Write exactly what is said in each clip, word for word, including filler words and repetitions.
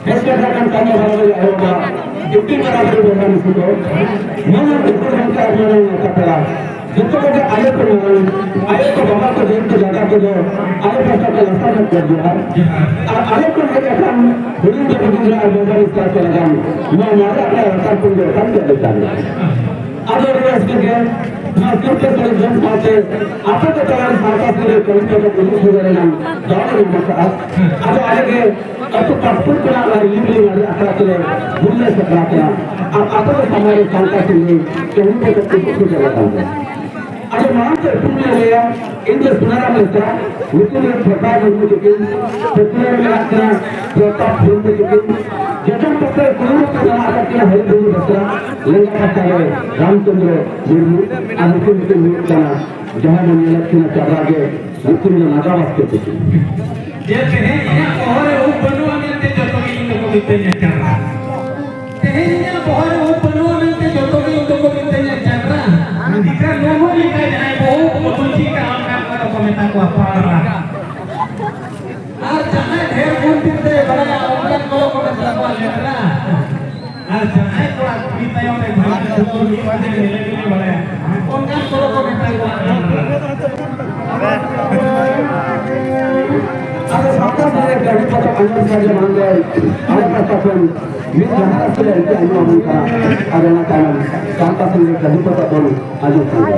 ᱵᱮᱥ ᱞᱮᱠᱟ ᱠᱟᱱ ᱠᱟᱹᱢᱤ ᱦᱚᱨᱟ ᱨᱮ ᱮᱦᱚᱵᱟ᱾ ᱰᱤᱯᱴᱤ ᱢᱟᱨᱟᱝ ᱵᱩᱨᱩ ᱵᱚᱸᱜᱟ ᱢᱤᱥᱤ ᱫᱚ ᱢᱟᱱᱟ ᱩᱯᱨᱩᱢ ᱠᱟᱨ ᱢᱟᱱᱟ ᱠᱟᱯᱲᱟ᱾ ᱡᱚᱛᱚ ᱠᱚᱜᱮ ᱟᱭᱳ ᱠᱚ ᱢᱟᱨᱟᱝ, ᱟᱭᱳ ᱠᱚ ᱵᱟᱵᱟ ᱠᱚ ᱡᱚᱭᱚᱱᱛ ᱫᱟᱫᱟ ᱠᱚᱫᱚ ᱟᱞᱮ ᱯᱟᱦᱴᱟ ᱠᱷᱚᱱ ᱞᱟᱥᱟᱲ ᱦᱮᱫ ᱡᱚᱦᱟᱨ᱾ ᱟᱨ ᱟᱞᱮ ᱠᱷᱚᱱ ᱦᱮᱡ ᱟᱠᱟᱱ ᱦᱩᱰᱤᱧ ᱠᱚ ᱦᱩᱰᱤᱧ ᱟᱨ ᱵᱚᱸᱜᱟ ᱢᱤᱥᱨᱟ ᱠᱚ ᱞᱟᱜᱟᱱ ᱱᱚᱣᱟ ᱢᱟᱨᱮ ᱟᱠᱷᱲᱟ ᱞᱟᱛᱟᱨ ᱠᱷᱚᱱ ᱜᱮ ᱚᱠᱟ ᱞᱮᱠᱟ ᱞᱮᱠᱟ ᱟᱫᱚ ᱟᱹᱰᱤ ᱨᱟᱹᱥᱠᱟᱹ ᱜᱮ ᱱᱚᱣᱟ ᱥᱤᱨᱯᱟᱹ ᱥᱚᱲᱮ ᱡᱚᱢ ᱥᱟᱶᱛᱮ ᱟᱯᱮ ᱠᱚ ᱛᱟᱞᱟᱨᱮ ᱥᱟᱶᱛᱟ ᱥᱤᱨᱟᱹ ᱠᱟᱹᱢᱤ ᱠᱚ ᱩᱫᱩᱜ ᱥᱚᱫᱚᱨ ᱨᱮᱱᱟᱜ ᱫᱟᱣ ᱞᱮ ᱧᱟᱢ ᱟᱠᱟᱫᱼᱟ᱾ ᱟᱫᱚ ᱟᱞᱮ ᱜᱮ ᱟᱹᱛᱩ ᱯᱟᱥᱯᱩᱨ ᱠᱷᱚᱱᱟᱜ ᱱᱚᱣᱟ ᱨᱤᱞᱤ ᱵᱤᱞᱤ ᱢᱟᱨᱮ ᱟᱠᱷᱲᱟ ᱛᱮᱞᱮ ᱜᱩᱨᱞᱟᱹ ᱥᱟᱯᱲᱟᱣ ᱠᱮᱫᱟ᱾ ᱟᱨ ᱟᱯᱮ ᱠᱚ ᱥᱟᱢᱟᱝ ᱨᱮ ᱥᱟᱶᱛᱟ ᱥᱤᱨᱟᱹ ᱠᱟᱹᱢᱤ ᱠᱚ ᱩᱫᱩᱜ ᱥᱚᱫᱚᱨ ᱟᱠᱟᱱ ᱜᱮᱭᱟ᱾ ᱟᱫᱚ ᱢᱟᱲᱟᱝ ᱛᱮ ᱩᱯᱨᱩᱢ ᱞᱮ ᱞᱟᱹᱭᱟ, ᱤᱧ ᱫᱚ ᱥᱩᱱᱟᱨᱟᱢ ᱵᱮᱥᱨᱟ, ᱧᱩᱛᱩᱢ ᱨᱮ ᱯᱨᱚᱛᱟᱯ ᱢᱩᱨᱢᱩ ᱛᱤᱠᱤᱱ, ᱯᱟᱹᱛᱭᱟᱹᱣ ᱨᱮ ᱢᱮᱱᱟᱜ ᱠᱤᱱᱟ ᱯᱨᱚᱛᱟᱯ ᱢᱩᱨᱢᱩ ᱛᱤᱠᱤᱱ᱾ ᱡᱚᱡᱚᱢ ᱯᱟᱥᱮ ᱠᱩᱲᱤ ᱦᱚᱯᱚᱱ ᱢᱮᱱᱟᱜ ᱟᱠᱟᱫ ᱠᱤᱱᱟ ᱦᱚᱨᱤᱯᱨᱚᱵᱷᱩ ᱵᱮᱥᱨᱟ, ᱞᱮᱸᱜᱟ ᱯᱟᱥᱴᱟ ᱨᱮ ᱨᱟᱢᱪᱚᱸᱫᱽᱨᱚ ᱢᱩᱨᱢᱩ, ᱟᱨ ᱱᱩᱠᱤᱱ ᱫᱚᱠᱤᱱ ᱦᱩᱭᱩᱜ ᱠᱟᱱᱟ ᱡᱟᱦᱟᱸ ᱵᱚᱱ ᱧᱮᱞᱮᱫ ᱠᱤᱱᱟ ᱪᱟᱵᱲᱟ ᱜᱮ, ᱱᱩᱠᱤᱱ ᱫᱚ ᱱᱟᱜᱟ ᱵᱟᱥᱠᱮ ᱛᱤᱠᱤᱱ᱾ ᱡᱮ ᱛᱮᱦᱮᱧ ᱤᱧᱟᱹᱜ ᱵᱚᱦᱚᱜ ᱨᱮ ᱩᱵ ᱵᱟᱹᱱᱩᱜᱼᱟ ᱢᱮᱱᱛᱮ ᱡᱚᱛᱚ ᱜᱮ ᱤᱧ ᱫᱚᱠᱚ ᱢᱤᱛᱟᱹᱧᱟ ᱪᱟᱵᱲᱟ᱾ ᱛᱮᱦᱮᱧ ᱤᱧᱟᱹᱜ ᱵᱚᱦᱚᱜ ᱨᱮ ᱩᱵ ᱵᱟᱹᱱᱩᱜᱼᱟ ᱢᱮᱱᱛᱮ ᱡᱚᱛᱚ ᱜᱮ ᱤᱧ ᱫᱚᱠᱚ ᱢᱤᱛᱟᱹᱧᱟ ᱪᱟᱵᱲᱟ᱾ ᱮᱱᱠᱷᱟᱱ ᱱᱩᱜᱩ ᱞᱮᱠᱟ ᱡᱟᱦᱟᱸᱭ ᱵᱚᱦᱚᱜ ᱠᱚ ᱵᱩᱡᱷᱤ ᱠᱟᱜᱼᱟ, ᱚᱱᱠᱟᱱ ᱠᱚᱫᱚ ᱠᱚ ᱢᱮᱛᱟ ᱠᱚᱣᱟ ᱯᱟᱣᱨᱟ᱾ ᱟᱨ ᱡᱟᱦᱟᱸᱭ ᱰᱷᱮᱨ ᱜᱩᱱ ᱵᱤᱨᱫᱟᱹᱭ ᱵᱟᱲᱟᱭᱟ, ᱚᱱᱠᱟᱱ ᱠᱚᱫᱚ ᱠᱚ ᱢᱮᱛᱟ ᱠᱚᱣᱟ ᱞᱮᱴᱨᱟ᱾ ᱟᱨ ᱡᱟᱦᱟᱸᱭ ᱠᱚᱲᱟ ᱠᱩᱲᱤ ᱛᱟᱭᱚᱢ ᱨᱮ ᱡᱟᱦᱟᱸᱭ ᱥᱩᱫᱷᱩ ᱢᱤᱫ ᱵᱟᱡᱮ ᱧᱮᱞᱮ ᱜᱮ ᱵᱟᱲᱟᱭᱟ, ᱚᱱᱠᱟᱱ ᱠᱚᱫᱚ ᱠᱚ ᱢᱮᱛᱟ ᱠᱚᱣᱟ ᱞᱮᱴᱨᱟ᱾ ᱟᱫᱚ ᱥᱟᱶᱛᱟ ᱥᱚᱢᱟᱡᱽ ᱨᱮ ᱟᱹᱰᱤ ᱯᱟᱛᱟ ᱟᱸᱡᱚᱢ ᱥᱟᱰᱮ ᱢᱟᱲᱟᱝ ᱨᱮ ᱟᱞᱮ ᱯᱟᱦᱴᱟ ᱠᱷᱚᱱ ᱢᱤᱫ ᱡᱟᱦᱟᱸ ᱥᱮ ᱟᱹᱰᱤ ᱟᱸᱡᱚᱢ ᱟᱵᱚᱱ ᱠᱟᱱᱟ᱾ ᱟᱫᱚ ᱚᱱᱟ ᱛᱟᱭᱱᱚᱢ ᱥᱟᱶᱛᱟ ᱥᱚᱢᱟᱡᱽ ᱨᱮ ᱟᱹᱰᱤ ᱯᱟᱛᱟ ᱵᱚᱱ ᱟᱸᱡᱚᱢ ᱠᱟᱱᱟ᱾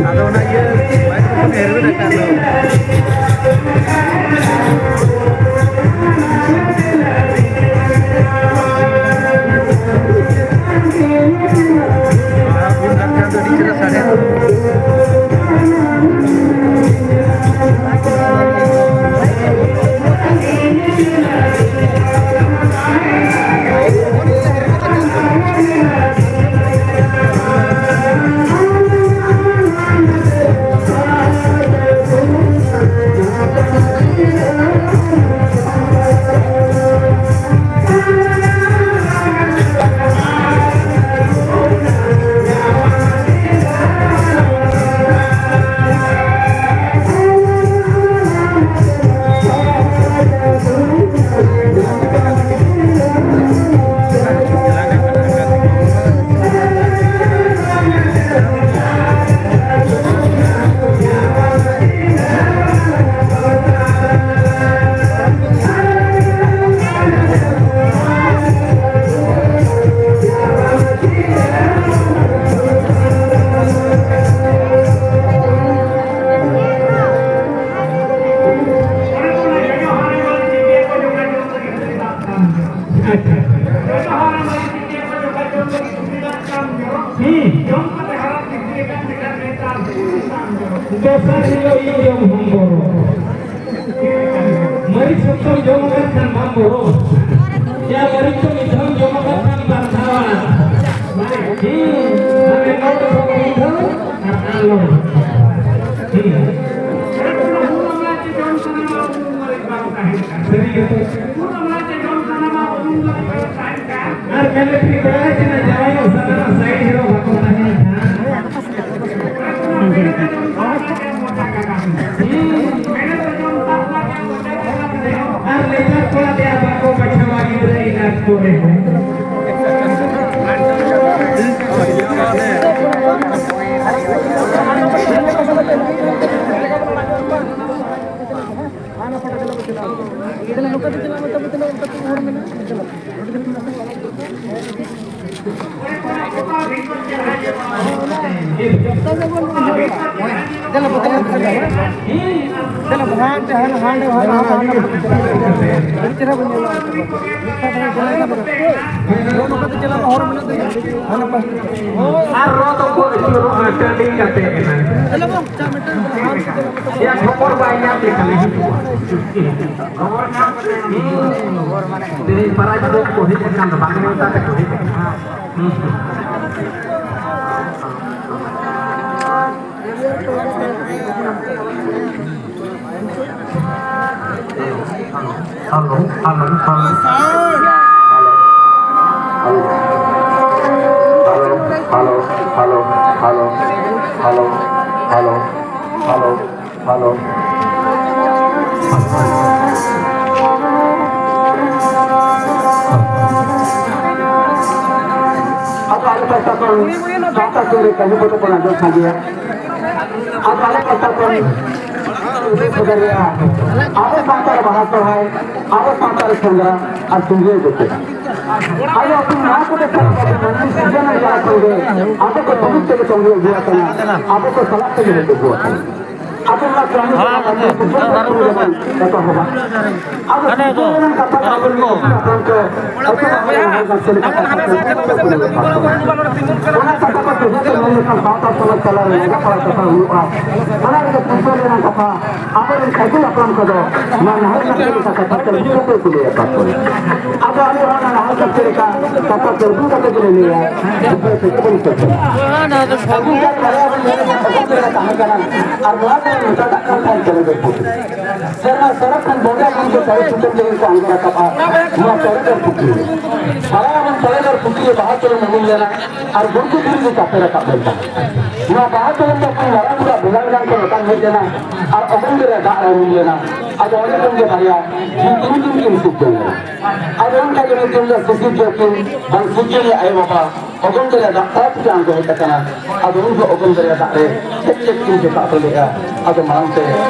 ᱟᱫᱚ ᱚᱱᱟ ᱤᱭᱟᱹ microphone ᱦᱮᱨᱢᱮᱫ ᱟᱠᱟᱫ ᱫᱚ᱾ ᱟᱹᱰᱤ ᱪᱮᱦᱨᱟ ᱥᱟᱰᱮ᱾ ᱟᱪᱪᱷᱟ᱾ ᱦᱩᱸ᱾ ᱫᱚᱥᱟᱨ ᱦᱤᱞᱳᱜ ᱤᱧ ᱡᱚᱢ ᱦᱚᱸ ᱵᱚᱨᱚ᱾ ᱢᱟᱹᱨᱤᱪ ᱥᱚᱠᱛᱚᱢ ᱡᱚᱢ ᱟᱠᱟᱫ ᱠᱷᱟᱱ ᱵᱟᱢ ᱵᱚᱨᱚ᱾ ᱭᱟ ᱢᱟᱹᱨᱤᱪ ᱫᱚ ᱢᱤᱫ ᱫᱷᱟᱣ ᱡᱚᱢ ᱟᱠᱟᱫ ᱠᱷᱟᱱ ᱵᱟᱨ ᱫᱷᱟᱣ᱾ ᱦᱩᱸ᱾ ᱢᱟᱱᱮ ᱱᱚᱰᱮ ᱫᱚ ᱢᱤᱫ ᱫᱷᱟᱣ ᱟᱨ ᱟᱨ ᱱᱚᱰᱮ᱾ ᱦᱩᱸ᱾ ᱥᱟᱹᱨᱤ ᱜᱮᱛᱚ᱾ ᱟᱨ ᱢᱮᱱᱮᱫ ᱠᱟᱱᱟ ᱡᱟᱶᱟᱭ ᱚᱲᱟᱜ ᱨᱮᱱᱟᱜ ᱡᱟᱶᱟᱭ ᱚᱲᱟᱜ ᱥᱟᱱᱟᱢᱟᱜ side hero ᱵᱟᱠᱚ ᱛᱟᱦᱮᱱ ᱠᱷᱟᱱ᱾ ᱟᱨ ᱱᱮᱛᱟᱨ ᱠᱚᱲᱟ ᱛᱮ ᱵᱟᱠᱚ ᱵᱟᱪᱷᱟᱣᱟ ᱜᱤᱫᱽᱨᱟᱹ ᱮᱸᱜᱟᱛ ᱠᱚᱨᱮ᱾ ᱟᱨ ᱨᱚ ᱫᱚᱠᱚ ᱟᱹᱪᱩᱨᱚᱜᱼᱟ ᱴᱟᱺᱰᱤ ᱠᱟᱛᱮ ᱮᱱᱟᱝ᱾ ᱮᱭᱟ, ᱠᱷᱚᱵᱚᱨ ᱵᱟᱭ ᱧᱟᱢ ᱞᱮᱠᱷᱟᱱ ᱦᱤᱡᱩᱜᱼᱟ᱾ ᱛᱮᱦᱮᱧ ᱯᱟᱨᱟ ᱡᱩᱫᱟᱹ ᱠᱚ ᱦᱮᱡ ᱟᱠᱟᱱ ᱫᱚ ᱵᱟᱝ ᱱᱮᱣᱛᱟ ᱛᱮᱠᱚ ᱦᱮᱡ ᱟᱠᱟᱱᱟ᱾ Hello, hello, hello. Hello, hello, hello. Hello. ᱟᱫᱚ ᱟᱞᱮ ᱯᱟᱥᱴᱟ ᱠᱷᱚᱱ ᱥᱟᱶᱛᱟ ᱥᱩᱨ ᱨᱮ ᱠᱟᱹᱢᱤ ᱠᱚᱫᱚ ᱵᱚᱱ ᱟᱸᱡᱚᱢ ᱥᱟᱸᱜᱮᱭᱟ᱾ ᱟᱫᱚ ᱟᱞᱮ ᱯᱟᱥᱴᱟ ᱠᱷᱚᱱ ᱟᱵᱚ ᱥᱟᱶᱛᱟ ᱨᱮ ᱵᱟᱦᱟ ᱥᱚᱨᱦᱟᱭ, ᱟᱵᱚ ᱥᱟᱶᱛᱟ ᱨᱮ ᱥᱮᱸᱫᱽᱨᱟ ᱟᱨ ᱥᱤᱸᱜᱤᱭᱟᱹ ᱡᱚᱛᱚ᱾ ᱟᱫᱚ ᱟᱯᱮ ᱱᱚᱣᱟ ᱠᱚᱫᱚ ᱥᱟᱱᱟᱢ ᱠᱚ ᱢᱟᱹᱱᱢᱤ ᱥᱤᱨᱡᱚᱱ ᱟᱠᱟᱱᱟ ᱠᱷᱚᱱ ᱜᱮ ᱟᱵᱚ ᱠᱚ ᱛᱩᱞᱩᱡ ᱛᱮᱜᱮ ᱛᱚᱸᱜᱮ ᱟᱹᱜᱩ ᱟᱠᱟᱱᱟ, ᱟᱵᱚ ᱠᱚ ᱥᱟᱞᱟᱜ ᱛᱮᱜᱮ ᱦᱮᱡ ᱟᱹᱜᱩ ᱟᱠᱟᱱᱟ᱾ ᱟᱵᱚ ᱱᱚᱣᱟ ᱯᱨᱟᱱᱤ ᱡᱟᱦᱟᱸ ᱟᱹᱰᱤ ᱥᱩᱥᱟᱹᱨ ᱠᱟᱛᱮ ᱵᱚᱱ ᱮᱛᱚᱦᱚᱵᱟ᱾ ᱟᱫᱚ ᱥᱩᱥᱟᱹᱨ ᱨᱮᱱᱟᱜ ᱠᱟᱛᱷᱟ ᱫᱚ ᱟᱵᱚ ᱱᱤᱭᱟᱹ ᱯᱩᱛᱷᱤ ᱯᱟᱛᱷᱟᱢ ᱠᱚ ᱮᱛᱚᱦᱚᱵ ᱨᱮ ᱞᱟᱦᱟ ᱠᱟᱛᱮ ᱞᱮᱠᱟ ᱠᱟᱛᱷᱟ ᱠᱚ ᱚᱱᱟ ᱠᱟᱛᱷᱟ ᱠᱚ ᱛᱮᱦᱮᱧ ᱫᱚ ᱢᱮᱱ ᱞᱮᱠᱷᱟᱱ ᱥᱟᱶᱛᱟ ᱥᱚᱢᱟᱡᱽ ᱛᱟᱞᱟ ᱨᱮ ᱞᱟᱡᱟ ᱯᱟᱲᱟ ᱠᱟᱛᱷᱟ ᱦᱩᱭᱩᱜᱼᱟ᱾ ᱚᱱᱟ ᱨᱮᱜᱮ ᱥᱩᱥᱟᱹᱨ ᱨᱮᱱᱟᱜ ᱠᱟᱛᱷᱟ ᱟᱵᱚᱨᱮᱱ ᱟᱹᱜᱤᱞ ᱦᱟᱯᱲᱟᱢ ᱠᱚᱫᱚ ᱱᱚᱣᱟ ᱱᱟᱦᱟᱜ ᱠᱟᱛᱷᱟ ᱞᱮᱠᱟ ᱠᱟᱛᱷᱟ ᱛᱮ ᱩᱱᱠᱩ ᱠᱚ ᱠᱩᱞᱤᱭᱟ ᱠᱚ᱾ ᱟᱫᱚ ᱟᱞᱮ ᱦᱚᱸ ᱚᱱᱟ ᱱᱟᱦᱟᱜ ᱠᱟᱛᱷᱟ ᱞᱮᱠᱟ ᱠᱟᱛᱷᱟ ᱛᱮ ᱩᱫᱩᱜ ᱠᱟᱛᱮ ᱜᱮᱞᱮ ᱞᱟᱹᱭᱟ᱾ ᱟᱹᱜᱤᱞ ᱠᱟᱛᱷᱟ ᱨᱮᱭᱟᱜ ᱵᱚᱱ ᱢᱮᱱ ᱞᱮᱠᱷᱟᱱ ᱛᱟᱦᱮᱸ ᱠᱟᱱᱟ᱾ ᱟᱨ ᱱᱚᱣᱟ ᱠᱚ ᱢᱮᱛᱟᱜ ᱠᱟᱱ ᱛᱟᱦᱮᱸ ᱠᱟᱱᱟ ᱡᱚᱛᱚ᱾ ᱥᱮᱨᱢᱟ ᱥᱚᱲᱚᱠ ᱠᱷᱚᱱ ᱵᱚᱸᱜᱟ ᱵᱩᱨᱩ ᱠᱚ ᱪᱟᱹᱨᱤ ᱠᱩᱴᱟᱹᱢ ᱞᱟᱹᱜᱤᱫ ᱠᱚ ᱟᱬᱜᱚ ᱨᱟᱠᱟᱵᱼᱟ᱾ ᱱᱚᱣᱟ ᱪᱟᱹᱨᱤ ᱫᱚᱨ ᱯᱩᱠᱷᱨᱤ ᱨᱮ᱾ ᱪᱟᱞᱟᱣ ᱟᱵᱚᱱ ᱪᱟᱹᱨᱤ ᱫᱚᱨ ᱯᱩᱠᱷᱨᱤ ᱨᱮ ᱵᱟᱦᱟ ᱪᱚᱨᱚᱱ ᱩᱢᱩᱞ ᱞᱮᱱᱟ ᱟᱨ ᱜᱩᱲᱜᱩ ᱫᱷᱤᱨᱤ ᱨᱮ ᱪᱟᱯᱮ ᱨᱟᱠᱟᱵ ᱞᱮᱱ ᱛᱟᱦᱮᱸᱫ᱾ ᱱᱚᱣᱟ ᱵᱟᱦᱟ ᱪᱚᱨᱚᱱ ᱫᱚ ᱩᱱᱤ ᱢᱟᱨᱟᱝ ᱵᱩᱨᱩᱣᱟᱜ ᱵᱟᱝ ᱜᱟᱱ ᱠᱚ ᱨᱚᱴᱟᱝ ᱦᱮᱡ ᱞᱮᱱᱟ ᱟᱨ ᱚᱜᱚᱱ ᱫᱚᱨᱭᱟ ᱫᱟᱜ ᱨᱮ ᱧᱩᱨ ᱞᱮᱱᱟ᱾ ᱟᱫᱚ ᱚᱸᱰᱮ ᱠᱷᱚᱱ ᱜᱮ ᱵᱟᱨᱭᱟ ᱡᱤᱣᱤ ᱠᱤᱱ ᱠᱤᱱ ᱥᱤᱨᱡᱚᱱ ᱞᱮᱱᱟ᱾ ᱟᱫᱚ ᱚᱱᱠᱟ ᱜᱮ ᱢᱤᱫ ᱫᱤᱱ ᱫᱚ ᱥᱤᱥᱤᱨ ᱡᱟᱹᱛᱤ ᱵᱟᱝ ᱥᱤᱨᱡᱚᱱᱤᱭᱟᱹ ᱟᱭᱳ ᱵᱟᱵᱟ ᱚᱜᱚᱱ ᱫᱚᱨᱭᱟ ᱫᱟᱜ ᱛᱟᱞᱟ ᱛᱮᱜᱮ ᱟᱬᱜᱚ ᱦᱮᱡ ᱟᱠᱟᱱᱟ᱾ ᱟᱫᱚ ᱩᱱ ᱫᱚ ᱚᱜᱚᱱ ᱫᱚᱨᱭᱟ ᱫᱟᱜ ᱨᱮ ᱪᱮᱫ ᱪᱮᱫ ᱠᱤᱱ ᱪᱮᱯᱟᱜ ᱠᱚ ᱞᱮᱫᱼᱟ, ᱟᱫᱚ ᱢᱟᱲᱟᱝ ᱛᱮ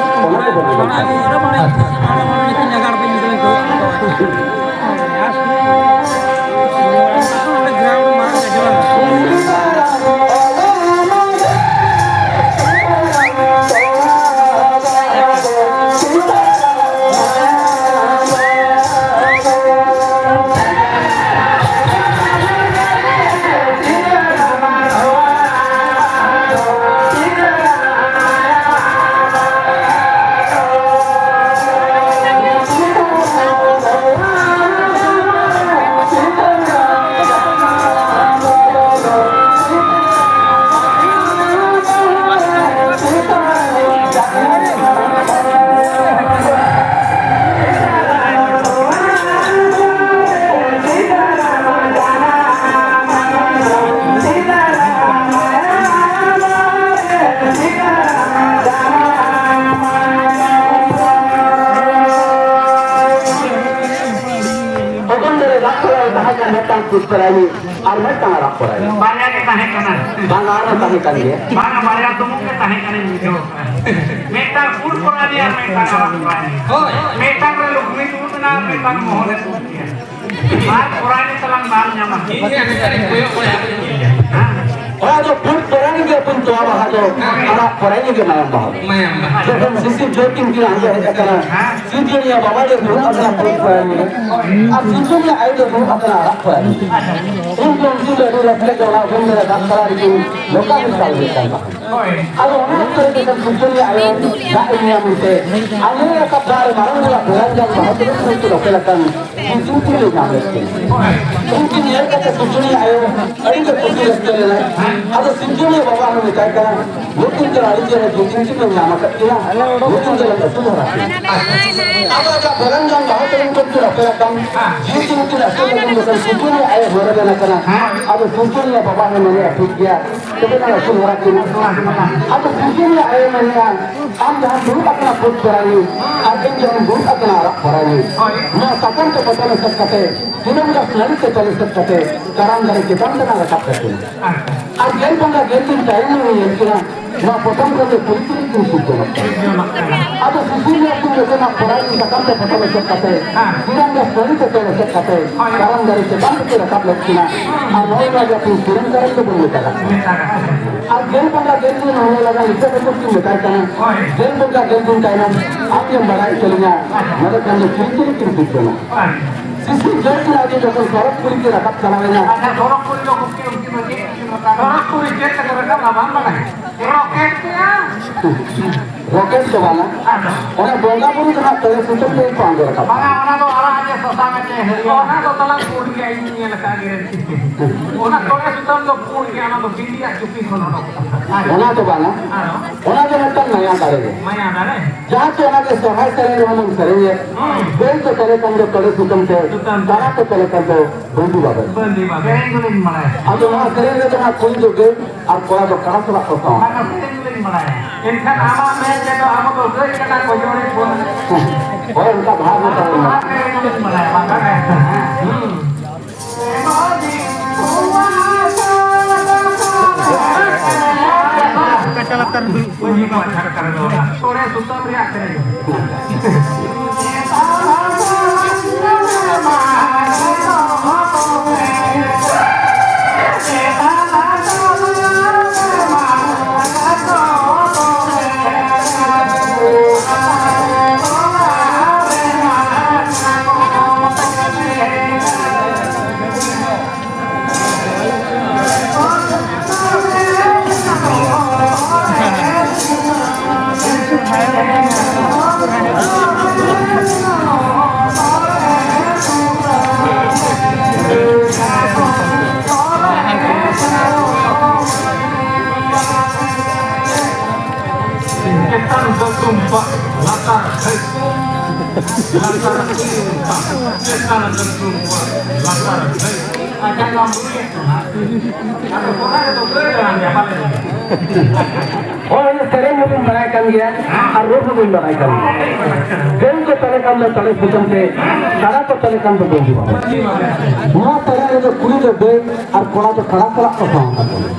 ᱚᱱᱟ ᱠᱚ ᱵᱚᱱ ᱧᱮᱞ ᱞᱮᱠᱷᱟᱱ᱾ ᱚᱜᱚᱱ ᱫᱚᱨᱭᱟ ᱫᱟᱜ ᱛᱟᱞᱟ ᱨᱮ ᱛᱟᱦᱮᱸ ᱠᱟᱱ ᱢᱤᱫᱴᱟᱝ ᱯᱩᱥᱯᱚᱨᱟᱭᱱᱤ ᱟᱨ ᱢᱤᱫᱴᱟᱝ ᱟᱨᱟᱜ ᱯᱚᱨᱟᱭᱱᱤ᱾ ᱵᱟᱨᱭᱟ ᱜᱮ ᱛᱟᱦᱮᱸ ᱠᱟᱱᱟ᱾ ᱵᱟᱝ, ᱟᱨᱦᱚᱸ ᱛᱟᱦᱮᱸ ᱠᱟᱱ ᱜᱮᱭᱟ᱾ ᱵᱟᱝᱟ, ᱵᱟᱨᱭᱟ ᱫᱚ ᱜᱮ ᱛᱟᱦᱮᱸ ᱠᱟᱱᱟ, ᱵᱩᱡᱷᱟᱹᱣ ᱠᱟᱱᱟ᱾ ᱢᱤᱫᱴᱟᱝ ᱯᱩᱸᱰ ᱯᱚᱨᱟᱭᱱᱤ ᱟᱨ ᱢᱤᱫᱴᱟᱝ ᱟᱨᱟᱜ ᱯᱚᱨᱟᱭᱱᱤ᱾ ᱦᱳᱭ᱾ ᱢᱤᱫᱴᱟᱝ ᱨᱮ ᱞᱩᱠᱢᱤ ᱫᱩᱲᱩᱵ ᱮᱱᱟ ᱟᱨ ᱢᱤᱫᱴᱟᱝ ᱢᱚᱦᱚᱞ ᱮ ᱫᱩᱲᱩᱵ ᱠᱮᱫᱟ᱾ ᱟᱨ ᱯᱚᱨᱟᱭᱱᱤ ᱛᱟᱞᱟᱝ ᱵᱟᱢ ᱧᱟᱢᱟ᱾ ᱤᱧ ᱜᱮ ᱦᱟᱱᱮ ᱠᱚᱭᱚᱜ ᱵᱟᱲᱟᱭᱟ᱾ ᱦᱮᱸ᱾ ᱚᱱᱟ ᱫᱚ ᱯᱩᱸᱰ ᱯᱚᱨᱟᱭᱱᱤ ᱜᱮ ᱯᱩᱸᱰ ᱛᱚᱣᱟ ᱵᱟᱦᱟ ᱫᱚ, ᱟᱨᱟᱜ ᱯᱚᱨᱟᱭᱱᱤ ᱜᱮ ᱢᱟᱭᱟᱢ ᱵᱟᱦᱟ ᱫᱚ᱾ ᱢᱟᱭᱟᱢ ᱵᱟᱦᱟ᱾ ᱡᱚᱠᱷᱚᱱ ᱥᱤᱥᱤᱨ ᱡᱟᱹᱛᱤ ᱠᱤᱱ ᱟᱬᱜᱚ ᱦᱮᱡ ᱟᱠᱟᱱᱟ, ᱦᱮᱸ᱾ ᱥᱤᱨᱡᱚᱱᱤᱭᱟᱹ ᱵᱟᱵᱟ ᱫᱚ ᱫᱩᱲᱩᱵ ᱟᱠᱟᱱᱟ ᱯᱩᱸᱰ ᱯᱚᱨᱟᱭᱱᱤ ᱨᱮ᱾ ᱟᱨ ᱥᱤᱨᱡᱚᱱᱤᱭᱟᱹ ᱟᱭᱳ ᱫᱚ ᱫᱩᱲᱩᱵ ᱟᱠᱟᱱᱟ ᱟᱨᱟᱜ ᱯᱚᱨᱟᱭᱱᱤ ᱨᱮ᱾ ᱩᱱ ᱫᱚ ᱩᱱᱠᱤᱱ ᱫᱚ ᱟᱹᱰᱤ ᱨᱟᱹᱥᱠᱟᱹ ᱜᱮ ᱚᱱᱟ ᱦᱩᱞ ᱨᱮ ᱫᱟᱜ ᱛᱟᱞᱟ ᱨᱮᱠᱤᱱ ᱞᱚᱠᱟ ᱢᱮᱥᱟᱞ ᱦᱩᱭᱩᱜ ᱠᱟᱱ ᱛᱟᱦᱮᱸᱫ᱾ ᱦᱳᱭ᱾ ᱟᱫᱚ ᱚᱱᱟ ᱚᱠᱛᱚ ᱨᱮ ᱡᱚᱠᱷᱚᱱ ᱥᱤᱨᱡᱚᱱᱤᱭᱟᱹ ᱟᱭᱳ ᱫᱟᱜ ᱮ ᱧᱩᱭᱟ ᱢᱮᱱᱛᱮ, ᱟᱨ ᱱᱩᱭ ᱨᱟᱠᱟᱵ ᱫᱟᱜ ᱨᱮ ᱢᱟᱨᱟᱝ ᱵᱚᱸᱜᱟ ᱵᱮᱲᱟᱝ ᱡᱟᱝ ᱵᱟᱦᱟ ᱛᱩᱞᱩᱡ ᱛᱩᱞᱩᱡ ᱛᱮ ᱨᱚᱯᱮ ᱞᱮᱠᱟᱱ ᱡᱤᱣᱤ ᱡᱤᱣᱤ ᱞᱮ ᱧᱟᱢ ᱞᱮᱫ ᱠᱤᱱᱟ᱾ ᱩᱱᱠᱤᱱ ᱧᱮᱞ ᱠᱟᱛᱮ ᱥᱤᱨᱡᱚᱱᱤᱭᱟᱹ ᱟᱭᱳ ᱟᱹᱰᱤ ᱜᱮ ᱠᱩᱥᱤ ᱨᱟᱹᱥᱠᱟᱹ ᱞᱮᱱᱟᱭ᱾ ᱟᱫᱚ ᱥᱤᱨᱡᱚᱱᱤᱭᱟᱹ ᱵᱟᱵᱟ ᱦᱚᱸ ᱢᱮᱛᱟᱭ ᱠᱟᱱᱟ, ᱱᱩᱠᱤᱱ ᱫᱚ ᱟᱹᱰᱤ ᱪᱮᱦᱨᱟ ᱡᱩᱴᱤ ᱠᱤᱱ ᱧᱟᱢ ᱟᱠᱟᱫ ᱠᱤᱱᱟ, ᱱᱩᱠᱤᱱ ᱫᱚ ᱟᱹᱥᱩᱞ ᱦᱟᱨᱟ ᱠᱤᱱ᱾ ᱟᱫᱚ ᱟᱡᱟᱜ ᱵᱟᱜᱟᱱ ᱜᱟᱱ ᱵᱟᱦᱟ ᱛᱮᱜᱮ ᱠᱚ ᱨᱚᱯᱚᱲ ᱟᱠᱟᱱ, ᱡᱤᱣᱤ ᱡᱤᱣᱤ ᱠᱤᱱ ᱟᱹᱥᱩᱞ ᱞᱟᱹᱜᱤᱫ ᱡᱚᱠᱷᱚᱱ ᱥᱤᱨᱡᱚᱱᱤᱭᱟᱹ ᱟᱭᱳ ᱦᱚᱨ ᱨᱮ ᱢᱮᱱᱟᱜ ᱠᱟᱱᱟ, ᱟᱫᱚ ᱥᱤᱨᱡᱚᱱᱤᱭᱟᱹ ᱵᱟᱵᱟ ᱦᱚᱸ ᱢᱮᱱᱮᱜᱼᱟ, ᱴᱷᱤᱠ ᱜᱮᱭᱟ, ᱛᱚᱵᱮ ᱱᱟᱜ ᱟᱹᱥᱩᱞ ᱦᱟᱨᱟ ᱠᱤᱱ᱾ ᱟᱫᱚ ᱥᱤᱨᱡᱚᱱᱤᱭᱟᱹ ᱟᱭᱳ ᱢᱮᱱᱮᱜᱼᱟ, ᱟᱢ ᱡᱟᱦᱟᱸ ᱫᱩᱲᱩᱵ ᱟᱠᱟᱱᱟ ᱯᱩᱛ ᱯᱟᱨᱟᱱᱤ, ᱟᱨ ᱤᱧ ᱡᱟᱦᱟᱸ ᱫᱩᱲᱩᱵ ᱟᱠᱟᱱᱟ ᱟᱨᱟᱜ ᱯᱟᱨᱟᱱᱤ, ᱱᱚᱣᱟ ᱥᱟᱠᱟᱢ ᱛᱮ ᱯᱚᱴᱚᱢ ᱮᱥᱮᱫ ᱠᱟᱛᱮ, ᱛᱤᱱᱟᱹᱜ ᱜᱟᱱ ᱱᱟᱹᱲᱤ ᱛᱮ ᱛᱚᱞ ᱮᱥᱮᱫ ᱠᱟᱛᱮ, ᱠᱟᱨᱟᱢ ᱫᱟᱨᱮ ᱪᱮᱛᱟᱱ ᱛᱮ ᱱᱟᱜ ᱨᱟᱠᱟᱵ ᱠᱟᱛᱮ᱾ ᱟᱨ ᱜᱮᱞ ᱵᱚᱸᱜᱟ ᱜᱮᱞ ᱫᱤᱱ ᱛᱟᱭᱚᱢ ᱩᱱᱤ ᱧᱮᱞ ᱠᱮᱫᱟ, ᱱᱚᱣᱟ ᱯᱚᱴᱚᱢ ᱠᱷᱚᱱ ᱫᱚ ᱠᱩᱲᱤ ᱠᱩᱲᱤ ᱠᱤᱱ ᱥᱤᱨᱡᱚᱱᱚᱜ ᱠᱟᱱᱟ᱾ ᱟᱫᱚ ᱥᱤᱥᱤᱨ ᱧᱮᱞ ᱠᱤᱱ ᱡᱚᱠᱷᱚᱱ ᱱᱚᱣᱟ ᱯᱚᱨᱟᱭ ᱥᱟᱠᱟᱢ ᱛᱮ ᱯᱚᱴᱚᱢ ᱮᱥᱮᱫ ᱠᱟᱛᱮ, ᱥᱤᱨᱚᱢ ᱜᱮ ᱥᱟᱹᱲᱤ ᱛᱮ ᱛᱚᱞ ᱮᱥᱮᱫ ᱠᱟᱛᱮ, ᱠᱟᱨᱟᱢ ᱫᱟᱨᱮ ᱪᱮᱛᱟᱱ ᱛᱮᱠᱤᱱ ᱨᱟᱠᱟᱵ ᱞᱮᱫ ᱠᱤᱱᱟ᱾ ᱟᱨ ᱱᱚᱜᱼᱚᱭ ᱱᱚᱣᱟ ᱜᱮ ᱟᱹᱛᱩ ᱥᱤᱨᱚᱢ ᱠᱟᱨᱟᱢ ᱫᱚᱵᱚᱱ ᱢᱮᱛᱟᱜ ᱠᱟᱱᱟ᱾ ᱟᱨ ᱜᱮᱞ ᱵᱚᱸᱜᱟ ᱜᱮᱞ ᱫᱤᱱ ᱦᱚᱸ ᱞᱟᱜᱟ ᱱᱤᱛᱚᱜ ᱫᱚ ᱠᱤᱱ ᱢᱮᱛᱟᱭ ᱠᱟᱱᱟ᱾ ᱜᱮᱞ ᱵᱚᱸᱜᱟ ᱜᱮᱞ ᱫᱤᱱ ᱛᱟᱭᱱᱚᱢ ᱟᱢ ᱜᱮᱢ ᱵᱟᱲᱟᱭ ᱦᱚᱪᱚ ᱞᱤᱧᱟ, ᱱᱚᱰᱮ ᱠᱷᱟᱱ ᱫᱚ ᱪᱤᱞᱤ ᱪᱤᱞᱤ ᱠᱤᱱ ᱥᱤᱨᱡᱚᱱᱟ᱾ ᱥᱤᱥᱤᱨ ᱡᱚᱭ ᱠᱤᱱ ᱟᱹᱰᱤ ᱡᱚᱠᱷᱚᱱ ᱥᱚᱨᱚᱜᱽᱯᱩᱨᱤ ᱠᱤᱱ ᱨᱟᱠᱟᱵ ᱪᱟᱞᱟᱣᱮᱱᱟ᱾ ᱟᱪᱪᱷᱟ, ᱥᱚᱨᱚᱜᱽᱯᱩᱨᱤ ᱫᱚ ᱜᱚᱢᱠᱮ ᱩᱱᱠᱤᱱ ᱫᱚ ᱪᱮᱫ ᱠᱤᱱ ᱨᱟᱠᱟᱵ? ᱥᱚᱨᱚᱜᱽᱯᱩᱨᱤ ᱪᱮᱫ ᱛᱮᱠᱚ ᱨᱟᱠᱟᱵᱟ ᱵᱟᱝ ᱵᱟᱲᱟᱭ? ᱨᱚᱠᱮᱴ ᱛᱮ᱾ ᱨᱚᱠᱮᱴ ᱫᱚ ᱵᱟᱝᱟ᱾ ᱟᱫᱚ? ᱚᱱᱟ ᱵᱚᱸᱜᱟ ᱵᱩᱨᱩ ᱫᱚ ᱦᱟᱸᱜ ᱛᱚᱲᱮ ᱥᱩᱛᱟᱹᱢ ᱛᱮᱜᱮ ᱠᱚ ᱟᱬᱜᱚ ᱨᱟᱠᱟᱵᱟ᱾ ᱵᱟᱝᱟ, ᱚᱱᱟ ᱫᱚ ᱟᱨᱟᱜ ᱜᱮ ᱥᱟᱥᱟᱝ ᱜᱮ ᱦᱟᱹᱨᱭᱟᱹᱲ᱾ ᱚᱱᱟ ᱫᱚ ᱛᱟᱞᱟᱝ ᱯᱩᱸᱰ ᱜᱮᱭᱟ, ᱤᱧ ᱧᱮᱞ ᱟᱠᱟᱫ ᱜᱮ᱾ ᱚᱱᱟ ᱛᱚᱲᱮ ᱥᱩᱛᱟᱹᱢ ᱫᱚ ᱯᱩᱸᱰ ᱜᱮᱭᱟ, ᱚᱱᱟ ᱫᱚ ᱵᱤᱱᱰᱤᱭᱟᱜ ᱪᱩᱯᱤ ᱠᱷᱚᱱ ᱚᱰᱚᱠᱚᱜᱼᱟ᱾ ᱚᱱᱟ ᱫᱚ ᱵᱟᱝᱟ᱾ ᱟᱨᱚ? ᱚᱱᱟ ᱫᱚ ᱢᱤᱫᱴᱟᱝ ᱢᱟᱭᱟ ᱫᱟᱨᱮ ᱜᱮ᱾ ᱢᱟᱭᱟ ᱫᱟᱨᱮ? ᱡᱟᱦᱟᱸ ᱪᱮ ᱚᱱᱟ ᱜᱮ ᱥᱚᱨᱦᱟᱭ ᱥᱮᱨᱮᱧ ᱨᱮᱦᱚᱸ ᱵᱚᱱ ᱥᱮᱨᱮᱧᱮᱫ᱾ ᱦᱩᱸ᱾ ᱜᱟᱹᱭ ᱠᱚ ᱛᱚᱞᱮ ᱠᱷᱟᱱ ᱫᱚ ᱛᱚᱲᱮ ᱥᱩᱛᱟᱹᱢ ᱛᱮ, ᱥᱩᱛᱟᱹᱢ ᱛᱮ᱾ ᱠᱟᱲᱟ ᱠᱚ ᱛᱚᱞᱮ ᱠᱷᱟᱱ ᱫᱚ ᱵᱟᱹᱱᱫᱤ ᱵᱟᱵᱮᱨ᱾ ᱵᱟᱹᱱᱫᱤ ᱵᱟᱵᱮᱨ᱾ ᱥᱮᱨᱮᱧ ᱫᱚᱞᱤᱧ ᱵᱟᱲᱟᱭᱟ᱾ ᱟᱫᱚ ᱱᱚᱣᱟ ᱥᱮᱨᱮᱧ ᱨᱮᱫᱚ ᱦᱟᱸᱜ ᱠᱩᱲᱤ ᱫᱚ ᱜᱟᱹᱭ ᱟᱨ ᱠᱚᱲᱟ ᱫᱚ ᱠᱟᱲᱟ ᱥᱟᱞᱟᱜ ᱠᱚ ᱥᱟᱶᱟ᱾ ᱵᱟᱝᱟ, ᱥᱮᱨᱮᱧ ᱫᱚᱞᱤᱧ ᱵᱟᱲᱟᱭᱟ᱾ ᱮᱱᱠᱷᱟᱱ ᱟᱢᱟᱜ ᱢᱮᱱ ᱛᱮᱫᱚ ᱟᱵᱚ ᱫᱚ ᱜᱟᱹᱭ ᱠᱟᱰᱟ ᱠᱚ ᱡᱚᱲᱮ ᱠᱚᱣᱟ᱾ ᱦᱳᱭ, ᱚᱱᱠᱟ ᱵᱷᱟᱜᱽ ᱢᱮ ᱛᱟᱵᱚᱱ ᱢᱟ᱾ ᱚᱱᱟ ᱥᱮᱨᱮᱧ ᱫᱚᱞᱤᱧ ᱵᱟᱲᱟᱭᱟ, ᱵᱟᱝᱟ? ᱦᱩᱸ᱾ ᱠᱟᱪᱟ ᱞᱟᱛᱟᱨ ᱨᱮ᱾ ᱢᱟᱹᱡᱷᱤ ᱵᱟᱵᱟ ᱡᱷᱟᱴᱠᱟ ᱨᱮᱫᱚ ᱚᱱᱟ ᱛᱚᱲᱮ ᱥᱩᱛᱟᱹᱢ ᱨᱮᱭᱟᱜ ᱥᱮᱨᱮᱧ᱾ ᱩᱱᱠᱩᱣᱟᱜ ᱞᱟᱛᱟᱨ ᱦᱟᱹᱭ᱾ ᱞᱟᱛᱟᱨ ᱩᱱᱠᱩᱣᱟᱜ ᱪᱮᱛᱟᱱ ᱨᱮ ᱩᱱᱠᱩᱣᱟᱜ ᱞᱟᱛᱟᱨ ᱦᱟᱹᱭ᱾ ᱟᱪᱪᱷᱟ, ᱱᱚᱣᱟ ᱢᱩᱞᱤᱭᱟᱹ ᱠᱚ ᱦᱟᱸᱜ᱾ ᱟᱫᱚ ᱠᱚᱲᱟ ᱨᱮᱫᱚ ᱜᱟᱹᱭ ᱫᱟᱬᱟᱱ ᱜᱮᱭᱟ, ᱵᱟᱞᱮ ᱫᱟᱬᱟᱱ᱾ ᱦᱳᱭ, ᱥᱮᱨᱮᱧ ᱦᱚᱸᱵᱤᱱ ᱵᱟᱲᱟᱭ ᱠᱟᱱ ᱜᱮᱭᱟ ᱟᱨ ᱨᱩ ᱦᱚᱸᱵᱤᱱ ᱵᱟᱲᱟᱭ ᱠᱟᱱ ᱜᱮᱭᱟ᱾ ᱜᱟᱹᱭ ᱠᱚ ᱛᱚᱞᱮ ᱠᱷᱟᱱ ᱫᱚ ᱛᱚᱞᱮ ᱥᱩᱛᱟᱹᱢ ᱛᱮ, ᱠᱟᱰᱟ ᱠᱚ ᱛᱚᱞᱮ ᱠᱷᱟᱱ ᱫᱚ ᱵᱟᱹᱦᱩ ᱵᱟᱵᱟ᱾ ᱱᱚᱣᱟ ᱥᱮᱨᱮᱧ ᱨᱮᱫᱚ ᱠᱩᱲᱤ ᱫᱚ ᱜᱟᱹᱭ ᱟᱨ ᱠᱚᱲᱟ ᱫᱚ ᱠᱟᱰᱟ ᱥᱟᱞᱟᱜ ᱠᱚ ᱥᱟᱶ ᱠᱟᱠᱚᱣᱟ᱾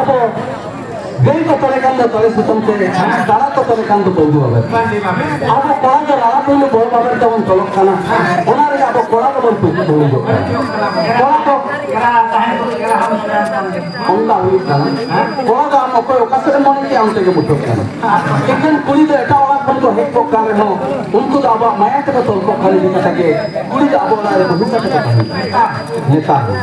ᱟᱫᱚ ᱜᱟᱹᱭ ᱠᱚ ᱛᱚᱞᱮ ᱠᱷᱟᱱ ᱫᱚ ᱛᱚᱞᱮ ᱥᱩᱛᱟᱹᱢ ᱛᱮ, ᱠᱟᱰᱟ ᱠᱚ ᱛᱚᱞᱮ ᱠᱷᱟᱱ ᱫᱚ ᱵᱟᱹᱦᱩ ᱵᱟᱵᱟ᱾ ᱟᱵᱚ ᱠᱚᱲᱟ ᱫᱚ ᱨᱟᱲᱟ ᱯᱩᱭᱞᱩ ᱵᱟᱹᱦᱩ ᱵᱟᱵᱮᱨ ᱛᱮᱵᱚᱱ ᱛᱚᱞᱚᱜ ᱠᱟᱱᱟ, ᱚᱱᱟ ᱨᱮᱜᱮ ᱟᱵᱚ ᱠᱚᱲᱟ ᱫᱚᱵᱚᱱ ᱯᱩᱭᱞᱩ ᱠᱟᱱᱟ᱾ ᱠᱚᱲᱟ ᱫᱚ ᱚᱱᱠᱟ ᱦᱩᱭᱩᱜ ᱠᱟᱱᱟ᱾ ᱠᱚᱲᱟ ᱫᱚ ᱟᱢ ᱚᱠᱚᱭ ᱚᱠᱟ ᱥᱮᱫ ᱮᱢ ᱢᱚᱱᱮ ᱠᱮᱜᱼᱟ, ᱚᱱᱛᱮ ᱜᱮ ᱵᱩᱴᱟᱹᱜ ᱠᱟᱱᱟ᱾ ᱮᱱᱠᱷᱟᱱ ᱠᱩᱲᱤ ᱫᱚ ᱮᱴᱟᱜ ᱚᱲᱟᱜ ᱠᱷᱚᱱ ᱠᱚ ᱦᱮᱡ ᱠᱚᱜ ᱠᱟᱱ ᱨᱮᱦᱚᱸ, ᱩᱱᱠᱩ ᱫᱚ ᱟᱵᱚᱣᱟᱜ ᱢᱟᱭᱟ ᱛᱮᱠᱚ ᱛᱚᱞ ᱠᱚᱜ ᱠᱟᱱ ᱤᱫᱤ ᱠᱟᱛᱮ ᱜᱮ, ᱠᱩᱲᱤ ᱫᱚ ᱟᱵᱚ ᱚᱲᱟᱜ ᱨᱮ ᱵᱟᱹᱦᱩ ᱠᱟᱛᱮ ᱠᱚ ᱛᱟᱦᱮᱱ ᱠᱟᱱᱟ᱾ ᱱᱮᱛᱟᱨ ᱦᱚᱸ᱾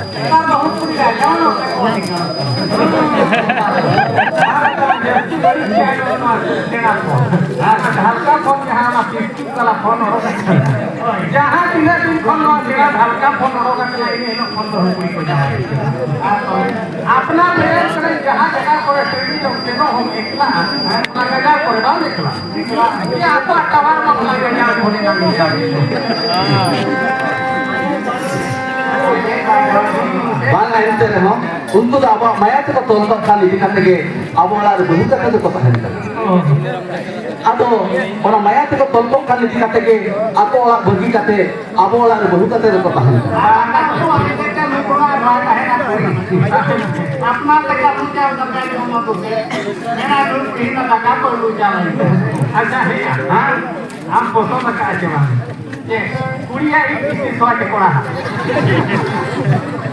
ᱰᱷᱟᱞᱠᱟ ᱯᱷᱳᱱ ᱡᱟᱦᱟᱸ ᱚᱱᱟ ᱯᱤᱥᱛᱩᱞ ᱛᱟᱞᱟ ᱯᱷᱳᱱ ᱚᱰᱚᱠ ᱟᱠᱟᱱᱟ᱾ ᱡᱟᱦᱟᱸ ᱛᱤᱱᱟᱹᱜ ᱫᱤᱱ ᱠᱷᱚᱱ ᱱᱚᱣᱟ ᱰᱮᱨᱟ ᱰᱷᱟᱞᱠᱟ ᱯᱷᱳᱱ ᱚᱰᱚᱠ ᱟᱠᱟᱱᱟ, ᱤᱱᱟᱹ ᱦᱤᱞᱳᱜ ᱠᱷᱚᱱ ᱫᱚ ᱦᱩᱲᱩ ᱠᱚ ᱡᱟᱶᱟᱭ ᱠᱟᱱᱟ᱾ ᱟᱨ ᱛᱚᱵᱮ ᱟᱯᱱᱟᱨ ᱨᱮ ᱡᱟᱦᱟᱸ ᱡᱟᱭᱜᱟ ᱠᱚᱨᱮ ᱴᱨᱮᱱᱤᱝ ᱮᱢ ᱪᱮᱫᱚᱜ ᱦᱚᱸ ᱮᱠᱞᱟ, ᱚᱱᱟ ᱡᱟᱭᱜᱟ ᱠᱚᱨᱮ ᱵᱟᱢ ᱮᱠᱞᱟ᱾ ᱟᱯᱮ ᱟᱹᱛᱩ ᱟᱨ ᱴᱟᱣᱟᱨ ᱢᱟ ᱚᱱᱟ ᱜᱟᱡᱟᱲ ᱠᱚᱨᱮ ᱠᱟᱱ ᱜᱮᱭᱟ᱾ ᱵᱟᱝ, ᱮᱱᱛᱮ ᱨᱮᱦᱚᱸ ᱩᱱᱠᱩ ᱫᱚ ᱟᱵᱚᱣᱟᱜ ᱢᱟᱭᱟ ᱛᱮᱠᱚ ᱛᱚᱞ ᱠᱟᱜ ᱠᱷᱟᱱ ᱤᱫᱤ ᱠᱟᱛᱮ ᱜᱮ ᱟᱵᱚ ᱚᱲᱟᱜ ᱨᱮ ᱵᱟᱹᱦᱩ ᱠᱟᱛᱮ ᱫᱚᱠᱚ ᱛᱟᱦᱮᱱ ᱠᱟᱱᱟ᱾ ᱟᱫᱚ ᱚᱱᱟ ᱢᱟᱭᱟ ᱛᱮᱠᱚ ᱛᱚᱞ ᱠᱚᱜ ᱠᱷᱟᱱ ᱤᱫᱤ ᱠᱟᱛᱮ ᱜᱮ ᱟᱠᱚ ᱚᱲᱟᱜ ᱵᱟᱹᱜᱤ ᱠᱟᱛᱮ ᱟᱵᱚ ᱚᱲᱟᱜ ᱨᱮ ᱵᱟᱹᱦᱩ ᱠᱟᱛᱮ ᱫᱚᱠᱚ ᱛᱟᱦᱮᱱ ᱠᱟᱱᱟ᱾ ᱟᱯᱱᱟᱨ ᱞᱮᱠᱟ ᱵᱩᱡᱷᱟᱹᱣ ᱠᱟᱛᱮ ᱡᱚᱢ ᱟᱹᱜᱩ ᱯᱮ᱾ ᱢᱮᱱᱟ ᱱᱩᱭ ᱛᱮᱦᱮᱧ ᱫᱚ ᱫᱟᱠᱟ ᱠᱚ ᱟᱹᱜᱩ ᱪᱟᱞᱟᱜ᱾ ᱟᱪᱪᱷᱟ, ᱦᱮᱸ, ᱦᱮᱸ᱾ ᱟᱢ ᱯᱚᱥᱚᱸᱫ ᱟᱠᱟᱫᱼᱟ ᱪᱮ ᱵᱟᱝ? ᱪᱮ ᱠᱩᱲᱤᱭᱟᱜ ᱤᱧ ᱠᱩᱥᱤ ᱥᱚᱪ ᱠᱚᱲᱟ ᱦᱟᱸᱜ᱾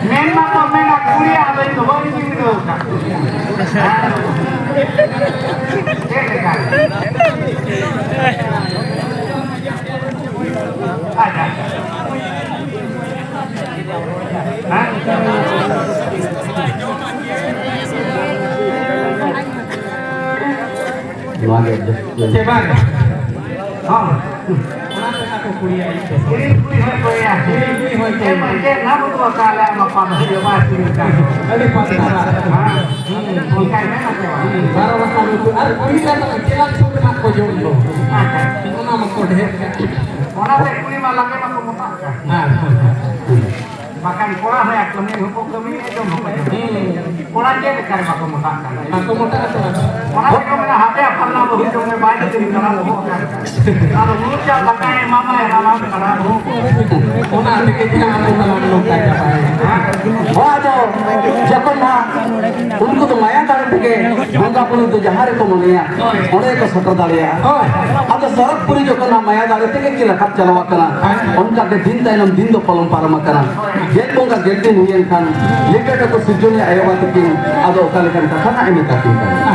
ᱢᱮᱱ ᱢᱟᱠᱚ ᱢᱮᱱᱟ ᱠᱩᱲᱤᱭᱟᱜ ᱟᱫᱚ ᱤᱧ ᱫᱚ ᱵᱟᱹᱧ ᱪᱤᱱᱦᱟᱹᱣ ᱟᱠᱟᱫ᱾ ᱪᱮᱫ ᱞᱮᱠᱟ? ᱟᱪᱪᱷᱟ᱾ ᱦᱮᱸ? ᱱᱚᱣᱟ ᱜᱮ adjust ᱪᱮ ᱵᱟᱝ? ᱦᱚᱸ᱾ ᱠᱩᱲᱤ ᱟᱭᱩᱵ ᱫᱚ᱾ ᱠᱩᱲᱤ, ᱠᱩᱲᱤ ᱦᱚᱭ ᱠᱚᱭᱟ᱾ ᱠᱩᱲᱤ, ᱠᱩᱲᱤ ᱦᱚᱭ ᱠᱚᱭᱟ᱾ ᱪᱮᱫ ᱢᱟ, ᱪᱮᱫ ᱱᱟ ᱵᱩᱡᱷᱟᱹᱣ ᱠᱟᱜ ᱞᱮ, ᱟᱢ ᱵᱟᱯᱟ ᱫᱚ ᱦᱩᱭᱩᱜ ᱵᱟᱭ ᱥᱤᱵᱤᱞ ᱠᱟᱱ ᱫᱚ᱾ ᱟᱹᱰᱤ ᱯᱟᱛᱞᱟ᱾ ᱦᱮᱸ, ᱦᱩᱸ, ᱚᱱᱠᱟᱭ ᱢᱮᱱᱟ ᱥᱮ ᱵᱟᱝ? ᱦᱩᱸ, ᱵᱟᱨᱚ ᱨᱟᱠᱟᱵ ᱩᱛᱩ ᱟᱨ ᱠᱩᱲᱤ ᱠᱟᱱ ᱫᱚ ᱪᱮᱫᱟᱜ ᱪᱷᱩᱴ ᱨᱮᱱᱟᱜ ᱠᱚ ᱡᱚᱢ ᱫᱚ? ᱟᱪᱪᱷᱟ᱾ ᱚᱱᱟ ᱢᱟᱠᱚ ᱰᱷᱮᱨ ᱜᱮ᱾ ᱚᱱᱟᱛᱮ ᱠᱩᱲᱤ ᱢᱟ ᱞᱟᱸᱜᱮ ᱢᱟᱠᱚ ᱢᱚᱴᱟᱜ ᱠᱟᱱ᱾ ᱦᱮᱸ, ᱦᱮᱸ, ᱦᱮᱸ᱾ ᱵᱟᱠᱷᱟᱱ ᱠᱚᱲᱟ ᱦᱚᱸ ᱭᱟ ᱠᱟᱹᱢᱤ ᱦᱚᱸᱠᱚ ᱠᱟᱹᱢᱤᱭᱮᱫ, ᱡᱚᱢ ᱦᱚᱸᱠᱚ ᱡᱚᱢᱮᱫ᱾ ᱦᱩᱸ᱾ ᱠᱚᱲᱟ ᱪᱮᱫ ᱞᱮᱠᱟ ᱨᱮ ᱵᱟᱠᱚ ᱢᱚᱴᱟᱜ ᱠᱟᱱᱟ? ᱵᱟᱠᱚ ᱢᱚᱴᱟᱜ ᱠᱟᱱᱟ᱾ ᱚᱱᱟ ᱛᱮᱠᱚ ᱢᱮᱱᱟ, "ᱦᱟᱯᱮ ᱟᱯᱷᱟᱨ ᱱᱟ ᱵᱟᱹᱦᱩ ᱡᱚᱢ ᱢᱮ, ᱵᱟᱭ ᱠᱟᱹᱢᱤ ᱠᱟᱱᱟ, ᱵᱚᱦᱚᱜ ᱠᱟᱱ ᱠᱟᱱᱟ᱾ ᱟᱫᱚ ᱢᱩᱞ ᱪᱟᱞ ᱫᱟᱠᱟᱭ ᱮᱢᱟᱢᱟᱭ, ᱦᱟᱱᱟ ᱱᱟᱣᱟ ᱠᱟᱱᱟ ᱵᱚᱦᱚᱜ ᱠᱟᱱᱟ᱾" ᱚᱱᱟ ᱛᱮᱜᱮ ᱡᱟᱦᱟᱸ ᱟᱵᱚ ᱛᱟᱞᱟ ᱨᱮ ᱱᱚᱝᱠᱟ ᱪᱟᱵᱟᱭᱮᱱᱟ᱾ ᱦᱮᱸ? ᱦᱳᱭ, ᱟᱫᱚ ᱡᱚᱠᱷᱚᱱ ᱱᱟᱦᱟᱜ ᱩᱱᱠᱩ ᱫᱚ ᱢᱟᱭᱟ ᱫᱟᱲᱮ ᱛᱮᱜᱮ ᱵᱚᱸᱜᱟ ᱵᱩᱨᱩ ᱫᱚ ᱡᱟᱦᱟᱸ ᱨᱮᱠᱚ ᱢᱚᱱᱮᱭᱟ, ᱦᱳᱭ᱾ ᱚᱸᱰᱮ ᱜᱮᱠᱚ ᱥᱮᱴᱮᱨ ᱫᱟᱲᱮᱭᱟᱜᱼᱟ᱾ ᱦᱳᱭ᱾ ᱟᱫᱚ ᱥᱚᱨᱚᱜᱽᱯᱩᱨᱤ ᱡᱚᱠᱷᱚᱱ ᱱᱟᱦᱟᱜ ᱢᱟᱭᱟ ᱫᱟᱲᱮ ᱛᱮᱜᱮ ᱠᱤᱱ ᱨᱟᱠᱟᱵ ᱪᱟᱞᱟᱣ ᱟᱠᱟᱱᱟ, ᱦᱳᱭ᱾ ᱚᱱᱠᱟ ᱜᱮ ᱫᱤᱱ ᱛᱟᱭᱱᱚᱢ ᱫᱤᱱ ᱫᱚ ᱯᱚᱞᱚᱢ ᱯᱟᱨᱚᱢ ᱟᱠᱟᱱᱟ᱾ ᱜᱮᱞ ᱵᱚᱸᱜᱟ ᱜᱮᱞ ᱫᱤᱱ ᱦᱩᱭᱮᱱ ᱠᱷᱟᱱ, ᱞᱮᱠᱟ ᱛᱟᱠᱚ ᱥᱤᱨᱡᱚᱱᱤᱭᱟᱹ ᱟᱭᱳ ᱵᱟᱵᱟ ᱛᱟᱹᱠᱤᱱ ᱟᱫᱚ ᱚᱠᱟ ᱞᱮᱠᱟᱱ ᱠᱟᱛᱷᱟ ᱱᱟᱜ ᱮ ᱢᱮᱛᱟ ᱠᱤᱱ ᱠᱟᱱᱟ᱾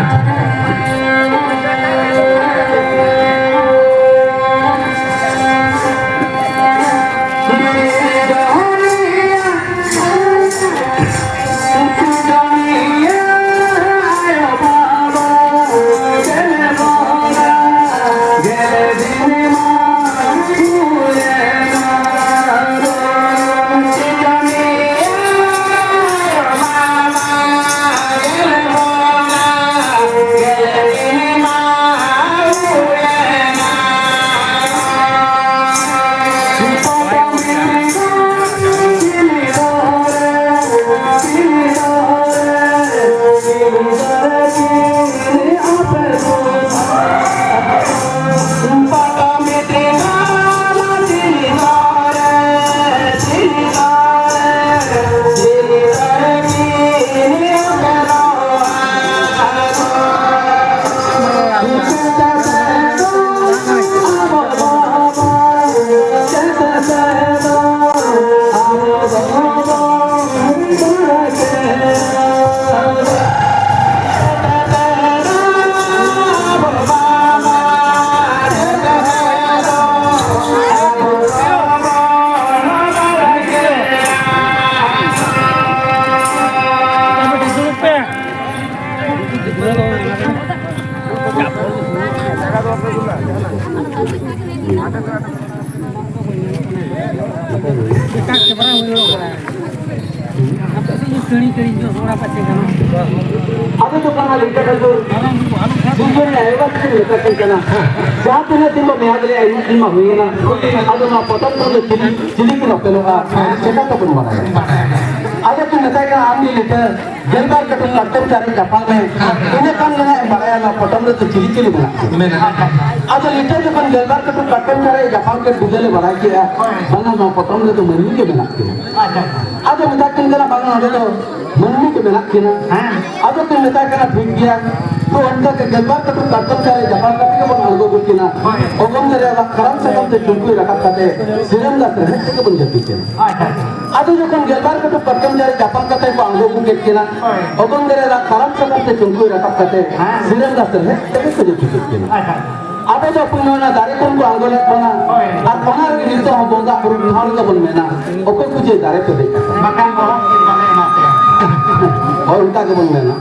ᱠᱟᱹᱲᱤ ᱠᱟᱹᱲᱤ ᱡᱚ ᱥᱚᱲᱟ ᱯᱟᱪᱮ ᱜᱟᱱᱚᱜ᱾ ᱟᱫᱚ ᱡᱚᱠᱷᱚᱱ ᱟᱹᱞᱤᱧ ᱠᱟᱛᱷᱟ ᱫᱚ ᱥᱤᱨᱡᱚᱱ ᱨᱮ ᱟᱭᱳ ᱵᱟᱵᱟ ᱛᱟᱹᱠᱤᱱ ᱢᱮᱛᱟ ᱠᱤᱱ ᱠᱟᱱᱟ, ᱡᱟᱦᱟᱸ ᱛᱤᱱᱟᱹᱜ ᱫᱤᱱ ᱵᱚ ᱢᱮᱭᱟᱫ ᱨᱮᱭᱟᱜ ᱤᱱᱟᱹᱜ ᱫᱤᱱ ᱢᱟ ᱦᱩᱭᱮᱱᱟ, ᱟᱫᱚ ᱱᱚᱣᱟ ᱯᱚᱛᱚᱵ ᱠᱷᱚᱱ ᱫᱚ ᱪᱤᱞᱤ, ᱪᱤᱞᱤ ᱠᱤᱱ ᱚᱯᱮᱞᱚᱜᱼᱟ, ᱪᱮᱠᱟ ᱛᱮᱵᱚᱱ ᱵᱟᱲᱟᱭᱟ? ᱟᱫᱚ ᱠᱤᱱ ᱢᱮᱛᱟᱭ ᱠᱟᱱᱟ, ᱟᱢ ᱜᱮ ᱞᱤᱴᱟᱹ ᱜᱮᱞᱵᱟᱨ ᱠᱟᱹᱴᱩᱵ ᱠᱟᱴᱠᱚᱢ ᱪᱟᱨᱮᱡ ᱡᱟᱯᱟᱜ ᱢᱮ, ᱤᱱᱟᱹ ᱠᱷᱟᱱ ᱜᱮ ᱱᱟᱜ ᱮᱢ ᱵᱟᱲᱟᱭᱟ ᱱᱚᱣᱟ ᱯᱚᱛᱚᱵ ᱨᱮᱫᱚ ᱪᱤᱞᱤ ᱪᱤᱞᱤ ᱢᱮᱱᱟᱜ ᱠᱚᱣᱟ᱾ ᱢᱮᱱᱟᱜ ᱠᱚᱣᱟ᱾ ᱟᱫᱚ ᱞᱤᱴᱟᱹ ᱡᱚᱠᱷᱚᱱ ᱜᱮᱞᱵᱟᱨ ᱠᱟᱹᱴᱩᱵ ᱠᱟᱴᱠᱚᱢ ᱪᱟᱨᱮᱡ ᱡᱟᱯᱟᱜ ᱠᱮᱫ ᱵᱤᱫᱟᱹᱞᱮ ᱵᱟᱲᱟᱭ ᱠᱮᱫᱼᱟ, ᱵᱟᱝᱟ ᱱᱚᱣᱟ ᱯᱚᱛᱚᱵ ᱨᱮᱫᱚ ᱢᱟᱹᱱᱢᱤ ᱜᱮ ᱢᱮᱱᱟᱜ ᱠᱤᱱᱟ᱾ ᱟᱫᱚ ᱢᱮᱛᱟ ᱠᱤᱱ ᱠᱟᱱᱟ, ᱵᱟᱝᱟ ᱚᱸᱰᱮ ᱫᱚ ᱢᱟᱹᱱᱢᱤ ᱠᱚ ᱢᱮᱱᱟᱜ ᱠᱤᱱᱟ᱾ ᱦᱮᱸ᱾ ᱟᱫᱚ ᱠᱤᱱ ᱢᱮᱛᱟᱭ ᱠᱟᱱᱟ, ᱴᱷᱤᱠ ᱜᱮᱭᱟ, ᱛᱚ ᱚᱱᱠᱟ ᱜᱮ ᱜᱮᱞᱵᱟᱨ ᱠᱟᱹᱴᱩᱵ ᱠᱟᱴᱠᱚᱢ ᱪᱟᱨᱮᱡ ᱡᱟᱯᱟᱜ ᱠᱟᱛᱮ ᱜᱮᱵᱚᱱ ᱟᱬᱜᱚ ᱜᱚᱫ ᱠᱤᱱᱟ᱾ ᱦᱳᱭ᱾ ᱚᱜᱚᱢ ᱫᱟᱨᱮ ᱨᱮᱱᱟᱜ ᱠᱟᱨᱟᱢ ᱥᱟᱠᱟᱢ ᱛᱮ ᱪᱩᱢᱠᱩᱭ ᱨᱟᱠᱟᱵ ᱠᱟᱛᱮ ᱥᱤᱨᱟᱹᱢ ᱜᱟᱥ ᱨᱮᱦᱮᱫ ᱛᱮᱜᱮ ᱵᱚᱱ ᱡᱟᱹᱯᱤᱫ ᱠᱤᱱᱟ᱾ ᱟᱪᱪᱷᱟ, ᱟᱪᱪᱷᱟ᱾ ᱟᱫᱚ ᱡᱚᱠᱷᱚᱱ ᱜᱮᱞᱵᱟᱨ ᱠᱟᱹᱴᱩᱵ ᱠᱟᱴᱠᱚᱢ ᱪᱟᱨᱮᱡ ᱡᱟᱯᱟᱜ ᱠᱟᱛᱮ ᱠᱚ ᱟᱬᱜᱚ ᱟᱹᱜᱩ ᱠᱮᱫ ᱠᱤᱱᱟ, ᱦᱳᱭ᱾ ᱚᱜᱚᱢ ᱫᱟᱨᱮ ᱨᱮᱱᱟᱜ ᱠᱟᱨᱟᱢ ᱥᱟᱠᱟᱢ ᱛᱮ ᱪᱩᱢᱠᱩᱭ ᱨᱟᱠᱟᱵ ᱠᱟᱛᱮ ᱦᱮᱸ᱾ ᱥᱤᱨᱟᱹᱢ ᱜᱟᱥ ᱨᱮᱦᱮᱫ ᱛᱮᱜᱮ ᱠᱚ ᱡᱟᱹᱯᱤᱫ ᱠᱮᱫ ᱠᱤᱱᱟ᱾ ᱟᱪᱪᱷᱟ, ᱟᱪᱪᱷᱟ᱾ ᱟᱵᱚ ᱫᱚ ᱯᱩᱱᱭᱚ ᱚᱱᱟ ᱫᱟᱨᱮ ᱠᱷᱚᱱ ᱠᱚ ᱟᱬᱜᱚ ᱞᱮᱫ ᱵᱚᱱᱟ᱾ ᱦᱳᱭ᱾ ᱟᱨ ᱚᱱᱟ ᱨᱮᱜᱮ ᱱᱤᱛᱚᱜ ᱦᱚᱸ ᱵᱚᱸᱜᱟ ᱵᱩᱨᱩ ᱴᱷᱟᱶ ᱨᱮᱫᱚ ᱵᱚᱱ ᱢᱮᱱᱟ, ᱚᱠᱚᱭ ᱠᱚ ᱪᱮᱫ ᱫᱟᱨᱮ ᱯᱮ ᱫᱮᱡ ᱟᱠᱟᱱᱟ? ᱵᱟᱠᱷᱟᱱ ᱵᱚᱦᱚᱜ ᱜᱮ ᱵᱟᱞᱮ ᱮᱢᱟ ᱯᱮᱭᱟ᱾ ᱦᱳᱭ, ᱚᱱᱠᱟ ᱜᱮᱵᱚᱱ ᱢᱮᱱᱟ᱾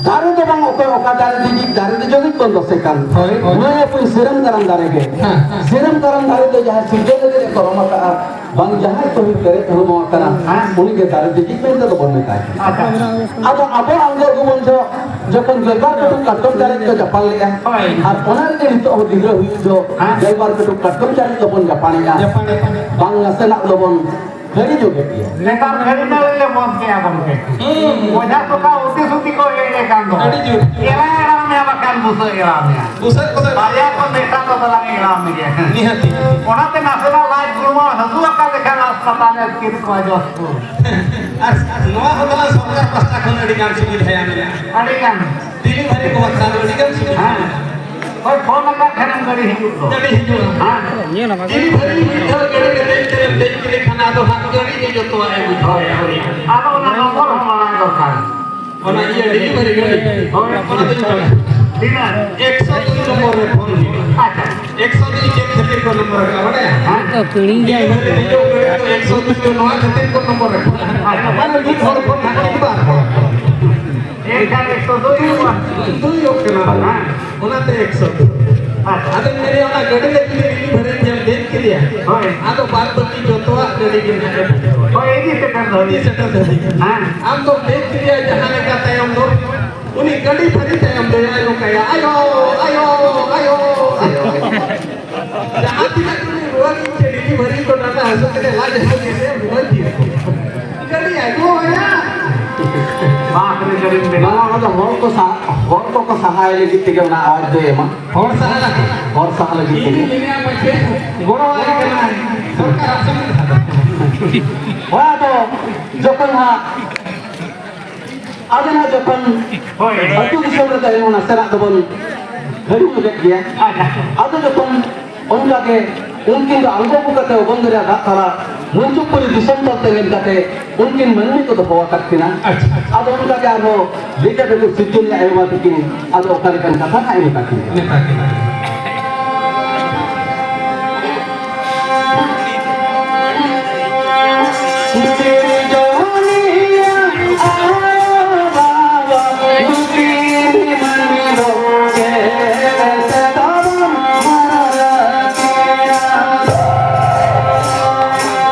ᱫᱟᱨᱮ ᱫᱚ ᱵᱟᱝ, ᱚᱠᱚᱭ ᱚᱠᱟ ᱫᱟᱨᱮ ᱫᱮᱡᱤᱡ, ᱫᱟᱨᱮ ᱫᱮᱡᱚᱜ ᱜᱮ ᱵᱚᱱ ᱫᱚᱥᱮ ᱠᱟᱱ᱾ ᱦᱳᱭ, ᱦᱳᱭ᱾ ᱱᱩᱭ ᱟᱵᱚ ᱥᱤᱨᱟᱹᱢ ᱠᱟᱨᱟᱢ ᱫᱟᱨᱮ ᱜᱮ᱾ ᱦᱮᱸ᱾ ᱥᱤᱨᱟᱹᱢ ᱠᱟᱨᱟᱢ ᱫᱟᱨᱮ ᱫᱚ ᱡᱟᱦᱟᱸ ᱥᱤᱨᱡᱚᱱ ᱞᱟᱹᱜᱤᱫ ᱮ ᱠᱚᱨᱚᱢ ᱟᱠᱟᱫᱼᱟ, ᱵᱟᱝ ᱡᱟᱦᱟᱸᱭ ᱠᱚ ᱦᱩᱭ ᱯᱮᱨᱮᱡ ᱦᱚᱲᱢᱚ ᱟᱠᱟᱱᱟ, ᱦᱮᱸ᱾ ᱩᱱᱤ ᱜᱮ ᱫᱟᱨᱮ ᱫᱮᱡᱤᱡ ᱢᱮᱱᱛᱮ ᱫᱚᱵᱚᱱ ᱢᱮᱛᱟᱭ ᱠᱟᱱᱟ᱾ ᱟᱪᱪᱷᱟ᱾ ᱟᱫᱚ ᱟᱵᱚ ᱟᱬᱜᱚ ᱟᱹᱜᱩ ᱵᱚᱱ ᱡᱚ-, ᱡᱚᱠᱷᱚᱱ ᱜᱮᱞᱵᱟᱨ ᱠᱟᱹᱴᱩᱵ ᱠᱟᱴᱠᱚᱢ ᱪᱟᱨᱮᱡ ᱠᱚ ᱪᱟᱯᱟᱞ ᱞᱮᱫᱼᱟ᱾ ᱦᱳᱭ᱾ ᱟᱨ ᱚᱱᱟ ᱨᱮᱜᱮ ᱱᱤᱛᱚᱜ ᱦᱚᱸ ᱜᱤᱫᱽᱨᱟᱹ ᱦᱩᱭᱩᱜ ᱡᱚ ᱦᱮᱸ᱾ ᱜᱮᱞᱵᱟᱨ ᱠᱟᱹᱴᱩᱵ ᱠᱟᱴᱠᱚᱢ ᱪᱟᱨᱮᱡ ᱫᱚᱵᱚᱱ ᱡᱟᱯᱟᱱᱮᱜᱼᱟ᱾ ᱡᱟᱯᱟᱱᱮᱜᱼᱟ᱾ ᱵᱟᱝ ᱱᱟᱥᱮᱱᱟᱜ ᱫᱚᱵᱚᱱ ᱜᱟᱹᱰᱤ ᱡᱚᱜᱮᱫ ᱜᱮᱭᱟ᱾ ᱱᱮᱛᱟᱨ ᱜᱟᱹᱰᱤ ᱱᱟᱹᱲᱤ ᱞᱮ ᱵᱚᱱᱫ ᱠᱮᱜᱼᱟ ᱜᱚᱢᱠᱮ᱾ ᱦᱩᱸ᱾ ᱵᱚᱡᱷᱟ ᱛᱚᱠᱟ ᱩᱛᱤ ᱥᱩᱛᱤ ᱠᱚ ᱮᱲᱮ ᱠᱟᱱ ᱫᱚ᱾ ᱟᱹᱰᱤ ᱡᱳᱨ᱾ ᱮᱲᱟ ᱮᱲᱟ ᱢᱮᱭᱟ ᱵᱟᱠᱷᱟᱱ ᱵᱩᱥᱟᱹᱜ ᱮᱲᱟ ᱢᱮᱭᱟ᱾ ᱵᱩᱥᱟᱹᱜ ᱠᱚᱫᱚ ᱵᱟᱨᱭᱟ ᱠᱷᱚᱱ ᱢᱤᱫᱴᱟᱝ ᱫᱚ ᱛᱟᱞᱟᱝ ᱮᱲᱟ ᱢᱮᱭᱟ᱾ ᱱᱤᱦᱟᱹᱛᱤ᱾ ᱚᱱᱟᱛᱮ ᱱᱟᱥᱮᱱᱟᱜ ᱞᱟᱡ ᱦᱚᱲᱢᱚ ᱦᱟᱹᱥᱩ ᱟᱠᱟᱱ ᱞᱮᱠᱷᱟᱱ ᱦᱟᱥᱯᱟᱛᱟᱞ ᱨᱮ ᱟᱹᱛᱠᱤᱨ ᱠᱚᱣᱟ ᱡᱚᱥᱯᱩᱨ᱾ ᱟᱨ ᱱᱚᱣᱟ ᱦᱚᱸ ᱛᱟᱞᱟᱝ ᱥᱚᱨᱠᱟᱨ ᱯᱟᱥᱴᱟ ᱠᱷᱚᱱ ᱟᱹᱰᱤ ᱜᱟᱱ ᱥᱩᱵᱤᱫᱷᱟᱭᱟ ᱢᱮᱱᱟᱜᱼᱟ᱾ ᱟᱹᱰᱤ ᱜᱟᱱ᱾ ᱰᱮᱞᱤᱵᱷᱟᱨᱤ ᱠᱚ ᱵᱟᱠᱷᱨᱟ ᱫᱚ ᱟᱹᱰᱤ ᱜᱟᱱ ᱥᱩᱵᱤᱫᱷᱟ ᱦᱮᱸ᱾ ᱢᱮᱱᱟᱜᱼᱟ᱾ ᱦᱳᱭ, ᱯᱷᱳᱱ ᱟᱠᱟᱫ ᱠᱷᱟᱱᱮᱢ ᱜᱟᱹᱰᱤ ᱦᱤᱡᱩᱜ ᱫᱚ᱾ ᱜᱟᱹᱰᱤ ᱦᱤᱡᱩᱜᱼᱟ᱾ ᱦᱮᱸ᱾ ᱰᱮᱞᱤᱵᱷᱟᱨᱤ ᱢᱤᱫ ᱫᱷᱟᱣ ᱜᱟᱹᱰᱤ ᱨᱮ ᱫᱮᱡ ᱠᱟᱛᱮᱢ ᱫᱮᱡ ᱠᱮᱫᱮ ᱠᱷᱟᱱ ᱟᱫᱚ ᱦᱟᱸᱜ ᱜᱟᱹᱰᱤ ᱜᱮ ᱡᱚᱛᱚᱣᱟᱜ ᱮ ᱵᱩᱡᱷᱟᱹᱣᱟ᱾ ᱦᱳᱭ, ᱦᱳᱭ᱾ ᱟᱫᱚ ᱚᱱᱟ ᱱᱚᱢᱵᱚᱨ ᱦᱚᱸ ᱵᱟᱲᱟᱭ ᱫᱚᱨᱠᱟᱨ᱾ ᱚᱱᱟ ᱤᱭᱟᱹ ᱰᱮᱞᱤᱵᱷᱟᱨᱤ ᱜᱟᱹᱰᱤ᱾ ᱦᱳᱭ᱾ ᱚᱱᱟ ᱫᱚᱧ ᱵᱟᱲᱟᱭᱟ᱾ ᱛᱤᱱᱟᱹᱜ? ᱮᱠᱥᱚ ᱫᱩᱭ ᱱᱚᱢᱵᱚᱨ ᱨᱮ ᱯᱷᱳᱱ ᱦᱩᱭᱩᱜᱼᱟ᱾ ᱟᱪᱪᱷᱟ᱾ ᱮᱠᱥᱚ ᱫᱩᱭ ᱪᱮᱫ ᱠᱷᱟᱹᱛᱤᱨ ᱠᱚ ᱱᱚᱢᱵᱚᱨ ᱟᱠᱟᱫᱼᱟ ᱵᱟᱲᱟᱭᱟ? ᱦᱮᱸ᱾ ᱛᱚ ᱠᱤᱲᱤ ᱜᱮᱭᱟ᱾ ᱰᱮᱞᱤᱵᱷᱟᱨᱤ ᱦᱤᱡᱩᱜ ᱜᱟᱹᱰᱤ ᱫᱚ ᱮᱠᱥᱚ ᱫᱩᱭ ᱫᱚ ᱱᱚᱣᱟ ᱠᱷᱟᱹᱛᱤᱨ ᱠᱚ ᱱᱚᱢᱵᱚᱨ ᱟᱠᱟᱫᱼᱟ᱾ ᱟᱪᱪᱷᱟ᱾ ᱢᱟᱱᱮ ᱢᱤᱫ ᱦᱚᱲ ᱠᱷᱚᱱ ᱦᱟᱹᱴᱤᱧ ᱵᱟᱨ ᱦᱚᱲ᱾ ᱮᱱᱠᱷᱟᱱ ᱮᱠᱥᱚ ᱫᱩᱭ ᱦᱩᱭᱩᱜᱼᱟ᱾ ᱫᱩᱭᱚᱜ ᱠᱟᱱᱟ᱾ ᱦᱮᱸ᱾ ᱚᱱᱟᱛᱮ ᱮᱠᱥᱚ ᱫᱩᱭ᱾ ᱟᱪᱪᱷᱟ᱾ ᱟᱫᱚᱧ ᱢᱮᱱᱮᱫᱼᱟ, ᱚᱱᱟ ᱜᱟᱹᱰᱤ ᱨᱮ ᱡᱩᱫᱤ ᱰᱮᱞᱤᱵᱷᱟᱨᱤ ᱨᱮᱢ ᱫᱮᱡ ᱠᱮᱫᱮᱭᱟ, ᱦᱳᱭ᱾ ᱟᱫᱚ ᱵᱟᱫ ᱵᱟᱹᱠᱤ ᱡᱚᱛᱚᱣᱟᱜ ᱜᱟᱹᱰᱤ ᱜᱮ ᱱᱟᱦᱟᱜ ᱮ ᱵᱩᱡᱷᱟᱹᱣᱟ᱾ ᱦᱳᱭ, ᱤᱫᱤ ᱥᱮᱴᱮᱨ ᱫᱷᱟᱹᱵᱤᱡ᱾ ᱤᱫᱤ ᱥᱮᱴᱮᱨ ᱫᱷᱟᱹᱵᱤᱡ᱾ ᱦᱮᱸ᱾ ᱟᱢ ᱫᱚᱢ ᱫᱮᱡ ᱠᱮᱫᱮᱭᱟ ᱡᱟᱦᱟᱸ ᱞᱮᱠᱟ ᱛᱟᱭᱚᱢ ᱫᱚ, ᱩᱱᱤ ᱜᱟᱹᱰᱤ ᱯᱷᱮᱨᱤ ᱛᱟᱭᱚᱢ ᱫᱚ ᱱᱚᱝᱠᱟᱭᱟ, "ᱟᱭᱳ, ᱟᱭᱳ, ᱟᱭᱳ, ᱟᱭᱳ, ᱟᱭᱳ᱾" ᱡᱟᱦᱟᱸ ᱛᱤᱱᱟᱹᱜ ᱩᱱᱤ ᱨᱩᱣᱟᱹ ᱜᱮ ᱪᱮ ᱰᱮᱞᱤᱵᱷᱟᱨᱤ ᱠᱚ ᱰᱟᱸᱰᱟ ᱦᱟᱹᱥᱩ ᱛᱮ ᱞᱟᱡ ᱦᱟᱹᱥᱩ ᱠᱮᱫᱮᱭᱟ, ᱨᱩᱣᱟᱹ ᱛᱤᱭᱳᱜ ᱠᱚ᱾ ᱜᱟᱹᱰᱤ ᱟᱭᱳ ᱦᱚᱭᱟ᱾ ᱵᱟᱯ ᱨᱮ, ᱜᱟᱹᱰᱤ ᱢᱮᱱᱟᱜᱼᱟ᱾ ᱵᱟᱝ, ᱚᱱᱟ ᱫᱚ ᱦᱚᱲ ᱠᱚ ᱥᱟ-, ᱦᱚᱲ ᱠᱚᱠᱚ ᱥᱟᱦᱟᱭ ᱞᱟᱹᱜᱤᱫ ᱛᱮᱜᱮ ᱚᱱᱟ ᱟᱣᱟᱡᱽ ᱫᱚᱭ ᱮᱢᱟ᱾ ᱦᱚᱲ ᱥᱟᱦᱟ ᱞᱟᱹᱜᱤᱫ᱾ ᱦᱚᱲ ᱥᱟᱦᱟ ᱞᱟᱹᱜᱤᱫ ᱤᱧ ᱛᱮᱜᱮ᱾ ᱢᱮᱱᱮᱫᱼᱟ, ᱯᱟᱪᱮ ᱜᱚᱲᱚ ᱟᱭ ᱠᱟᱱᱟᱭ᱾ ᱥᱚᱨᱠᱟᱨ ᱟᱥᱚᱞ ᱨᱮ ᱥᱟᱦᱟ᱾ ᱦᱳᱭ, ᱟᱫᱚ ᱡᱚᱠᱷᱚᱱ ᱦᱟᱸᱜ ᱟᱫᱚ ᱱᱟᱜ ᱡᱚᱠᱷᱚᱱ ᱦᱳᱭ᱾ ᱟᱹᱛᱩ ᱫᱤᱥᱚᱢ ᱨᱮ ᱛᱟᱦᱮᱸ ᱞᱮᱱᱟ, ᱱᱟᱥᱮᱱᱟᱜ ᱫᱚᱵᱚᱱ ᱦᱟᱹᱲᱤᱧ ᱧᱚᱜᱮᱫ ᱜᱮᱭᱟ᱾ ᱟᱪᱪᱷᱟ᱾ ᱟᱫᱚ ᱡᱚᱠᱷᱚᱱ ᱚᱱᱠᱟ ᱜᱮ ᱩᱱᱠᱤᱱ ᱫᱚ ᱟᱬᱜᱚ ᱟᱹᱜᱩ ᱠᱟᱛᱮ ᱚᱜᱚᱱ ᱫᱚᱨᱭᱟ ᱫᱟᱜ ᱛᱟᱞᱟ ᱢᱩᱧᱪᱩᱯᱩᱨᱤ ᱫᱤᱥᱚᱢ ᱛᱟᱞ ᱛᱮ ᱧᱮᱞ ᱠᱟᱛᱮ ᱩᱱᱠᱤᱱ ᱢᱟᱹᱱᱢᱤ ᱠᱚ ᱫᱚᱦᱚ ᱟᱠᱟᱫ ᱠᱤᱱᱟ᱾ ᱟᱪᱪᱷᱟ᱾ ᱟᱫᱚ ᱚᱱᱠᱟ ᱜᱮ ᱟᱨᱦᱚᱸ ᱞᱮᱠᱟ ᱛᱮᱠᱚ ᱥᱤᱨᱡᱚᱱ ᱞᱮᱫ ᱟᱭᱳ ᱵᱟᱵᱟ ᱛᱟᱹᱠᱤᱱ᱾ ᱟᱫᱚ ᱚᱠᱟ ᱞᱮᱠᱟᱱ ᱠᱟᱛᱷᱟ ᱦᱟᱸᱜ ᱮ ᱢᱮᱛᱟ ᱠᱤᱱᱟ᱾ ᱢᱮᱛᱟ ᱠᱤᱱᱟ᱾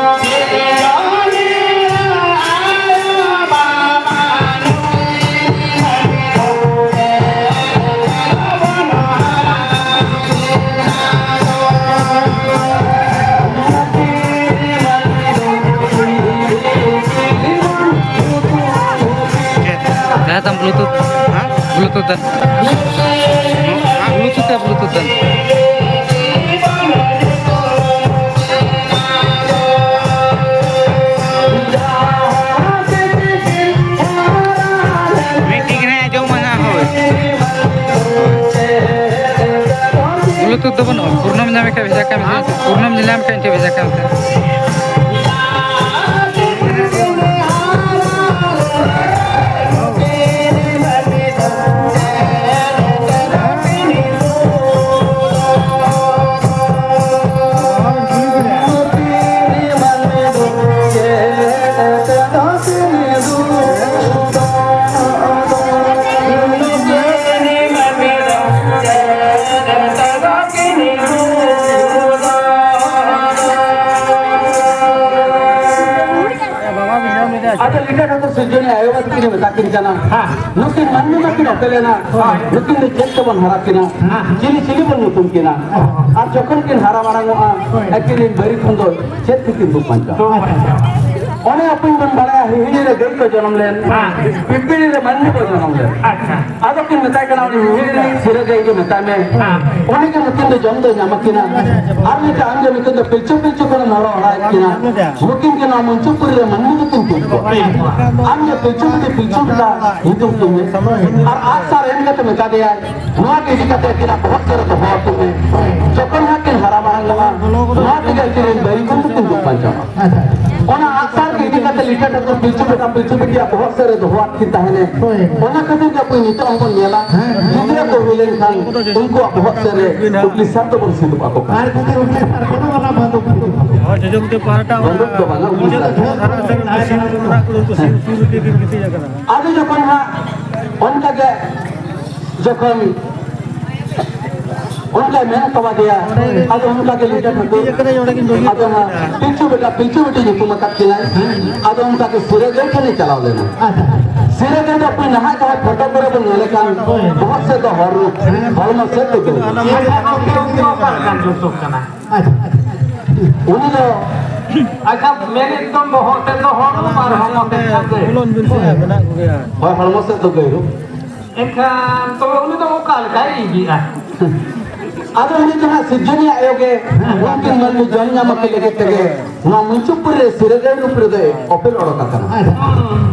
ᱫᱟᱭᱟ ᱛᱟᱢ Bluetooth᱾ ᱦᱮᱸ? Bluetooth ᱫᱟᱱ᱾ ᱦᱮᱸ? Bluetooth ᱛᱮ Bluetooth ᱫᱟᱱ᱾ ᱢᱤᱫᱴᱤᱡ ᱜᱮ ᱦᱟᱸᱜ ᱟᱸᱡᱚᱢᱚᱜᱼᱟ ᱦᱟᱸᱜ, ᱦᱳᱭ᱾ Bluetooth ᱫᱚ ᱵᱟᱹᱱᱩᱜᱼᱟ᱾ ᱯᱩᱨᱱᱚᱢ ᱧᱟᱢ ᱠᱷᱟᱱ ᱵᱷᱮᱡᱟ ᱠᱟᱜ ᱢᱮ᱾ ᱯᱩᱨᱱᱚᱢ ᱧᱟᱢ ᱠᱷᱟᱱ ᱴᱷᱤᱠ ᱵᱷᱮᱡᱟ ᱠᱟᱜ ᱢᱮ᱾ ᱟᱫᱚ ᱞᱤᱴᱟᱹ ᱴᱷᱟᱹᱠᱩᱨ ᱥᱤᱨᱡᱚᱱᱤᱭᱟᱹ ᱟᱭᱳ ᱵᱟᱵᱟ ᱛᱟᱹᱠᱤᱱ ᱮ ᱢᱮᱛᱟ ᱠᱤᱱ ᱠᱟᱱᱟ, ᱦᱮᱸ᱾ ᱱᱩᱠᱤᱱ ᱢᱟᱹᱱᱢᱤ ᱢᱟᱹᱠᱤᱱ ᱚᱯᱮᱞᱮᱱᱟ, ᱦᱳᱭ᱾ ᱱᱩᱠᱤᱱ ᱫᱚ ᱪᱮᱫ ᱛᱮᱵᱚᱱ ᱦᱟᱨᱟ ᱠᱤᱱᱟ? ᱦᱮᱸ᱾ ᱪᱤᱞᱤ ᱪᱤᱞᱤ ᱵᱚᱱ ᱧᱩᱛᱩᱢ ᱠᱤᱱᱟ? ᱦᱳᱭ᱾ ᱟᱨ ᱡᱚᱠᱷᱚᱱ ᱠᱤᱱ ᱦᱟᱨᱟ ᱢᱟᱨᱟᱝᱚᱜᱼᱟ, ᱦᱳᱭ᱾ ᱟᱹᱠᱤᱱ ᱨᱤᱱ ᱵᱟᱹᱨᱤ ᱠᱷᱚᱱ ᱫᱚ ᱪᱮᱫ ᱛᱮᱠᱤᱱ ᱫᱩᱠ ᱵᱟᱧᱪᱟᱣᱟ? ᱫᱩᱠ ᱵᱟᱧᱪᱟᱣᱟ᱾ ᱚᱱᱮ ᱟᱹᱯᱤᱧ ᱵᱚᱱ ᱵᱟᱲᱟᱭᱟ, ᱦᱤᱦᱤᱲᱤ ᱨᱮ ᱜᱟᱹᱭ ᱠᱚ ᱡᱚᱱᱚᱢ ᱞᱮᱱ, ᱦᱮᱸ᱾ ᱯᱤᱯᱤᱲᱤ ᱨᱮ ᱢᱟᱹᱱᱢᱤ ᱠᱚ ᱡᱚᱱᱚᱢ ᱞᱮᱱ᱾ ᱟᱪᱪᱷᱟ᱾ ᱟᱫᱚ ᱠᱤᱱ ᱢᱮᱛᱟᱭ ᱠᱟᱱᱟ, ᱩᱱᱤ ᱦᱤᱦᱤᱲᱤ ᱨᱤᱱᱤᱡ ᱥᱤᱨᱟᱹ ᱜᱟᱹᱭ ᱜᱮ ᱢᱮᱛᱟᱭ ᱢᱮ᱾ ᱦᱮᱸ᱾ ᱩᱱᱤ ᱜᱮ ᱱᱩᱠᱤᱱ ᱫᱚ ᱡᱚᱢ ᱫᱚᱭ ᱧᱟᱢ ᱟᱹᱠᱤᱱᱟ᱾ ᱟᱨ ᱢᱤᱫᱴᱟᱝ ᱟᱢ ᱜᱮ ᱱᱩᱠᱤᱱ ᱫᱚ ᱯᱤᱞᱪᱩ ᱯᱤᱞᱪᱩ ᱠᱷᱚᱱᱮᱢ ᱦᱚᱨᱚ ᱦᱚᱨᱟᱭᱮᱫ ᱠᱤᱱᱟ᱾ ᱱᱩᱠᱤᱱ ᱜᱮ ᱱᱚᱣᱟ ᱢᱚᱧᱪᱚᱯᱩᱨᱤ ᱨᱮ ᱢᱟᱹᱱᱢᱤ ᱫᱚᱠᱤᱱ ᱛᱩᱫ ᱠᱚᱣᱟ᱾ ᱟᱢ ᱜᱮ ᱯᱤᱞᱪᱩ ᱵᱤᱴᱤ ᱯᱤᱞᱪᱩ ᱵᱮᱴᱟ ᱧᱩᱛᱩᱢ ᱠᱤᱱ ᱢᱮ᱾ ᱟᱨ ᱟᱜ ᱥᱟᱨ ᱮᱢ ᱠᱟᱛᱮ ᱢᱮᱛᱟ ᱫᱮᱭᱟᱭ, ᱱᱚᱣᱟ ᱜᱮ ᱤᱫᱤ ᱠᱟᱛᱮ ᱟᱹᱠᱤᱱᱟᱜ ᱵᱚᱦᱚᱜ ᱥᱮᱫ ᱨᱮ ᱫᱚᱦᱚ ᱟᱹᱠᱤᱱ ᱢᱮ᱾ ᱡᱚᱠᱷᱚᱱ ᱦᱟᱸᱜ ᱠᱤᱱ ᱦᱟᱨᱟ ᱢᱟᱨᱟᱝᱚᱜᱼᱟ, ᱱᱚᱣᱟ ᱛᱮᱜᱮ ᱟᱹᱠᱤᱱ ᱨᱮᱱ ᱵᱟᱹᱭᱨᱤ ᱠᱷᱚᱱ ᱫᱚᱠᱤᱱ ᱫᱩᱜ ᱵᱟᱧᱪᱟᱣᱟ᱾ ᱟᱪᱪᱷᱟ᱾ ᱚᱱᱟ ᱟᱜ ᱥᱟᱨ ᱜᱮ ᱤᱫᱤ ᱠᱟᱛᱮ ᱞᱤᱴᱟᱹ ᱴᱷᱟᱹᱠᱩᱨ ᱯᱤᱞᱪᱩ ᱵᱮᱴᱟ ᱯᱤᱞᱪᱩ ᱵᱤᱴᱤᱭᱟᱜ ᱵᱚᱦᱚᱜ ᱥᱮᱫ ᱨᱮ ᱫᱚᱦᱚᱣᱟᱫ ᱠᱤᱱ ᱛᱟᱦᱮᱱᱮ᱾ ᱦᱳᱭ᱾ ᱚᱱᱟ ᱠᱷᱟᱹᱛᱤᱨ ᱜᱮ ᱟᱵᱚ ᱱᱤᱛᱚᱜ ᱦᱚᱸᱵᱚᱱ ᱧᱮᱞᱟ, ᱦᱮᱸ, ᱦᱮᱸ᱾ ᱜᱤᱫᱽᱨᱟᱹ ᱠᱚ ᱦᱩᱭ ᱞᱮᱱᱠᱷᱟᱱ ᱩᱱᱠᱩᱣᱟᱜ ᱵᱚᱦᱚᱜ ᱥᱮᱫ ᱨᱮ ᱩᱯᱞᱤ ᱥᱟᱨ ᱫᱚᱵᱚᱱ ᱥᱤᱫᱩᱵ ᱟᱠᱚ ᱠᱟᱱᱟ᱾ ᱟᱨ ᱡᱩᱫᱤ ᱩᱯᱞᱤ ᱥᱟᱨ ᱠᱚᱫᱚ ᱚᱱᱟ ᱵᱟᱹᱫᱩᱠ ᱠᱚ᱾ ᱦᱳᱭ, ᱡᱚᱡᱚᱢ ᱛᱮ ᱯᱟᱦᱴᱟ ᱵᱟᱹᱫᱩᱠ ᱫᱚ ᱵᱟᱝᱟ, ᱩᱯᱞᱤ ᱥᱟᱨ᱾ ᱫᱷᱟᱨᱟ ᱥᱮᱫ ᱨᱮ ᱥᱤᱢ ᱚᱲᱟᱜ ᱠᱚᱨᱮ ᱠᱚ ᱥᱤᱢ ᱥᱩᱨ ᱨᱮᱜᱮ ᱠᱤᱱ ᱜᱤᱛᱤᱡ ᱟᱠᱟᱱᱟ᱾ ᱟᱫᱚ ᱡᱚᱠᱷᱚᱱ ᱦᱟᱸᱜ ᱚᱱᱠᱟ ᱜᱮ ᱡᱚᱠᱷᱚᱱ ᱚᱱᱠᱟᱭ ᱢᱮᱱ ᱦᱚᱴᱚ ᱟᱫᱮᱭᱟ, ᱟᱫᱚ ᱚᱱᱠᱟ ᱜᱮ ᱞᱤᱴᱟᱹ ᱴᱷᱟᱹᱠᱩᱨ, ᱟᱫᱚ ᱚᱱᱟ ᱯᱤᱞᱪᱩ ᱵᱮᱴᱟ, ᱯᱤᱞᱪᱩ ᱵᱤᱴᱤ ᱧᱩᱛᱩᱢ ᱟᱠᱟᱫ ᱠᱤᱱᱟᱭ᱾ ᱟᱫᱚ ᱚᱱᱠᱟ ᱜᱮ ᱥᱤᱨᱟᱹ ᱜᱟᱹᱭ ᱴᱷᱮᱱᱮ ᱪᱟᱞᱟᱣ ᱞᱮᱱᱟ᱾ ᱥᱤᱨᱟᱹ ᱜᱟᱹᱭ ᱫᱚ ᱟᱯᱮ ᱱᱟᱦᱟᱜ ᱡᱟᱦᱟᱸ ᱯᱷᱳᱴᱳ ᱠᱚᱨᱮ ᱵᱚᱱ ᱧᱮᱞᱮ ᱠᱟᱱ, ᱵᱚᱦᱚᱜ ᱥᱮᱫ ᱫᱚ ᱦᱚᱲ, ᱦᱚᱲᱢᱚ ᱥᱮᱫ ᱫᱚ ᱜᱟᱹᱭ᱾ ᱟᱪᱪᱷᱟ, ᱟᱪᱪᱷᱟ᱾ ᱩᱱᱤ ᱫᱚ ᱟᱪᱪᱷᱟ, ᱢᱮᱱᱮᱫ ᱫᱚ ᱵᱚᱦᱚᱜ ᱥᱮᱫ ᱫᱚ ᱦᱚᱲ ᱟᱨ ᱦᱚᱲᱢᱚ ᱥᱮᱫ ᱠᱷᱟᱱ ᱜᱟᱹᱭ᱾ ᱵᱩᱞᱚᱱ ᱵᱤᱱ ᱥᱮ, ᱢᱮᱱᱟᱜ ᱠᱚᱜᱮᱭᱟ᱾ ᱦᱳᱭ, ᱦᱚᱲᱢᱚ ᱥᱮᱫ ᱫᱚ ᱜᱟᱹᱭ ᱫᱚ᱾ ᱮᱱᱠᱷᱟᱱ ᱛᱚᱵᱮ ᱩᱱᱤ ᱫᱚ ᱚᱠᱟ ᱞᱮᱠᱟᱭ ᱤᱫᱤᱜᱼᱟ? ᱟᱫᱚ ᱩᱱᱤ ᱫᱚ ᱦᱟᱸᱜ ᱥᱤᱨᱡᱚᱱᱤᱭᱟᱹ ᱟᱭᱳ ᱜᱮ ᱩᱱᱠᱤᱱ ᱢᱟᱹᱱᱢᱤ ᱡᱚᱢ ᱧᱟᱢ ᱟᱹᱠᱤᱱ ᱞᱟᱹᱜᱤᱫ ᱛᱮᱜᱮ ᱱᱚᱣᱟ ᱢᱩᱧᱪᱩᱯᱩᱨ ᱨᱮ ᱥᱤᱨᱟᱹ ᱜᱟᱹᱭ ᱨᱩᱯ ᱨᱮᱫᱚᱭ ᱚᱯᱮᱞ ᱚᱰᱚᱠ ᱟᱠᱟᱱᱟ᱾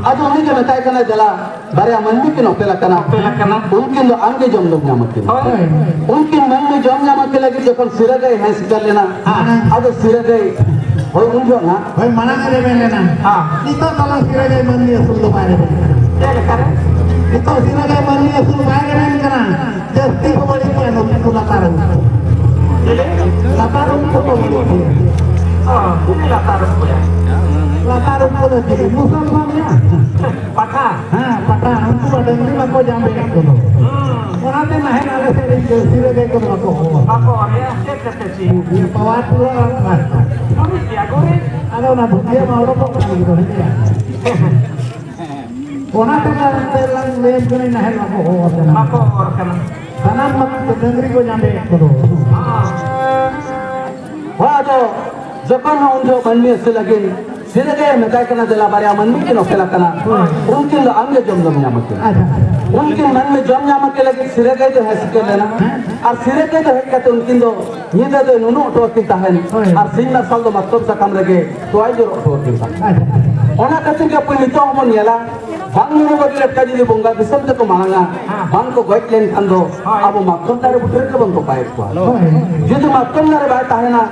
ᱟᱫᱚ ᱩᱱᱤ ᱜᱮ ᱢᱮᱛᱟᱭ ᱠᱟᱱᱟ, ᱫᱮᱞᱟ, ᱵᱟᱨᱭᱟ ᱢᱟᱹᱱᱢᱤ ᱠᱤᱱ ᱚᱯᱮᱞ ᱟᱠᱟᱱᱟ᱾ ᱚᱯᱮᱞ ᱟᱠᱟᱱᱟ᱾ ᱩᱱᱠᱤᱱ ᱫᱚ ᱟᱢ ᱜᱮ ᱡᱚᱢ ᱫᱚᱢ ᱧᱟᱢ ᱟᱹᱠᱤᱱᱟ᱾ ᱦᱳᱭ᱾ ᱩᱱᱠᱤᱱ ᱢᱟᱹᱱᱢᱤ ᱡᱚᱢ ᱧᱟᱢ ᱟᱹᱠᱤᱱ ᱞᱟᱹᱜᱤᱫ ᱡᱚᱠᱷᱚᱱ ᱥᱤᱨᱟᱹ ᱜᱟᱹᱭ ᱦᱮᱸ ᱥᱮᱴᱮᱨ ᱞᱮᱱᱟ, ᱦᱮᱸ᱾ ᱟᱫᱚ ᱥᱤᱨᱟᱹ ᱜᱟᱹᱭ, ᱦᱳᱭ, ᱩᱱ ᱡᱚᱦᱚᱜ ᱱᱟᱜ᱾ ᱦᱳᱭ, ᱢᱟᱲᱟᱝ ᱨᱮ ᱢᱮᱱ ᱞᱮᱱᱟ᱾ ᱦᱮᱸ᱾ ᱱᱤᱛᱚᱜ ᱛᱟᱞᱟᱝ ᱥᱤᱨᱟᱹ ᱜᱟᱹᱭ ᱢᱟᱹᱱᱢᱤ ᱟᱹᱥᱩᱞ ᱫᱚ ᱵᱟᱭ ᱨᱮᱵᱮᱱ ᱠᱟᱱᱟ᱾ ᱪᱮᱫ ᱞᱮᱠᱟ ᱨᱮ? ᱱᱤᱛᱚᱜ ᱥᱤᱨᱟᱹ ᱜᱟᱹᱭ ᱢᱟᱹᱱᱢᱤ ᱟᱹᱥᱩᱞ ᱵᱟᱭ ᱨᱮᱵᱮᱱ ᱠᱟᱱᱟ᱾ ᱡᱟᱹᱥᱛᱤ ᱠᱚ ᱵᱟᱹᱲᱤᱡ ᱜᱮᱭᱟ ᱱᱩᱠᱩ ᱠᱚ ᱞᱟᱛᱟᱨ ᱨᱮ᱾ ᱪᱮᱫ? ᱞᱟᱛᱟᱨ ᱨᱮ ᱩᱱᱠᱩ ᱠᱚ ᱵᱟᱹᱲᱤᱡ ᱜᱮᱭᱟ᱾ ᱚ, ᱩᱱᱤ ᱞᱟᱛᱟᱨ ᱨᱮ ᱩᱱᱠᱩ ᱭᱟ᱾ ᱞᱟᱛᱟᱨ ᱨᱮ ᱩᱱᱠᱩ ᱫᱚ ᱪᱤᱞᱤ? ᱢᱩᱥᱚᱞᱢᱟᱱ ᱭᱟ᱾ ᱯᱟᱴᱷᱟ᱾ ᱦᱮᱸ, ᱯᱟᱴᱷᱟ᱾ ᱩᱱᱠᱩ ᱢᱟ ᱰᱟᱹᱝᱨᱤ ᱵᱟᱠᱚ ᱡᱟᱢᱮᱫ ᱠᱚᱫᱚ᱾ ᱦᱩᱸ᱾ ᱚᱱᱟᱛᱮ ᱱᱟᱦᱮᱞ ᱟᱞᱮ ᱥᱮᱫ ᱨᱮᱱ ᱥᱤᱨᱟᱹ ᱜᱟᱹᱭ ᱠᱚᱫᱚ ᱵᱟᱠᱚ ᱦᱚᱦᱚ᱾ ᱵᱟᱠᱚ ᱦᱚᱦᱚᱭᱟ, ᱪᱮᱫ ᱠᱟᱛᱮ ᱪᱮᱫ? ᱯᱟᱣᱟᱨ ᱴᱤᱞᱟᱨ ᱟᱨ ᱴᱨᱟᱠᱴᱟᱨ᱾ ᱜᱩᱨᱤᱡ ᱜᱮᱭᱟ, ᱜᱩᱨᱤᱡ᱾ ᱟᱫᱚ ᱚᱱᱟ ᱵᱷᱩᱛᱤᱭᱟᱹ ᱢᱟ ᱚᱰᱚᱠᱚᱜ ᱠᱟᱱ ᱜᱮᱫᱚ, ᱦᱮᱸ ᱥᱮ? ᱚᱱᱟ ᱛᱮ ᱞᱟᱝ ᱞᱟᱹᱭ ᱠᱟᱱᱟ, ᱱᱟᱦᱮᱞ ᱵᱟᱠᱚ ᱦᱚᱦᱚ ᱠᱟᱱᱟ᱾ ᱵᱟᱠᱚ ᱦᱚᱦᱚ ᱠᱟᱱᱟ᱾ ᱥᱟᱱᱟᱢ ᱰᱟᱹᱝᱨᱤ ᱠᱚ ᱧᱟᱢᱮᱫ ᱠᱚᱫᱚ᱾ ᱦᱳᱭ, ᱟᱫᱚ ᱡᱚᱠᱷᱚᱱ ᱩᱱ ᱡᱚᱠᱷᱚᱱ ᱢᱟᱹᱱᱢᱤ ᱟᱹᱥᱩᱞ ᱞᱟᱹᱜᱤᱫ ᱥᱤᱨᱟᱹ ᱜᱮ ᱢᱮᱛᱟᱭ ᱠᱟᱱᱟ, "ᱫᱮᱞᱟ ᱵᱟᱨᱭᱟ ᱢᱟᱹᱱᱢᱤ ᱠᱤᱱ ᱚᱯᱮᱞ ᱟᱠᱟᱱᱟ, ᱩᱱᱠᱤᱱ ᱫᱚ ᱟᱢᱜᱮ ᱡᱚᱢ ᱫᱚᱢ ᱧᱟᱢ ᱟᱹᱠᱤᱱ᱾" ᱟᱪᱪᱷᱟ᱾ ᱩᱱᱠᱤᱱ ᱢᱟᱹᱱᱢᱤ ᱡᱚᱢ ᱧᱟᱢ ᱟᱹᱠᱤᱱ ᱞᱟᱹᱜᱤᱫ ᱥᱤᱨᱟᱹ ᱜᱟᱹᱭ ᱫᱚ ᱦᱮᱡ ᱥᱮᱴᱮᱨ ᱞᱮᱱᱟ᱾ ᱦᱮᱸ᱾ ᱟᱨ ᱥᱤᱨᱟᱹ ᱜᱟᱹᱭ ᱫᱚ ᱦᱮᱡ ᱠᱟᱛᱮ ᱩᱱᱠᱤᱱ ᱫᱚ ᱧᱤᱫᱟᱹ ᱫᱚᱭ ᱱᱩᱱᱩ ᱦᱚᱴᱚ ᱟᱹᱠᱤᱱ ᱛᱟᱦᱮᱸᱱ᱾ ᱦᱳᱭ᱾ ᱟᱨ ᱥᱤᱧ ᱢᱟᱨᱥᱟᱞ ᱫᱚ ᱢᱟᱛᱠᱚᱢ ᱥᱟᱠᱟᱢ ᱨᱮᱜᱮ ᱛᱚᱣᱟᱭ ᱡᱚᱨᱚ ᱦᱚᱴᱚ ᱟᱹᱠᱤᱱ ᱛᱟᱦᱮᱸᱱ᱾ ᱟᱪᱪᱷᱟ᱾ ᱚᱱᱟ ᱠᱷᱟᱹᱛᱤᱨ ᱜᱮ ᱟᱵᱚ ᱱᱤᱛᱚᱜ ᱦᱚᱸᱵᱚᱱ ᱧᱮᱞᱟ, ᱵᱟᱝ ᱱᱩᱱᱩ ᱵᱟᱹᱜᱤ ᱞᱮᱠᱟ ᱡᱩᱫᱤ ᱵᱚᱸᱜᱟ ᱫᱤᱥᱚᱢ ᱛᱮᱠᱚ ᱢᱟᱲᱟᱝᱟ, ᱦᱮᱸ᱾ ᱵᱟᱝ ᱠᱚ ᱜᱚᱡ ᱞᱮᱱᱠᱷᱟᱱ ᱫᱚ ᱦᱳᱭ᱾ ᱟᱵᱚ ᱢᱟᱛᱠᱚᱢ ᱫᱟᱨᱮ ᱵᱩᱴᱟᱹ ᱨᱮᱜᱮ ᱵᱚᱱ ᱛᱚᱯᱟᱭᱮᱫ ᱠᱚᱣᱟ᱾ ᱦᱳᱭ᱾ ᱡᱩᱫᱤ ᱢᱟᱛᱠᱚᱢ ᱫᱟᱨᱮ ᱵᱟᱭ ᱛᱟᱦᱮᱱᱟ,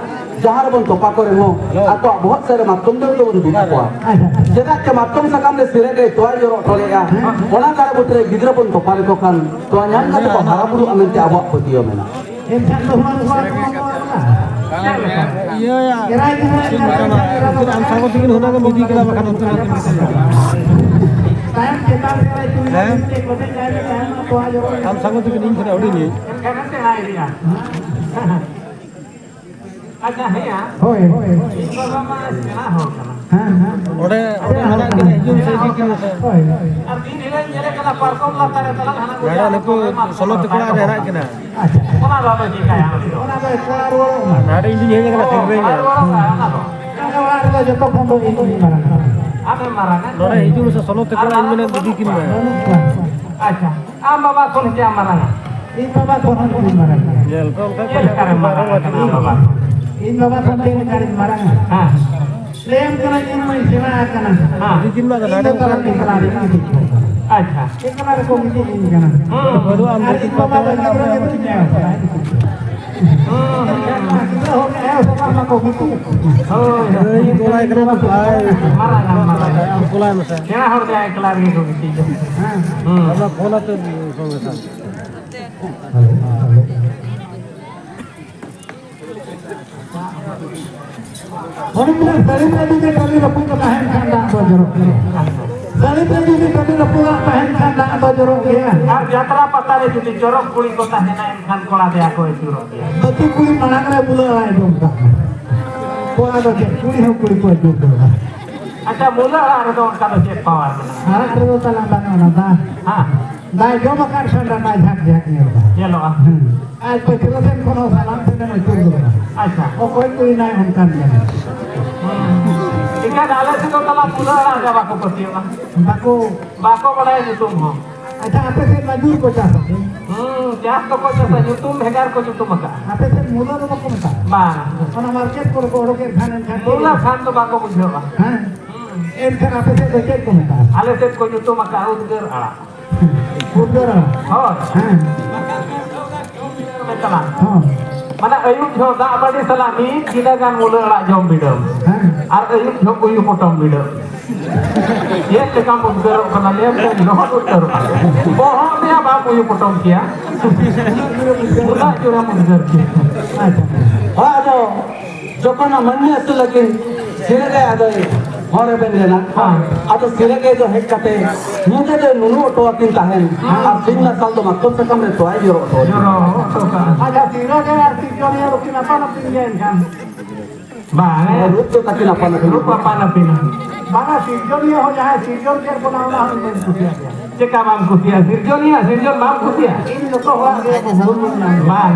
ᱡᱟᱦᱟᱸ ᱨᱮᱵᱚᱱ ᱛᱚᱯᱟ ᱠᱚ ᱨᱮᱦᱚᱸ, ᱟᱠᱚᱣᱟᱜ ᱵᱚᱦᱚᱜ ᱥᱮᱫ ᱨᱮ ᱢᱟᱛᱠᱚᱢ ᱫᱟᱨᱮ ᱫᱚᱵᱚᱱ ᱵᱤᱫ ᱠᱚᱣᱟ᱾ ᱟᱪᱪᱷᱟ᱾ ᱪᱮᱫᱟᱜ ᱪᱮ ᱢᱟᱛᱠᱚᱢ ᱥᱟᱠᱟᱢ ᱨᱮ ᱥᱤᱨᱟᱹ ᱜᱟᱹᱭ ᱛᱚᱣᱟᱭ ᱡᱚᱨᱚ ᱦᱚᱴᱚ ᱞᱮᱫᱼᱟ, ᱦᱮᱸ᱾ ᱚᱱᱟ ᱫᱟᱨᱮ ᱵᱩᱴᱟᱹ ᱨᱮ ᱜᱤᱫᱽᱨᱟᱹ ᱵᱚᱱ ᱛᱚᱯᱟ ᱞᱮᱠᱚ ᱠᱷᱟᱱ, ᱛᱚᱣᱟ ᱧᱟᱢ ᱠᱟᱛᱮ ᱠᱚ ᱦᱟᱨᱟ ᱵᱩᱨᱩᱜᱼᱟ ᱢᱮᱱᱛᱮ ᱟᱵᱚᱣᱟᱜ ᱯᱟᱹᱛᱭᱟᱹᱣ ᱢᱮᱱᱟᱜᱼᱟ᱾ ᱮᱱᱠᱷᱟᱱ ᱫᱚ ᱦᱩᱲᱩ ᱠᱚ ᱪᱮᱫ ᱞᱮᱠᱟ? ᱤᱭᱟᱹ ᱭᱟ, ᱪᱮᱫ ᱞᱮᱠᱟ ᱱᱟ? ᱩᱱᱠᱤᱱ ᱟᱢ ᱥᱟᱸᱜᱚ ᱛᱟᱹᱠᱤᱱ ᱦᱩᱱᱟᱹᱝ ᱮᱢ ᱤᱫᱤ ᱠᱮᱫᱟ, ᱵᱟᱠᱷᱟᱱ ᱩᱱᱠᱤᱱ ᱟᱹᱠᱤᱱ ᱠᱤᱱ ᱪᱟᱞᱟᱜᱼᱟ᱾ ᱛᱟᱭᱚᱢ ᱪᱮᱛᱟᱱ ᱥᱮᱫ ᱨᱮ ᱪᱩᱲᱤ ᱦᱮᱸ? ᱠᱚ ᱠᱚᱴᱮᱡ ᱠᱟᱭ ᱢᱮ, ᱛᱟᱭᱚᱢ ᱛᱚᱣᱟ ᱡᱚᱨᱚ ᱟᱢ ᱥᱟᱸᱜᱚ ᱛᱟᱹᱠᱤᱱ ᱤᱧ ᱠᱷᱚᱱᱟᱜ ᱦᱩᱰᱤᱧ ᱤᱧ᱾ ᱮᱱᱠᱷᱟᱱ ᱥᱮᱬᱟ ᱤᱫᱤᱜᱼᱟ᱾ ᱟᱪᱪᱷᱟ, ᱦᱮᱸᱭᱟ᱾ ᱦᱳᱭ, ᱦᱳᱭ᱾ ᱤᱧ ᱵᱟᱵᱟ ᱢᱟ ᱥᱮᱬᱟ ᱦᱚᱲ ᱠᱟᱱᱟ᱾ ᱦᱮᱸ, ᱦᱮᱸ᱾ ᱚᱸᱰᱮ, ᱚᱸᱰᱮ ᱢᱮᱱᱟᱜ ᱠᱤᱱᱟ, ᱦᱤᱡᱩᱜ ᱢᱮᱥᱮ, ᱤᱫᱤ ᱠᱤᱱ ᱢᱮᱥᱮ᱾ ᱦᱳᱭ᱾ ᱟᱨ ᱫᱤᱱ ᱦᱤᱞᱳᱜ ᱧᱮᱞᱮ ᱠᱟᱱᱟ, ᱯᱟᱨᱠᱚᱢ ᱞᱟᱛᱟᱨ ᱨᱮ ᱛᱟᱞᱟᱝ ᱦᱟᱱᱟ ᱠᱚ ᱱᱚᱰᱮ ᱡᱟᱦᱟᱸ ᱱᱩᱠᱩ ᱠᱚ ᱮᱢᱟ ᱥᱚᱱᱚᱛ ᱠᱚ ᱠᱚᱲᱟ ᱨᱮ ᱦᱮᱱᱟᱜ ᱠᱤᱱᱟ᱾ ᱟᱪᱪᱷᱟ᱾ ᱚᱱᱟ ᱫᱚ ᱟᱫᱚ ᱪᱤᱠᱟᱹᱭᱟ ᱩᱱᱤ ᱫᱚ? ᱚᱱᱟ ᱫᱚ ᱠᱚᱲᱟ ᱨᱩᱣᱟᱹᱲᱚᱜ ᱢᱟ᱾ ᱱᱚᱰᱮ ᱤᱧ ᱫᱩᱧ ᱦᱮᱡ ᱟᱠᱟᱱᱟ, ᱚ, ᱛᱤᱨᱞᱟᱹ ᱠᱚᱲᱟ ᱜᱮ᱾ ᱨᱩᱣᱟᱹᱲᱚᱜ ᱢᱟ, ᱚᱱᱟ ᱫᱚ᱾ ᱚᱱᱟ ᱚᱲᱟᱜ ᱨᱮᱫᱚ ᱡᱚᱛᱚ ᱠᱷᱚᱱ ᱫᱚ ᱤᱧ ᱜᱤᱧ ᱢᱟᱨᱟᱝ ᱠᱟᱱᱟ᱾ ᱟᱢᱮᱢ ᱢᱟᱨᱟᱝᱟ? ᱱᱚᱰᱮ ᱦᱤᱡᱩᱜ ᱢᱮᱥᱮ, ᱥᱚᱱᱚᱛ ᱛᱮ ᱠᱚᱲᱟ, ᱤᱧ ᱢᱮᱱᱟ ᱫᱤᱫᱤ ᱠᱤᱱ ᱢᱮ᱾ ᱵᱟᱹᱱᱩᱜ ᱠᱚᱣᱟ᱾ ᱟᱪᱪᱷᱟ, ᱟᱢ ᱵᱟᱵᱟ ᱠᱷᱚᱱ ᱪᱮᱫ ᱟᱢ ᱢᱟᱨᱟᱝᱟ? ᱤᱧ ᱵᱟᱵᱟ ᱠᱷᱚᱱ ᱦᱚᱸ ᱤᱧ ᱢᱟᱨᱟᱝ ᱜᱮᱭᱟ᱾ ᱧᱮᱞ ᱠᱚ ᱚᱱᱠᱟ ᱪᱮᱫ ᱞᱮᱠᱟᱨᱮᱢ ᱢᱟᱨᱟᱝ ᱠᱟᱱᱟ ᱟᱢ ᱵᱟᱵᱟ ᱠᱷᱚᱱ? ᱤᱧ ᱵᱟᱵᱟ ᱠᱷᱚᱱ ᱪᱮᱫ ᱞᱮᱠᱟᱨᱤᱧ ᱢᱟᱨᱟᱝᱟ? ᱦᱮᱸ᱾ ᱞᱟᱹᱭᱟᱢ ᱠᱟᱱᱟ, ᱤᱧ ᱢᱟᱧ ᱥᱮᱬᱟ ᱟᱠᱟᱱᱟ᱾ ᱦᱮᱸ᱾ ᱤᱧ ᱫᱚ ᱛᱟᱞᱟ ᱴᱷᱤᱠᱟᱹᱱᱟ ᱨᱮ ᱤᱧ ᱫᱚ ᱠᱟᱱᱟ᱾ ᱟᱪᱪᱷᱟ᱾ ᱮᱠᱞᱟ ᱨᱮᱠᱚ ᱜᱤᱛᱤᱡ ᱤᱧ ᱠᱟᱱᱟ᱾ ᱦᱩᱸ᱾ ᱵᱟᱹᱱᱩᱜᱼᱟ, ᱟᱢ ᱟᱨ ᱫᱚ ᱤᱧ ᱵᱟᱵᱟ ᱫᱚ ᱜᱤᱫᱽᱨᱟᱹ ᱜᱮ ᱵᱟᱹᱧ ᱧᱮᱞ ᱠᱟᱫᱟ᱾ ᱦᱩᱸ, ᱦᱩᱸ, ᱦᱩᱸ᱾ ᱜᱤᱫᱽᱨᱟᱹ ᱦᱚᱲ ᱮ ᱦᱚᱯᱚᱱ ᱢᱟᱠᱚ ᱜᱤᱛᱤᱡ᱾ ᱦᱳᱭ, ᱦᱳᱭ᱾ ᱤᱧ ᱠᱚᱲᱟᱭ ᱠᱟᱱᱟ ᱛᱚ ᱵᱷᱟᱭ᱾ ᱢᱟᱨᱟᱝ ᱟᱢ, ᱢᱟᱨᱟᱝ ᱟᱢ᱾ ᱟᱢ ᱠᱚᱞᱟᱭ ᱢᱮᱥᱮ᱾ ᱥᱮᱬᱟ ᱦᱚᱲ ᱫᱚ ᱮᱠᱞᱟ ᱨᱮᱜᱮ ᱠᱚ ᱜᱤᱛᱤᱡᱚᱜ᱾ ᱦᱮᱸ᱾ ᱦᱩᱸ᱾ ᱟᱫᱚ ᱯᱷᱳᱱ ᱟᱛᱮ ᱥᱚᱸᱜᱮ ᱥᱟᱝ᱾ Hello, hello. ᱚᱱᱮ ᱢᱮᱱᱟ, ᱥᱟᱹᱲᱤᱢ ᱨᱮ ᱡᱩᱫᱤ ᱴᱟᱹᱞᱤ ᱨᱟᱹᱯᱩᱫ ᱠᱚ ᱛᱟᱦᱮᱱ ᱠᱷᱟᱱ ᱫᱟᱜ ᱫᱚ ᱡᱚᱨᱚᱜ ᱜᱮᱭᱟ᱾ ᱥᱟᱹᱲᱤᱢ ᱨᱮ ᱡᱩᱫᱤ ᱴᱟᱹᱞᱤ ᱨᱟᱹᱯᱩᱫᱟᱜ ᱛᱟᱦᱮᱱ ᱠᱷᱟᱱ ᱫᱟᱜ ᱫᱚ ᱡᱚᱨᱚᱜ ᱜᱮᱭᱟ᱾ ᱟᱨ ᱡᱟᱛᱨᱟ ᱯᱟᱛᱟ ᱨᱮ ᱡᱩᱫᱤ ᱪᱚᱨᱚᱠ ᱠᱩᱲᱤ ᱠᱚ ᱛᱟᱦᱮᱱᱟ, ᱮᱱᱠᱷᱟᱱ ᱠᱚᱲᱟ ᱫᱮᱭᱟ ᱠᱚ ᱟᱹᱪᱩᱨᱚᱜ ᱜᱮᱭᱟ᱾ ᱵᱟᱹᱛᱤ ᱠᱩᱲᱤ ᱢᱟᱲᱟᱝ ᱨᱮ ᱵᱩᱞᱟᱹᱣ ᱟᱲᱟᱭ ᱫᱚ ᱚᱱᱠᱟ᱾ ᱠᱚᱲᱟ ᱫᱚ ᱪᱮᱫ, ᱠᱩᱲᱤ ᱦᱚᱸ ᱠᱩᱲᱤ ᱠᱚ ᱟᱹᱪᱩᱨ ᱫᱟᱲᱮᱭᱟᱜᱼᱟ᱾ ᱟᱪᱪᱷᱟ, ᱢᱩᱞᱟᱹ ᱟᱲᱟᱜ ᱨᱮᱫᱚ ᱚᱱᱠᱟ ᱫᱚ ᱪᱮᱫ ᱯᱟᱣᱟᱨ ᱢᱮᱱᱟᱜᱼᱟ? ᱟᱲᱟᱜ ᱨᱮᱫᱚ ᱛᱟᱞᱟᱝ ᱵᱟᱹᱱᱩᱜᱼᱟ, ᱚᱱᱟ ᱫᱟ᱾ ᱦᱮᱸ᱾ ᱫᱟᱭ ᱡᱚᱢ ᱟᱠᱟᱫ ᱠᱷᱟᱱ ᱰᱟᱸᱰᱟ ᱡᱷᱟᱠ ᱡᱷᱟᱠ ᱧᱮᱞᱚᱜᱼᱟ᱾ ᱧᱮᱞᱚᱜᱼᱟ᱾ ᱦᱮᱸ᱾ ᱟᱨ ᱯᱟᱹᱪᱷᱞᱟᱹ ᱥᱮᱱ ᱠᱷᱚᱱ ᱦᱚᱸ ᱥᱟᱞᱟᱢ ᱥᱮᱱᱮᱢ ᱟᱹᱪᱩᱨ ᱜᱚᱫᱚᱜᱼᱟ᱾ ᱟᱪᱪᱷᱟ᱾ ᱚᱠᱚᱭ ᱠᱚ ᱮᱱᱟᱭ ᱚᱱᱠᱟᱱ ᱠᱟᱱᱟ᱾ ᱦᱮᱸ᱾ ᱮᱱᱠᱷᱟᱱ ᱟᱞᱮ ᱥᱮᱫ ᱫᱚ ᱛᱟᱞᱟ ᱢᱩᱞᱟᱹ ᱟᱲᱟᱜ ᱨᱮ ᱵᱟᱠᱚ ᱯᱟᱹᱛᱭᱟᱹᱜᱼᱟ᱾ ᱵᱟᱠᱚ ᱵᱟᱠᱚ ᱵᱟᱲᱟᱭᱟ ᱧᱩᱛᱩᱢ ᱦᱚᱸ᱾ ᱟᱪᱪᱷᱟ, ᱟᱯᱮ ᱥᱮᱫ ᱢᱟ ᱡᱩᱨ ᱠᱚ ᱪᱟᱥᱟ ᱥᱮ? ᱦᱩᱸ, ᱪᱟᱥ ᱫᱚᱠᱚ ᱪᱟᱥᱟ, ᱧᱩᱛᱩᱢ ᱵᱷᱮᱜᱟᱨ ᱠᱚ ᱧᱩᱛᱩᱢ ᱟᱠᱟᱫᱼᱟ᱾ ᱟᱯᱮ ᱥᱮᱫ ᱢᱩᱞᱟᱹ ᱫᱚ ᱵᱟᱠᱚ ᱢᱮᱛᱟᱜᱼᱟ? ᱵᱟᱝ᱾ ᱚᱱᱟ ᱢᱟᱨᱠᱮᱴ ᱠᱚᱨᱮ ᱠᱚ ᱚᱰᱚᱠᱮᱫ ᱠᱷᱟᱱ ᱮᱱᱠᱷᱟᱱ ᱢᱩᱞᱟᱹ ᱠᱷᱟᱱ ᱫᱚ ᱵᱟᱠᱚ ᱵᱩᱡᱷᱟᱹᱣᱟ᱾ ᱦᱮᱸ? ᱦᱩᱸ᱾ ᱮᱱᱠᱷᱟᱱ ᱟᱯᱮ ᱥᱮᱫ ᱫᱚ ᱪᱮᱫ ᱠᱚ ᱢᱮᱛᱟᱜᱼᱟ? ᱟᱞᱮ ᱥᱮᱫ ᱠᱚ ᱧᱩᱛᱩᱢ ᱟᱠᱟᱫᱼᱟ ᱩᱫᱽᱜᱟᱹᱨ ᱟᱲᱟᱜ᱾ ᱩᱫᱽᱜᱟᱹᱨ ᱟᱲᱟᱜ? ᱦᱳᱭ᱾ ᱦᱮᱸ᱾ ᱢᱮ ᱛᱟᱞᱟᱝ᱾ ᱦᱚᱸ᱾ ᱢᱟᱱᱮ ᱟᱹᱭᱩᱵ ᱡᱚᱦᱚᱜ ᱫᱟᱜ ᱢᱟᱹᱰᱤ ᱥᱟᱞᱟᱜ ᱢᱤᱫ ᱜᱤᱞᱟᱹ ᱜᱟᱱ ᱢᱩᱞᱟᱹ ᱟᱲᱟᱜ ᱡᱚᱢ ᱵᱤᱰᱟᱹᱣ᱾ ᱦᱮᱸ᱾ ᱟᱨ ᱟᱹᱭᱩᱵ ᱡᱚᱦᱚᱜ ᱩᱭᱩ ᱯᱚᱴᱚᱢ ᱵᱤᱰᱟᱹᱣ᱾ ᱪᱮᱫ ᱞᱮᱠᱟᱢ ᱩᱫᱽᱜᱟᱹᱨᱚᱜ ᱠᱟᱱᱟ, ᱞᱟᱹᱭᱟᱢ ᱠᱟᱹᱱᱟᱹᱧ, ᱞᱚᱦᱚᱫ ᱩᱛᱟᱹᱨᱚᱜᱼᱟ᱾ ᱵᱚᱦᱚᱜ ᱨᱮᱭᱟᱜ ᱵᱟᱢ ᱩᱭᱩ ᱯᱚᱴᱚᱢ ᱠᱮᱭᱟ᱾ ᱩᱱᱟᱹᱜ ᱡᱳᱨᱮᱢ ᱩᱫᱽᱜᱟᱹᱨ ᱠᱮᱭᱟ᱾ ᱟᱪᱪᱷᱟ᱾ ᱦᱳᱭ, ᱟᱫᱚ ᱡᱚᱠᱷᱚᱱ ᱢᱟᱹᱱᱢᱤ ᱟᱹᱥᱩᱞ ᱞᱟᱹᱜᱤᱫ ᱥᱤᱨᱟᱹ ᱨᱮ ᱟᱫᱚᱭ ᱦᱚᱨ ᱨᱮᱵᱮᱱ ᱞᱮᱱᱟ᱾ ᱦᱮᱸ᱾ ᱟᱫᱚ ᱥᱤᱨᱟᱹ ᱜᱮ ᱫᱚ ᱦᱮᱡ ᱠᱟᱛᱮ ᱧᱤᱫᱟᱹ ᱫᱚᱭ ᱱᱩᱱᱩ ᱚᱴᱚ ᱟᱹᱠᱤᱱ ᱛᱟᱦᱮᱱ᱾ ᱦᱮᱸ᱾ ᱟᱨ ᱥᱤᱧ ᱢᱟᱨᱥᱟᱞ ᱫᱚ ᱢᱟᱛᱠᱚᱢ ᱥᱟᱠᱟᱢ ᱨᱮ ᱛᱚᱣᱟᱭ ᱡᱚᱨᱚ ᱚᱴᱚ ᱟᱹᱠᱤᱱ᱾ ᱡᱚᱨᱚ ᱚᱴᱚ ᱠᱟᱜᱼᱟ᱾ ᱟᱪᱪᱷᱟ, ᱥᱤᱨᱟᱹ ᱜᱮ ᱟᱨ ᱥᱤᱨᱡᱚᱱᱤᱭᱟᱹ ᱫᱚᱠᱤᱱ ᱟᱯᱟᱱ ᱟᱹᱯᱤᱱ ᱜᱮᱭᱟ ᱮᱱᱠᱷᱟᱱ᱾ ᱵᱟᱝ, ᱨᱩᱯ ᱫᱚ ᱛᱟᱹᱠᱤᱱ ᱟᱯᱟᱱ ᱟᱹᱯᱤᱱ᱾ ᱨᱩᱯ ᱟᱯᱟᱱ ᱟᱹᱯᱤᱱ᱾ ᱵᱟᱝᱟ, ᱥᱤᱨᱡᱚᱱᱤᱭᱟᱹ ᱦᱚᱸ ᱡᱟᱦᱟᱸᱭ ᱥᱤᱨᱡᱚᱱ ᱠᱮᱫ ᱵᱚᱱᱟ, ᱚᱱᱟ ᱦᱚᱸ ᱵᱟᱹᱧ ᱠᱩᱥᱤᱭᱟᱜ ᱜᱮᱭᱟ᱾ ᱪᱮᱠᱟ ᱵᱟᱢ ᱠᱩᱥᱤᱭᱟᱜᱼᱟ? ᱥᱤᱨᱡᱚᱱᱤᱭᱟᱹ ᱥᱤᱨᱡᱚᱱ ᱵᱟᱢ ᱠᱩᱥᱤᱭᱟᱜᱼᱟ? ᱤᱧ ᱡᱚᱛᱚ ᱦᱚᱲᱟᱜ ᱜᱮ ᱵᱷᱩᱞ ᱵᱚᱱ ᱧᱟᱢ ᱮᱫᱟ᱾ ᱵᱟᱝ᱾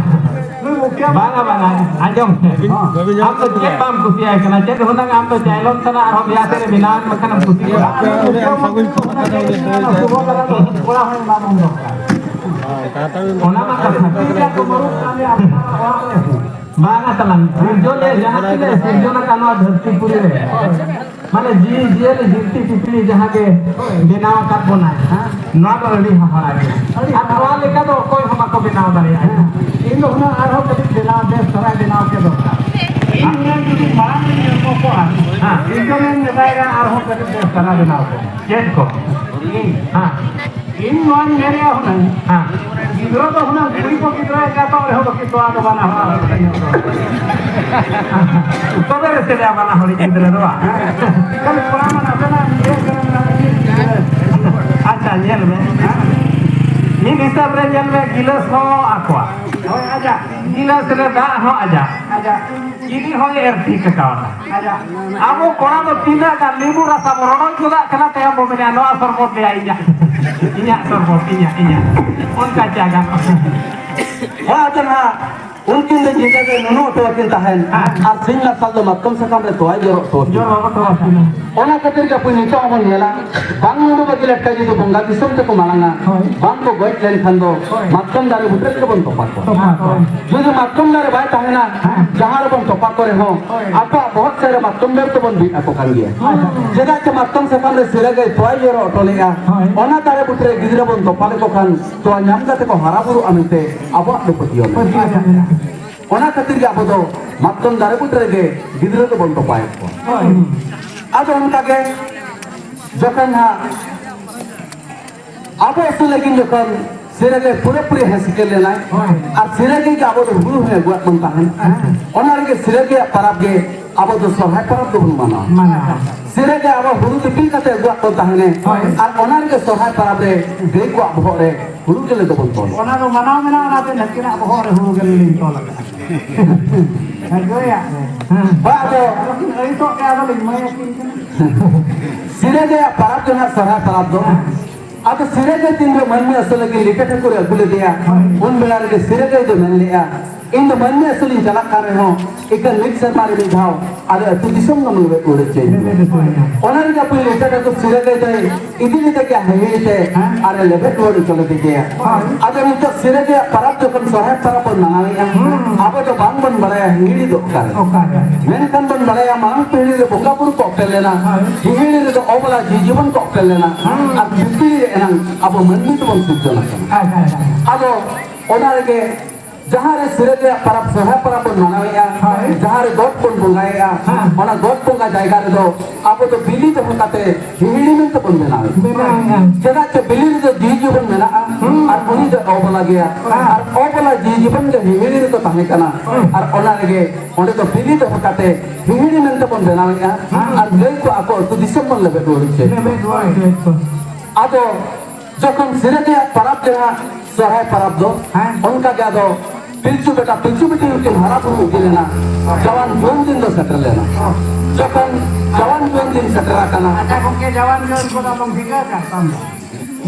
ᱱᱩᱭ ᱢᱩᱠᱷᱤᱭᱟᱹ ᱵᱟᱝᱟ, ᱵᱟᱝᱟ, ᱟᱸᱡᱚᱢ ᱢᱮ᱾ ᱦᱚᱸ᱾ ᱟᱢ ᱫᱚ ᱪᱮᱫ ᱵᱟᱢ ᱠᱩᱥᱤᱭᱟᱭ ᱠᱟᱱᱟ? ᱪᱮᱫ ᱦᱩᱱᱟᱹᱝ ᱟᱢ ᱫᱚ ᱪᱟᱭᱞᱚᱱ ᱥᱟᱞᱟᱜ ᱟᱨᱦᱚᱸ ᱵᱤᱭᱟ ᱥᱮᱫ ᱨᱮ ᱵᱮᱱᱟᱣ ᱮᱱ ᱵᱟᱠᱷᱟᱱ ᱮᱢ ᱠᱩᱥᱤ ᱠᱚᱜᱼᱟ᱾ ᱟᱨ ᱱᱩᱭ ᱢᱩᱠᱷᱤᱭᱟᱹ ᱢᱚᱱᱛᱨᱤ ᱠᱚ ᱦᱩᱱᱟᱹᱝ ᱮ ᱥᱩᱵᱷᱚ ᱞᱟᱜᱟ ᱫᱚ ᱠᱚᱲᱟ ᱦᱚᱸ ᱮᱢᱟ ᱵᱚᱱ ᱫᱚᱨᱠᱟᱨ᱾ ᱚᱱᱟ ᱢᱟ ᱠᱟᱛᱷᱟ᱾ ᱴᱷᱤᱠ ᱜᱮᱭᱟ, ᱠᱚ ᱢᱟᱹᱨᱩᱵ ᱠᱟᱱ ᱜᱮᱭᱟ, ᱟᱯᱱᱟᱨᱟᱜ ᱚᱲᱟᱜ ᱨᱮ᱾ ᱵᱟᱝᱟ ᱛᱟᱞᱟᱝ, ᱥᱤᱨᱡᱚᱱᱤᱭᱟᱹ ᱡᱟᱦᱟᱸ ᱛᱤᱱᱟᱹᱜ ᱥᱤᱨᱡᱚᱱ ᱟᱠᱟᱫ ᱱᱚᱣᱟ ᱫᱷᱟᱹᱨᱛᱤ ᱯᱩᱨᱤ ᱨᱮ, ᱢᱟᱱᱮ ᱡᱤᱣᱤ ᱡᱤᱭᱟᱹᱞᱤ ᱡᱤᱱᱛᱤ ᱯᱤᱯᱤᱲᱤ ᱡᱟᱦᱟᱸ ᱜᱮ ᱵᱮᱱᱟᱣ ᱟᱠᱟᱫ ᱵᱚᱱᱟᱭ, ᱱᱚᱣᱟ ᱫᱚ ᱟᱹᱰᱤ ᱦᱟᱦᱟᱲᱟ ᱜᱮ᱾ ᱟᱨ ᱱᱚᱣᱟ ᱞᱮᱠᱟ ᱫᱚ ᱚᱠᱚᱭ ᱦᱚᱸ ᱵᱟᱠᱚ ᱵᱮᱱᱟᱣ ᱫᱟᱲᱮᱭᱟᱜᱼᱟ᱾ ᱤᱧ ᱫᱚ ᱦᱩᱱᱟᱹᱝ ᱟᱨᱦᱚᱸ ᱠᱟᱹᱴᱤᱡ ᱵᱮᱱᱟᱣ, ᱵᱮᱥ ᱫᱷᱟᱨᱟ ᱵᱮᱱᱟᱣ ᱪᱮᱫ ᱫᱚᱨᱠᱟᱨ᱾ ᱤᱧ ᱦᱩᱱᱟᱹᱝ ᱡᱩᱫᱤ ᱢᱟᱲᱟᱝ ᱨᱤᱧ ᱡᱚᱱᱢᱚ ᱠᱚᱜᱼᱟ, ᱦᱮᱸ᱾ ᱥᱤᱨᱡᱚᱱᱤᱧ ᱢᱮᱛᱟᱭ ᱠᱟᱱᱟ ᱟᱨᱦᱚᱸ ᱠᱟᱹᱴᱤᱡ ᱵᱮᱥ ᱫᱷᱟᱨᱟ ᱵᱮᱱᱟᱣ ᱠᱚ᱾ ᱪᱮᱫ ᱠᱚ? ᱤᱧ᱾ ᱦᱮᱸ᱾ ᱤᱧ ᱱᱚᱣᱟᱧ ᱢᱮᱱᱮᱫᱼᱟ ᱦᱩᱱᱟᱹᱝ, ᱦᱮᱸ᱾ ᱜᱤᱫᱽᱨᱟᱹ ᱫᱚ ᱦᱩᱱᱟᱹᱝ ᱠᱩᱲᱤ ᱠᱚ ᱜᱤᱫᱽᱨᱟᱹ ᱮᱸᱜᱟᱛᱚᱜ ᱨᱮᱦᱚᱸ ᱵᱟᱹᱠᱤᱱ ᱛᱚᱣᱟ ᱫᱚ ᱵᱟᱱᱟ ᱦᱚᱲ ᱟᱨ ᱵᱟᱹᱠᱤᱱ ᱧᱚᱜ ᱫᱚ᱾ ᱛᱚᱵᱮ ᱨᱮ ᱥᱮ ᱵᱟᱱᱟ ᱦᱚᱲᱤᱡ ᱜᱤᱫᱽᱨᱟᱹ ᱫᱚ ᱵᱟᱝ? ᱠᱷᱟᱹᱞᱤ ᱠᱚᱲᱟ ᱢᱟ ᱱᱟᱥᱮᱱᱟᱜ ᱤᱭᱟᱹ ᱠᱟᱱᱟ, ᱢᱮᱱᱟᱜ ᱞᱤᱧ ᱜᱤᱫᱽᱨᱟᱹ᱾ ᱟᱪᱪᱷᱟ, ᱧᱮᱞ ᱢᱮ, ᱦᱮᱸ? ᱢᱤᱫ ᱦᱤᱥᱟᱹᱵ ᱨᱮ ᱧᱮᱞ ᱢᱮ, ᱜᱤᱞᱟᱹᱥ ᱦᱚᱸ ᱟᱠᱚᱣᱟᱜ᱾ ᱦᱳᱭ, ᱟᱡᱟᱜ᱾ ᱜᱤᱞᱟᱹᱥ ᱨᱮ ᱫᱟᱜ ᱦᱚᱸ ᱟᱡᱟᱜ᱾ ᱟᱡᱟᱜ᱾ ᱪᱤᱱᱤ ᱦᱚᱸᱭ ᱮᱨ ᱴᱷᱤᱠ ᱟᱠᱟᱣᱫᱟ᱾ ᱟᱵᱚ ᱠᱚᱲᱟ ᱫᱚ ᱛᱤᱱᱟᱹᱜ ᱜᱟᱱ ᱞᱮᱵᱩ ᱨᱟᱥᱟ ᱵᱚ ᱨᱚᱰᱚᱡ ᱜᱚᱫᱟᱜ ᱠᱟᱱᱟ, ᱛᱟᱭᱚᱢ ᱵᱚ ᱢᱮᱱᱟ, "ᱱᱚᱣᱟ ᱥᱚᱨᱵᱚᱛ ᱫᱮᱭᱟ ᱤᱧᱟᱹᱜ, ᱤᱧᱟᱹᱜ ᱥᱚᱨᱵᱚᱛ, ᱤᱧᱟᱹᱜ, ᱤᱧᱟᱹᱜ", ᱚᱱᱠᱟ ᱪᱟ ᱜᱟᱱᱚᱜᱼᱟ᱾ ᱦᱮᱸ, ᱟᱫᱚ ᱱᱟᱦᱟᱜ ᱩᱱᱠᱤᱱ ᱫᱚ ᱧᱤᱫᱟᱹ ᱜᱮ ᱱᱩᱱᱩ ᱦᱚᱴᱚ ᱟᱹᱠᱤᱱ ᱛᱟᱦᱮᱸᱱ᱾ ᱦᱮᱸ᱾ ᱟᱨ ᱥᱤᱧ ᱢᱟᱨᱥᱟᱞ ᱫᱚ ᱢᱟᱛᱠᱚᱢ ᱥᱟᱠᱟᱢ ᱨᱮ ᱛᱚᱣᱟᱭ ᱡᱚᱨᱚ ᱦᱚᱴᱚ ᱟᱹᱠᱤᱱᱟ᱾ ᱡᱚᱨᱚ ᱦᱚᱴᱚ ᱟᱹᱠᱤᱱᱟ᱾ ᱚᱱᱟ ᱠᱷᱟᱹᱛᱤᱨ ᱜᱮ ᱟᱵᱚ ᱱᱤᱛᱚᱜ ᱦᱚᱸᱵᱚᱱ ᱧᱮᱞᱟ, ᱵᱟᱝ ᱢᱩᱰᱩ ᱵᱟᱹᱜᱤ ᱞᱮᱴᱠᱟ ᱡᱩᱫᱤ ᱵᱚᱸᱜᱟ ᱫᱤᱥᱚᱢ ᱛᱮᱠᱚ ᱢᱟᱲᱟᱝᱟ, ᱦᱳᱭ᱾ ᱵᱟᱝ ᱠᱚ ᱜᱚᱡ ᱞᱮᱱᱠᱷᱟᱱ ᱫᱚ ᱦᱳᱭ᱾ ᱢᱟᱛᱠᱚᱢ ᱫᱟᱨᱮ ᱵᱩᱴᱟᱹ ᱨᱮᱜᱮ ᱵᱚᱱ ᱛᱚᱯᱟ ᱠᱚᱣᱟ᱾ ᱛᱚᱯᱟ ᱠᱚᱣᱟ᱾ ᱡᱩᱫᱤ ᱢᱟᱛᱠᱚᱢ ᱫᱟᱨᱮ ᱵᱟᱭ ᱛᱟᱦᱮᱱᱟ, ᱦᱮᱸ᱾ ᱡᱟᱦᱟᱸ ᱨᱮᱵᱚᱱ ᱛᱚᱯᱟ ᱠᱚ ᱨᱮᱦᱚᱸ, ᱦᱳᱭ᱾ ᱟᱠᱚᱣᱟᱜ ᱵᱚᱦᱚᱜ ᱥᱮᱫ ᱨᱮ ᱢᱟᱛᱠᱚᱢ ᱰᱟᱹᱨ ᱛᱮᱵᱚᱱ ᱵᱤᱫ ᱟᱠᱚ ᱠᱟᱱ ᱜᱮᱭᱟ᱾ ᱦᱳᱭ᱾ ᱪᱮᱫᱟᱜ ᱪᱮ ᱢᱟᱛᱠᱚᱢ ᱥᱟᱠᱟᱢ ᱨᱮ ᱥᱤᱨᱟᱹ ᱜᱟᱹᱭ ᱛᱚᱣᱟᱭ ᱡᱚᱨᱚ ᱦᱚᱴᱚ ᱞᱮᱜᱼᱟ, ᱦᱳᱭ᱾ ᱚᱱᱟ ᱫᱟᱨᱮ ᱵᱩᱴᱟᱹ ᱨᱮ ᱜᱤᱫᱽᱨᱟᱹ ᱵᱚᱱ ᱛᱚᱯᱟ ᱞᱮᱠᱚ ᱠᱷᱟᱱ ᱛᱚᱣᱟ ᱧᱟᱢ ᱠᱟᱛᱮ ᱠᱚ ᱦᱟᱨᱟ ᱵᱩᱨᱩᱜᱼᱟ ᱢᱮᱱᱛᱮ ᱟᱵᱚᱣᱟᱜ ᱫᱚ ᱯᱟᱹᱛᱭᱟᱹᱣ ᱢᱮᱱᱟᱜᱼᱟ᱾ ᱯᱟᱹᱛᱭᱟᱹᱣ ᱢᱮᱱᱟᱜᱼᱟ᱾ ᱚᱱᱟ ᱠᱷᱟᱹᱛᱤᱨ ᱜᱮ ᱟᱵᱚ ᱫᱚ ᱢᱟᱛᱠᱚᱢ ᱫᱟᱨᱮ ᱵᱩᱴᱟᱹ ᱨᱮᱜᱮ ᱜᱤᱫᱽᱨᱟᱹ ᱫᱚᱵᱚᱱ ᱛᱚᱯᱟᱭᱮᱫ ᱠᱚᱣᱟ᱾ ᱦᱳᱭ᱾ ᱟᱫᱚ ᱚᱱᱠᱟ ᱜᱮ ᱡᱚᱠᱷᱚᱱ ᱦᱟᱸᱜ ᱟᱵᱚ ᱟᱹᱥᱩᱞ ᱞᱟᱹᱜᱤᱫ ᱡᱚᱠᱷᱚᱱ ᱥᱤᱨᱟᱹ ᱜᱟᱹᱭ ᱯᱩᱨᱟᱹᱯᱩᱨᱤ ᱦᱮᱸ ᱥᱤᱠᱟᱹᱨ ᱞᱮᱱᱟᱭ, ᱦᱳᱭ᱾ ᱟᱨ ᱥᱤᱨᱟᱹ ᱜᱟᱹᱭ ᱜᱮ ᱟᱵᱚ ᱫᱚ ᱦᱩᱲᱩ ᱦᱚᱸᱭ ᱟᱹᱜᱩᱣᱟᱜ ᱵᱚᱱ ᱛᱟᱦᱮᱸᱱ᱾ ᱦᱮᱸ᱾ ᱚᱱᱟ ᱨᱮᱜᱮ ᱥᱤᱨᱟᱹ ᱜᱟᱹᱭᱟᱜ ᱯᱟᱨᱟᱵᱽ ᱜᱮ ᱟᱵᱚ ᱫᱚ ᱥᱚᱨᱦᱟᱭ ᱯᱟᱨᱟᱵᱽ ᱫᱚᱵᱚᱱ ᱢᱟᱱᱟᱣᱟ᱾ ᱢᱟᱱᱟᱣᱟ᱾ ᱥᱤᱨᱟᱹ ᱜᱟᱹᱭ ᱟᱵᱚ ᱦᱩᱲᱩ ᱫᱤᱯᱤᱞ ᱠᱟᱛᱮ ᱟᱹᱜᱩᱣᱟᱜ ᱵᱚᱱ ᱛᱟᱦᱮᱸᱱᱮ, ᱦᱳᱭ᱾ ᱟᱨ ᱚᱱᱟ ᱨᱮᱜᱮ ᱥᱚᱨᱦᱟᱭ ᱯᱟᱨᱟᱵᱽ ᱨᱮ ᱜᱟᱹᱭ ᱠᱚᱣᱟᱜ ᱵᱚᱦᱚᱜ ᱨᱮ ᱦᱩᱲᱩ ᱜᱮᱞᱮ ᱫᱚᱵᱚᱱ ᱛᱚᱞ᱾ ᱚᱱᱟ ᱫᱚ ᱢᱟᱱᱟᱣ ᱢᱮᱱᱟᱜᱼᱟ, ᱚᱱᱟᱛᱮ ᱱᱟᱹᱠᱤᱱᱟᱜ ᱵᱚᱦᱚᱜ ᱨᱮ ᱦᱩᱲᱩ ᱜᱮᱞᱤᱧ ᱛᱚᱞ ᱟᱠᱟᱫᱼᱟ᱾ ᱦᱮᱸ, ᱜᱟᱹᱭᱟᱜ ᱜᱮ᱾ ᱦᱮᱸ᱾ ᱵᱟ, ᱟᱫᱚ ᱟᱫᱚ ᱠᱤᱱ ᱟᱹᱲᱤᱥᱚᱜ ᱛᱮ ᱟᱫᱚ ᱞᱤᱧ ᱮᱢᱟᱭᱟ ᱠᱤᱱ ᱠᱟᱱᱟ᱾ ᱥᱤᱨᱟᱹ ᱜᱟᱹᱭᱟᱜ ᱯᱟᱨᱟᱵᱽ ᱫᱚ ᱱᱟᱦᱟᱜ ᱥᱚᱨᱦᱟᱭ ᱯᱟᱨᱟᱵᱽ ᱫᱚ᱾ ᱟᱫᱚ ᱥᱤᱨᱟᱹ ᱜᱟᱹᱭ ᱛᱤᱱ ᱡᱚᱦᱚᱜ ᱢᱟᱹᱱᱢᱤ ᱟᱹᱥᱩᱞ ᱞᱟᱹᱜᱤᱫ ᱞᱤᱴᱟᱹ ᱴᱷᱟᱹᱠᱩᱨᱮ ᱟᱹᱜᱩ ᱞᱮᱫᱮᱭᱟ, ᱦᱳᱭ᱾ ᱩᱱ ᱵᱮᱲᱟ ᱨᱮᱜᱮ ᱥᱤᱨᱟᱹ ᱜᱟᱹᱭ ᱫᱚ ᱢᱮᱱ ᱞᱮᱜᱼᱟ, "ᱤᱧ ᱫᱚ ᱢᱟᱹᱱᱢᱤ ᱟᱹᱥᱩᱞ ᱤᱧ ᱪᱟᱞᱟᱜ ᱠᱟᱱ ᱨᱮᱦᱚᱸ ᱮᱠᱟᱞ ᱢᱤᱫ ᱥᱮᱨᱢᱟ ᱨᱮ ᱢᱤᱫ ᱫᱷᱟᱣ ᱟᱞᱮ ᱟᱹᱛᱩ ᱫᱤᱥᱚᱢ ᱫᱚᱢ ᱞᱮᱵᱮᱫ ᱨᱩᱣᱟᱹᱲ ᱦᱚᱪᱚᱧ ᱢᱮ᱾" ᱞᱮᱵᱮᱫ ᱦᱚᱪᱚᱧ ᱢᱮ᱾ ᱚᱱᱟ ᱨᱮᱜᱮ ᱟᱵᱚ ᱞᱤᱴᱟᱹ ᱴᱷᱟᱹᱠᱩᱨ ᱥᱤᱨᱟᱹ ᱜᱟᱹᱭ ᱫᱚᱭ ᱤᱫᱤ ᱞᱮᱫᱮ ᱜᱮᱭᱟ ᱦᱤᱦᱤᱲᱤ ᱛᱮ, ᱦᱮᱸ᱾ ᱟᱨᱮ ᱞᱮᱵᱮᱫ ᱨᱩᱣᱟᱹᱲ ᱦᱚᱪᱚ ᱞᱮᱫᱮ ᱜᱮᱭᱟ᱾ ᱦᱳᱭ᱾ ᱟᱫᱚ ᱱᱤᱛᱚᱜ ᱥᱤᱨᱟᱹ ᱜᱟᱹᱭᱟᱜ ᱯᱟᱨᱟᱵᱽ ᱡᱚᱠᱷᱚᱱ ᱥᱚᱨᱦᱟᱭ ᱯᱟᱨᱟᱵᱽ ᱵᱚᱱ ᱢᱟᱱᱟᱣᱮᱫᱼᱟ, ᱦᱩᱸ᱾ ᱟᱵᱚ ᱫᱚ ᱵᱟᱝ ᱵᱚᱱ ᱵᱟᱲᱟᱭᱟ ᱦᱤᱦᱤᱲᱤ ᱫᱚ ᱚᱠᱟᱨᱮ᱾ ᱚᱠᱟᱨᱮ? ᱢᱮᱱᱠᱷᱟᱱ ᱵᱚᱱ ᱵᱟᱲᱟᱭᱟ ᱢᱟᱲᱟᱝ ᱯᱤᱲᱦᱤ ᱨᱮ ᱵᱚᱸᱜᱟ ᱵᱩᱨᱩ ᱠᱚ ᱚᱯᱮᱞ ᱞᱮᱱᱟ, ᱦᱳᱭ᱾ ᱦᱤᱦᱤᱲᱤ ᱨᱮᱫᱚ ᱚᱵᱚᱞᱟ ᱡᱤᱣᱤ ᱡᱤᱵᱚᱱ ᱠᱚ ᱚᱯᱮᱞ ᱞᱮᱱᱟ, ᱦᱩᱸ᱾ ᱟᱨ ᱯᱤᱯᱤᱲᱤ ᱨᱮ ᱮᱱᱟᱝ ᱟᱵᱚ ᱢᱟᱹᱱᱢᱤ ᱫᱚᱵᱚᱱ ᱥᱤᱨᱡᱚᱱ ᱟᱠᱟᱱᱟ᱾ ᱟᱪᱪᱷᱟ, ᱟᱪᱪᱷᱟ᱾ ᱟᱫᱚ ᱚᱱᱟ ᱨᱮᱜᱮ ᱡᱟᱦᱟᱸ ᱨᱮ ᱥᱤᱨᱟᱹ ᱜᱟᱹᱭᱟᱜ ᱯᱟᱨᱟᱵᱽ ᱥᱚᱨᱦᱟᱭ ᱯᱟᱨᱟᱵᱽ ᱵᱚᱱ ᱢᱟᱱᱟᱣᱮᱫᱼᱟ, ᱦᱳᱭ᱾ ᱡᱟᱦᱟᱸ ᱨᱮ ᱜᱚᱴ ᱵᱚᱱ ᱵᱚᱸᱜᱟᱭᱮᱫᱼᱟ, ᱦᱮᱸ᱾ ᱚᱱᱟ ᱜᱚᱴ ᱵᱚᱸᱜᱟ ᱡᱟᱭᱜᱟ ᱨᱮᱫᱚ ᱟᱵᱚ ᱫᱚ ᱵᱤᱞᱤ ᱫᱚᱦᱚ ᱠᱟᱛᱮ ᱦᱤᱦᱤᱲᱤ ᱢᱮᱱᱛᱮ ᱵᱚᱱ ᱵᱮᱱᱟᱣᱮᱫᱼᱟ᱾ ᱵᱮᱱᱟᱣᱮᱫᱼᱟ᱾ ᱪᱮᱫᱟᱜ ᱪᱮ ᱵᱤᱞᱤ ᱨᱮᱫᱚ ᱡᱤᱣᱤ ᱡᱤᱵᱚᱱ ᱢᱮᱱᱟᱜᱼᱟ, ᱦᱩᱸ᱾ ᱟᱨ ᱩᱱᱤ ᱫᱚ ᱚᱵᱚᱞᱟ ᱜᱮᱭᱟ, ᱦᱮᱸ᱾ ᱟᱨ ᱚᱵᱚᱞᱟ ᱡᱤᱣᱤ ᱡᱤᱵᱚᱱ ᱜᱮ ᱦᱤᱦᱤᱲᱤ ᱨᱮᱠᱚ ᱛᱟᱦᱮᱸ ᱠᱟᱱᱟ, ᱦᱩᱸ᱾ ᱟᱨ ᱚᱱᱟ ᱨᱮᱜᱮ ᱚᱸᱰᱮ ᱫᱚ ᱵᱤᱞᱤ ᱫᱚᱦᱚ ᱠᱟᱛᱮ ᱦᱤᱦᱤᱲᱤ ᱢᱮᱱᱛᱮ ᱵᱚᱱ ᱵᱮᱱᱟᱣᱮᱫᱼᱟ, ᱦᱩᱸ᱾ ᱟᱨ ᱜᱟᱹᱭ ᱠᱚ ᱟᱠᱚ ᱟᱹᱛᱩ ᱫᱤᱥᱚᱢ ᱵᱚᱱ ᱞᱮᱵᱮᱫ ᱨᱩᱣᱟᱹᱲ ᱦᱚᱪᱚᱭᱮᱫ ᱠᱚᱣᱟ᱾ ᱞᱮᱵᱮᱫ ᱨᱩᱣᱟᱹᱲ ᱦᱚᱪᱚᱭᱮᱫ ᱠᱚᱣᱟ᱾ ᱟᱫᱚ ᱡᱚᱠᱷᱚᱱ ᱥᱤᱨᱟᱹ ᱜᱟᱹᱭᱟᱜ ᱯᱟᱨᱟᱵᱽ ᱡᱟᱦᱟᱸ ᱥᱚᱨᱦᱟᱭ ᱯᱟᱨᱟᱵᱽ ᱫᱚ, ᱦᱮᱸ᱾ ᱚᱱᱠᱟ ᱜᱮ ᱟᱫᱚ ᱯᱤᱞᱪᱩ ᱵᱮᱴᱟ ᱯᱤᱞᱪᱩ ᱵᱤᱴᱤ ᱩᱱᱠᱤᱱ ᱦᱟᱨᱟ ᱵᱩᱨᱩ ᱤᱫᱤ ᱞᱮᱱᱟ᱾ ᱡᱟᱣᱟᱱ ᱡᱩᱣᱟᱹᱱ ᱫᱤᱱ ᱫᱚ ᱥᱮᱴᱮᱨ ᱞᱮᱱᱟ᱾ ᱡᱚᱠᱷᱚᱱ ᱡᱟᱣᱟᱱ ᱡᱩᱣᱟᱹᱱ ᱫᱤᱱ ᱥᱮᱴᱮᱨ ᱟᱠᱟᱱᱟ᱾ ᱟᱪᱪᱷᱟ ᱜᱚᱢᱠᱮ, ᱡᱟᱣᱟᱱ ᱡᱩᱣᱟᱹᱱ ᱠᱚᱫᱚ ᱵᱚᱱ ᱴᱷᱤᱠᱟᱹ ᱟᱠᱟᱫ ᱛᱟᱢ ᱫᱚ᱾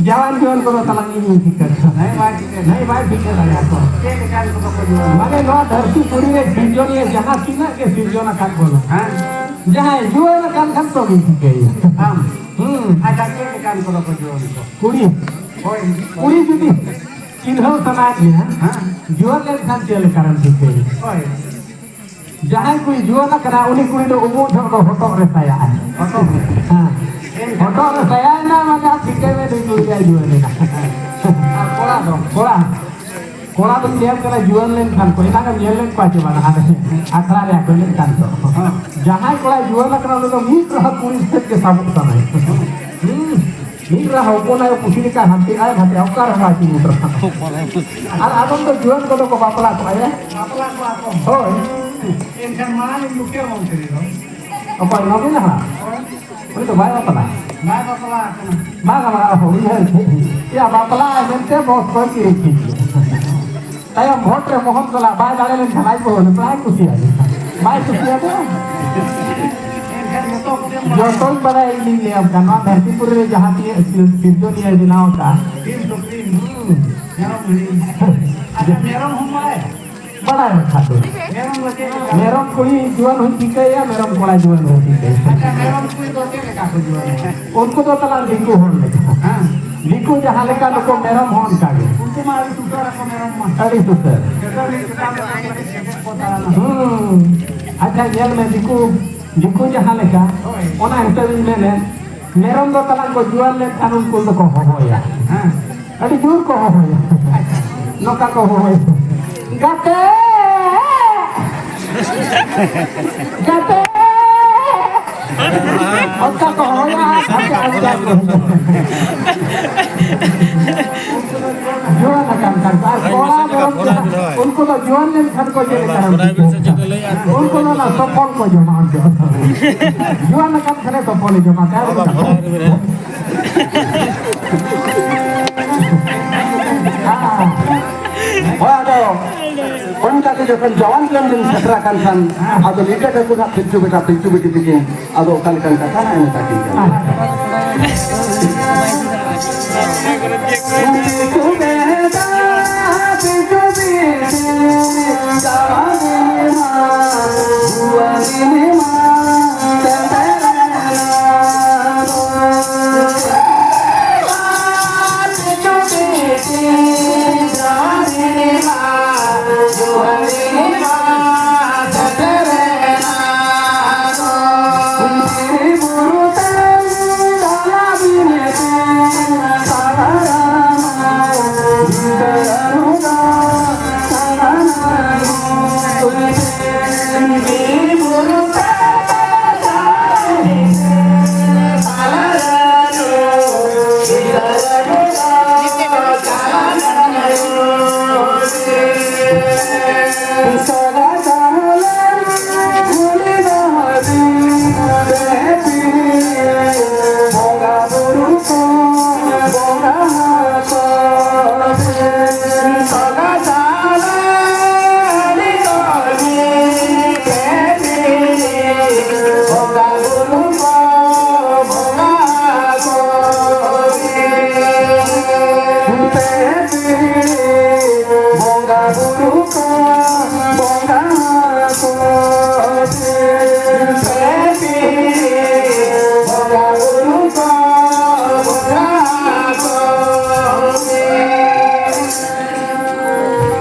ᱡᱟᱣᱟᱱ ᱡᱩᱣᱟᱹᱱ ᱠᱚᱫᱚ ᱛᱟᱞᱟᱝ ᱤᱧ ᱴᱷᱤᱠᱟᱹ ᱠᱟᱫᱟ᱾ ᱦᱮᱸ, ᱵᱟᱭ ᱴᱷᱤᱠᱟᱹ᱾ ᱦᱮᱸ, ᱵᱟᱭ ᱴᱷᱤᱠᱟᱹ ᱫᱟᱲᱮᱭᱟᱠᱚᱣᱟ᱾ ᱪᱮᱫ ᱞᱮᱠᱟᱱ ᱠᱚᱫᱚ ᱠᱚ ᱡᱩᱣᱟᱹᱱ? ᱢᱟᱱᱮ ᱱᱚᱣᱟ ᱫᱷᱟᱹᱨᱛᱤ ᱯᱩᱨᱤ ᱨᱮ ᱥᱤᱨᱡᱚᱱᱤᱭᱟᱹ ᱡᱟᱦᱟᱸ ᱛᱤᱱᱟᱹᱜ ᱜᱮ ᱥᱤᱨᱡᱚᱱ ᱟᱠᱟᱫ ᱵᱚᱱᱟ, ᱦᱮᱸ᱾ ᱡᱟᱦᱟᱸᱭ ᱡᱩᱣᱟᱹᱱ ᱟᱠᱟᱱ ᱠᱷᱟᱱ ᱛᱚᱵᱮ ᱴᱷᱤᱠᱟᱹᱭᱟ᱾ ᱟᱢ? ᱦᱩᱸ᱾ ᱟᱪᱪᱷᱟ, ᱪᱮᱫ ᱞᱮᱠᱟᱱ ᱠᱚᱫᱚ ᱠᱚ ᱡᱩᱣᱟᱹᱱ ᱠᱚ? ᱠᱩᱲᱤ᱾ ᱦᱳᱭ᱾ ᱠᱩᱲᱤ ᱡᱩᱫᱤ ᱪᱤᱱᱦᱟᱹᱣ ᱥᱟᱱᱟᱭᱮᱫ ᱢᱮᱭᱟ, ᱦᱮᱸ᱾ ᱡᱩᱣᱟᱹᱱ ᱞᱮᱱᱠᱷᱟᱱ ᱪᱮᱫ ᱞᱮᱠᱟᱨᱮᱢ ᱴᱷᱤᱠᱟᱹᱭᱟ? ᱦᱳᱭ᱾ ᱡᱟᱦᱟᱸᱭ ᱠᱩᱲᱤ ᱡᱩᱣᱟᱹᱱ ᱟᱠᱟᱱᱟ, ᱩᱱᱤ ᱠᱩᱲᱤ ᱫᱚ ᱩᱢᱩᱜ ᱡᱚᱦᱚᱜ ᱫᱚ ᱦᱚᱴᱚᱜ ᱨᱮ ᱥᱟᱭᱟᱜᱼᱟᱭ᱾ ᱦᱚᱴᱚᱜ ᱨᱮ? ᱦᱮᱸ᱾ ᱦᱚᱴᱚᱜ ᱨᱮ ᱥᱟᱭᱟᱭᱮᱱᱟ, ᱢᱟᱱᱮ ᱟᱢ ᱴᱷᱤᱠᱟᱹᱭ ᱢᱮ, ᱱᱩᱭ ᱠᱩᱲᱤ ᱫᱚᱭ ᱡᱩᱣᱟᱹᱱ ᱮᱱᱟ᱾ ᱟᱨ ᱠᱚᱲᱟ ᱫᱚ? ᱠᱚᱲᱟ, ᱠᱚᱲᱟ ᱫᱚᱧ ᱧᱮᱞ ᱠᱟᱱᱟ ᱡᱩᱣᱟᱹᱱ ᱞᱮᱱᱠᱷᱟᱱ ᱠᱚ, ᱮᱱᱟᱝ ᱮᱢ ᱧᱮᱞ ᱞᱮᱫ ᱠᱚᱣᱟ ᱪᱮ ᱵᱟᱝ? ᱦᱟᱱᱮ ᱟᱠᱷᱲᱟ ᱨᱮ ᱟᱠᱚ ᱮᱱᱮᱡ ᱠᱟᱱ ᱫᱚ᱾ ᱦᱮᱸ᱾ ᱡᱟᱦᱟᱸᱭ ᱠᱚᱲᱟᱭ ᱡᱩᱣᱟᱹᱱ ᱟᱠᱟᱱᱟ, ᱩᱱᱤ ᱫᱚ ᱢᱤᱫ ᱨᱟᱦᱟ ᱠᱩᱲᱤ ᱥᱮᱫ ᱜᱮ ᱥᱟᱵᱚᱜ ᱥᱟᱱᱟᱭᱟ᱾ ᱦᱩᱸ᱾ ᱢᱤᱫ ᱨᱟᱦᱟ ᱦᱚᱯᱚᱱᱟᱭ ᱯᱩᱥᱤ ᱞᱮᱠᱟ ᱦᱟᱱᱛᱮ ᱟᱭ, ᱱᱟᱛᱮ ᱚᱠᱟ ᱨᱮᱦᱚᱸ ᱵᱟᱭ ᱛᱤᱸᱜᱩ ᱫᱟᱲᱮᱭᱟᱜᱼᱟ᱾ ᱟᱨ ᱟᱫᱚᱢ ᱫᱚ ᱡᱩᱣᱟᱹᱱ ᱠᱚᱫᱚ ᱠᱚ ᱵᱟᱯᱞᱟ ᱠᱚᱜᱼᱟ, ᱭᱟ? ᱵᱟᱯᱞᱟ ᱠᱚᱣᱟ ᱠᱚ᱾ ᱦᱳᱭ᱾ ᱮᱱᱠᱷᱟᱱ ᱢᱟᱨᱟᱝ ᱢᱩᱠᱷᱤᱭᱟᱹ ᱢᱚᱱᱛᱨᱤ ᱫᱚ? ᱚᱠᱚᱭ, ᱱᱚᱵᱤᱱ ᱦᱟᱲᱟᱢ? ᱦᱳᱭ᱾ ᱩᱱᱤ ᱫᱚ ᱵᱟᱭ ᱵᱟᱯᱞᱟ᱾ ᱵᱟᱭ ᱵᱟᱯᱞᱟ ᱟᱠᱟᱱᱟ᱾ ᱵᱟᱝ ᱵᱟᱯᱞᱟ, ᱩᱭᱦᱟᱹᱨ ᱠᱮᱫ᱾ ᱭᱟ, ᱵᱟᱯᱞᱟ ᱢᱮᱱᱛᱮ ᱵᱚᱥ ᱠᱚᱭ ᱠᱤᱨᱤᱧ ᱠᱮᱫ᱾ ᱛᱟᱭᱚᱢ ᱵᱷᱳᱴ ᱨᱮ ᱢᱳᱦᱚᱱ ᱠᱚᱞᱟ ᱵᱟᱭ ᱫᱟᱲᱮ ᱞᱮᱱᱠᱷᱟᱱ ᱟᱡ ᱵᱟᱹᱦᱩ ᱵᱟᱭ ᱠᱩᱥᱤᱭᱟᱫᱮ᱾ ᱵᱟᱭ ᱠᱩᱥᱤᱭᱟᱫᱮ᱾ ᱮᱱᱠᱷᱟᱱ ᱡᱚᱛᱚ ᱠᱚᱜᱮᱢ ᱵᱟᱲᱟᱭᱟ᱾ ᱡᱚᱛᱚᱧ ᱵᱟᱲᱟᱭᱟ, ᱤᱧᱤᱧ ᱞᱟᱹᱭᱟᱢ ᱠᱟᱱᱟ᱾ ᱱᱚᱣᱟ ᱫᱷᱟᱹᱨᱛᱤ ᱯᱩᱨᱤ ᱨᱮ ᱡᱟᱦᱟᱸ ᱛᱤᱱᱟᱹᱜ ᱥᱤᱨ-, ᱥᱤᱨᱡᱚᱱᱤᱭᱟᱹ ᱵᱮᱱᱟᱣ ᱟᱠᱟᱫ᱾ ᱥᱤᱢ ᱥᱩᱠᱨᱤ᱾ ᱦᱩᱸ᱾ ᱢᱮᱨᱚᱢ ᱵᱷᱤᱲᱤ᱾ ᱟᱪᱪᱷᱟ, ᱢᱮᱨᱚᱢ ᱦᱚᱸᱢ ᱵᱟᱲᱟᱭᱟ? ᱵᱟᱲᱟᱭ ᱵᱟᱠᱷᱟᱡ ᱫᱚ᱾ ᱢᱮᱨᱚᱢ ᱫᱚ ᱪᱮᱫ ᱞᱮᱠᱟ? ᱢᱮᱨᱚᱢ ᱠᱩᱲᱤ ᱡᱩᱣᱟᱹᱱ ᱦᱚᱸᱧ ᱴᱷᱤᱠᱟᱹᱭᱟ, ᱢᱮᱨᱚᱢ ᱠᱚᱲᱟ ᱡᱩᱣᱟᱹᱱ ᱦᱚᱸᱧ ᱴᱷᱤᱠᱟᱹᱭᱟ᱾ ᱟᱪᱪᱷᱟ, ᱢᱮᱨᱚᱢ ᱠᱩᱲᱤ ᱫᱚ ᱪᱮᱫ ᱞᱮᱠᱟ ᱠᱚ ᱡᱩᱣᱟᱹᱱᱚᱜᱼᱟ? ᱩᱱᱠᱩ ᱫᱚ ᱛᱟᱞᱟᱝ ᱫᱤᱠᱩ ᱦᱚᱲ ᱞᱮᱠᱟ᱾ ᱦᱮᱸ᱾ ᱫᱤᱠᱩ ᱡᱟᱦᱟᱸ ᱞᱮᱠᱟ ᱱᱩᱠᱩ ᱢᱮᱨᱚᱢ ᱦᱚᱸ ᱚᱱᱠᱟ ᱜᱮ᱾ ᱩᱱᱠᱩ ᱢᱟ ᱟᱹᱰᱤ ᱥᱩᱥᱟᱹᱨ ᱟᱠᱚ ᱢᱮᱨᱚᱢ ᱢᱟ᱾ ᱟᱹᱰᱤ ᱥᱩᱥᱟᱹᱨ᱾ ᱡᱚᱛᱚ ᱢᱤᱫ ᱪᱮᱛᱟᱱ ᱨᱮ ᱟᱹᱰᱤ ᱠᱮᱴᱮᱡ ᱠᱚ ᱛᱟᱲᱟᱢᱟ᱾ ᱦᱩᱸ᱾ ᱟᱪᱪᱷᱟ, ᱧᱮᱞ ᱢᱮ, ᱫᱤᱠᱩ, ᱫᱤᱠᱩ ᱡᱟᱦᱟᱸ ᱞᱮᱠᱟ, ᱦᱳᱭ᱾ ᱚᱱᱟ ᱦᱤᱥᱟᱹᱵ ᱤᱧ ᱢᱮᱱᱮᱫ, ᱢᱮᱨᱚᱢ ᱫᱚ ᱛᱟᱞᱟᱝ ᱠᱚ ᱡᱩᱣᱟᱹᱱ ᱞᱮᱱᱠᱷᱟᱱ ᱩᱱᱠᱩ ᱫᱚᱠᱚ ᱦᱚᱦᱚᱭᱟ᱾ ᱦᱮᱸ᱾ ᱟᱹᱰᱤ ᱡᱳᱨ ᱠᱚ ᱦᱚᱦᱚᱭᱟ᱾ ᱱᱚᱝᱠᱟ ᱠᱚ ᱦᱚᱦᱚᱭᱟ, "ᱜᱟᱛᱮ! ᱜᱟᱛᱮ!" ᱚᱱᱠᱟ ᱠᱚ ᱦᱚᱦᱚᱭᱟ, ᱜᱟᱛᱮ ᱟᱹᱰᱤ ᱡᱳᱨ ᱠᱚ ᱦᱚᱦᱚᱭᱟ᱾ ᱡᱩᱣᱟᱹᱱ ᱟᱠᱟᱱ ᱠᱷᱟᱱ ᱠᱚ᱾ ᱟᱨ ᱠᱚᱲᱟ ᱢᱮᱨᱚᱢ ᱡᱟᱦᱟᱸ, ᱩᱱᱠᱩ ᱫᱚ ᱡᱩᱣᱟᱹᱱ ᱞᱮᱱᱠᱷᱟᱱ ᱠᱚ ᱪᱮᱫ ᱞᱮᱠᱟ? ᱩᱱᱠᱩ ᱫᱚ ᱚᱱᱟ ᱥᱚᱯᱷᱚᱞ ᱠᱚ ᱡᱚᱢᱟ, ᱩᱱᱠᱩ ᱫᱚ᱾ ᱡᱩᱣᱟᱹᱱ ᱟᱠᱟᱱ ᱠᱷᱟᱱᱮ ᱥᱚᱯᱷᱚᱞᱮ ᱡᱚᱢᱟ᱾ ᱦᱮᱸ, ᱦᱳᱭ, ᱟᱫᱚ ᱡᱚᱠᱷᱚᱱ ᱡᱟᱣᱟᱱ ᱡᱚᱱ ᱫᱤᱱ ᱥᱮᱴᱮᱨ ᱟᱠᱟᱱ ᱠᱷᱟᱱ, ᱟᱫᱚ ᱞᱤᱴᱟᱹ ᱴᱷᱟᱹᱠᱩᱨ ᱦᱟᱸᱜ ᱯᱤᱞᱪᱩ ᱵᱮᱴᱟ ᱯᱤᱞᱪᱩ ᱵᱤᱴᱤ ᱛᱤᱠᱤᱱ ᱟᱫᱚ ᱚᱠᱟ ᱞᱮᱠᱟᱱ ᱠᱟᱛᱷᱟ ᱦᱟᱸᱜ ᱮ ᱢᱮᱛᱟ ᱠᱤᱱ ᱠᱟᱱᱟ᱾ ᱯᱤᱞᱪᱩ ᱵᱮᱴᱟ ᱯᱤᱞᱪᱩ ᱵᱤᱴᱤ, ᱡᱟᱣᱟᱱ ᱫᱤᱱ ᱢᱟ, ᱡᱩᱣᱟᱹᱱ ᱫᱤᱱ ᱢᱟ, ᱥᱮᱴᱮᱨᱮᱱᱟ᱾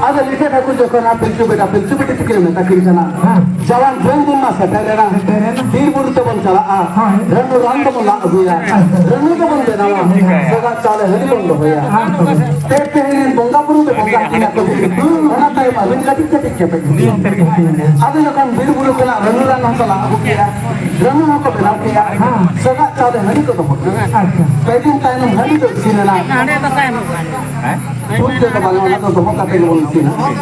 ᱟᱫᱚ ᱞᱤᱴᱟᱹ ᱴᱷᱟᱹᱠᱩᱨ ᱡᱚᱠᱷᱚᱱ ᱟᱨ ᱯᱤᱞᱪᱩ ᱵᱮᱴᱟ ᱯᱤᱞᱪᱩ ᱵᱤᱴᱤ ᱛᱤᱠᱤᱱ ᱢᱮᱛᱟ ᱠᱤᱱ ᱠᱟᱱᱟ, ᱦᱮᱸ᱾ ᱡᱟᱣᱟᱱ ᱡᱚᱱ ᱫᱤᱱ ᱢᱟ ᱥᱮᱴᱮᱨᱮᱱᱟ, ᱥᱮᱴᱮᱨᱮᱱᱟ᱾ ᱵᱤᱨ ᱵᱩᱨᱩ ᱛᱮᱵᱚᱱ ᱪᱟᱞᱟᱜᱼᱟ, ᱦᱳᱭ᱾ ᱨᱟᱹᱱᱩ ᱨᱟᱱ ᱫᱚᱵᱚᱱ ᱞᱟᱜ ᱟᱹᱜᱩᱭᱟ, ᱟᱪᱪᱷᱟ᱾ ᱨᱟᱹᱱᱩ ᱫᱚᱵᱚᱱ ᱵᱮᱱᱟᱣᱟ, ᱦᱮᱸ᱾ ᱥᱟᱜᱟᱫ ᱪᱟᱣᱞᱮ ᱦᱟᱺᱰᱤ ᱵᱚᱱ ᱫᱚᱦᱚᱭᱟ᱾ ᱦᱮᱸ, ᱛᱚᱵᱮ᱾ ᱯᱮ ᱛᱮᱦᱮᱧ ᱨᱮᱱ ᱵᱚᱸᱜᱟ ᱵᱩᱨᱩ ᱫᱚ ᱵᱚᱸᱜᱟ ᱟᱹᱠᱤᱱᱟ ᱠᱚ, ᱚᱱᱟ ᱛᱟᱭᱚᱢ ᱟᱹᱵᱤᱱ ᱠᱟᱹᱴᱤᱡ ᱠᱟᱹᱴᱤᱡ ᱪᱮᱯᱮᱡ ᱦᱩᱭᱩᱜᱼᱟ᱾ ᱟᱫᱚ ᱡᱚᱠᱷᱚᱱ ᱵᱤᱨ ᱵᱩᱨᱩ ᱠᱷᱚᱱᱟᱜ ᱨᱟᱹᱱᱩ ᱨᱟᱱ ᱦᱚᱸᱠᱚ ᱞᱟᱜ ᱟᱹᱜᱩ ᱠᱮᱜᱼᱟ, ᱨᱟᱹᱱᱩ ᱦᱚᱸᱠᱚ ᱵᱮᱱᱟᱣ ᱠᱮᱜᱼᱟ, ᱦᱮᱸ᱾ ᱥᱟᱜᱟᱫ ᱪᱟᱣᱞᱮ ᱦᱟᱺᱰᱤ ᱠᱚ ᱫᱚᱦᱚ ᱠᱮᱜᱼᱟ᱾ ᱟᱪᱪᱷᱟ᱾ ᱯᱮ ᱫᱤᱱ ᱛᱟᱭᱱᱚᱢ ᱦᱟᱺᱰᱤ ᱫᱚ ᱤᱥᱤᱱ ᱮᱱᱟ᱾ ᱵᱩᱡᱽ ᱛᱮᱫᱚ ᱵᱟᱝ, ᱚᱱᱟ ᱫᱚ ᱫᱚᱦᱚ ᱠᱟᱛᱮ ᱜᱮᱵᱚᱱ ᱤᱥᱤᱱᱟ᱾ ᱦᱮᱸ᱾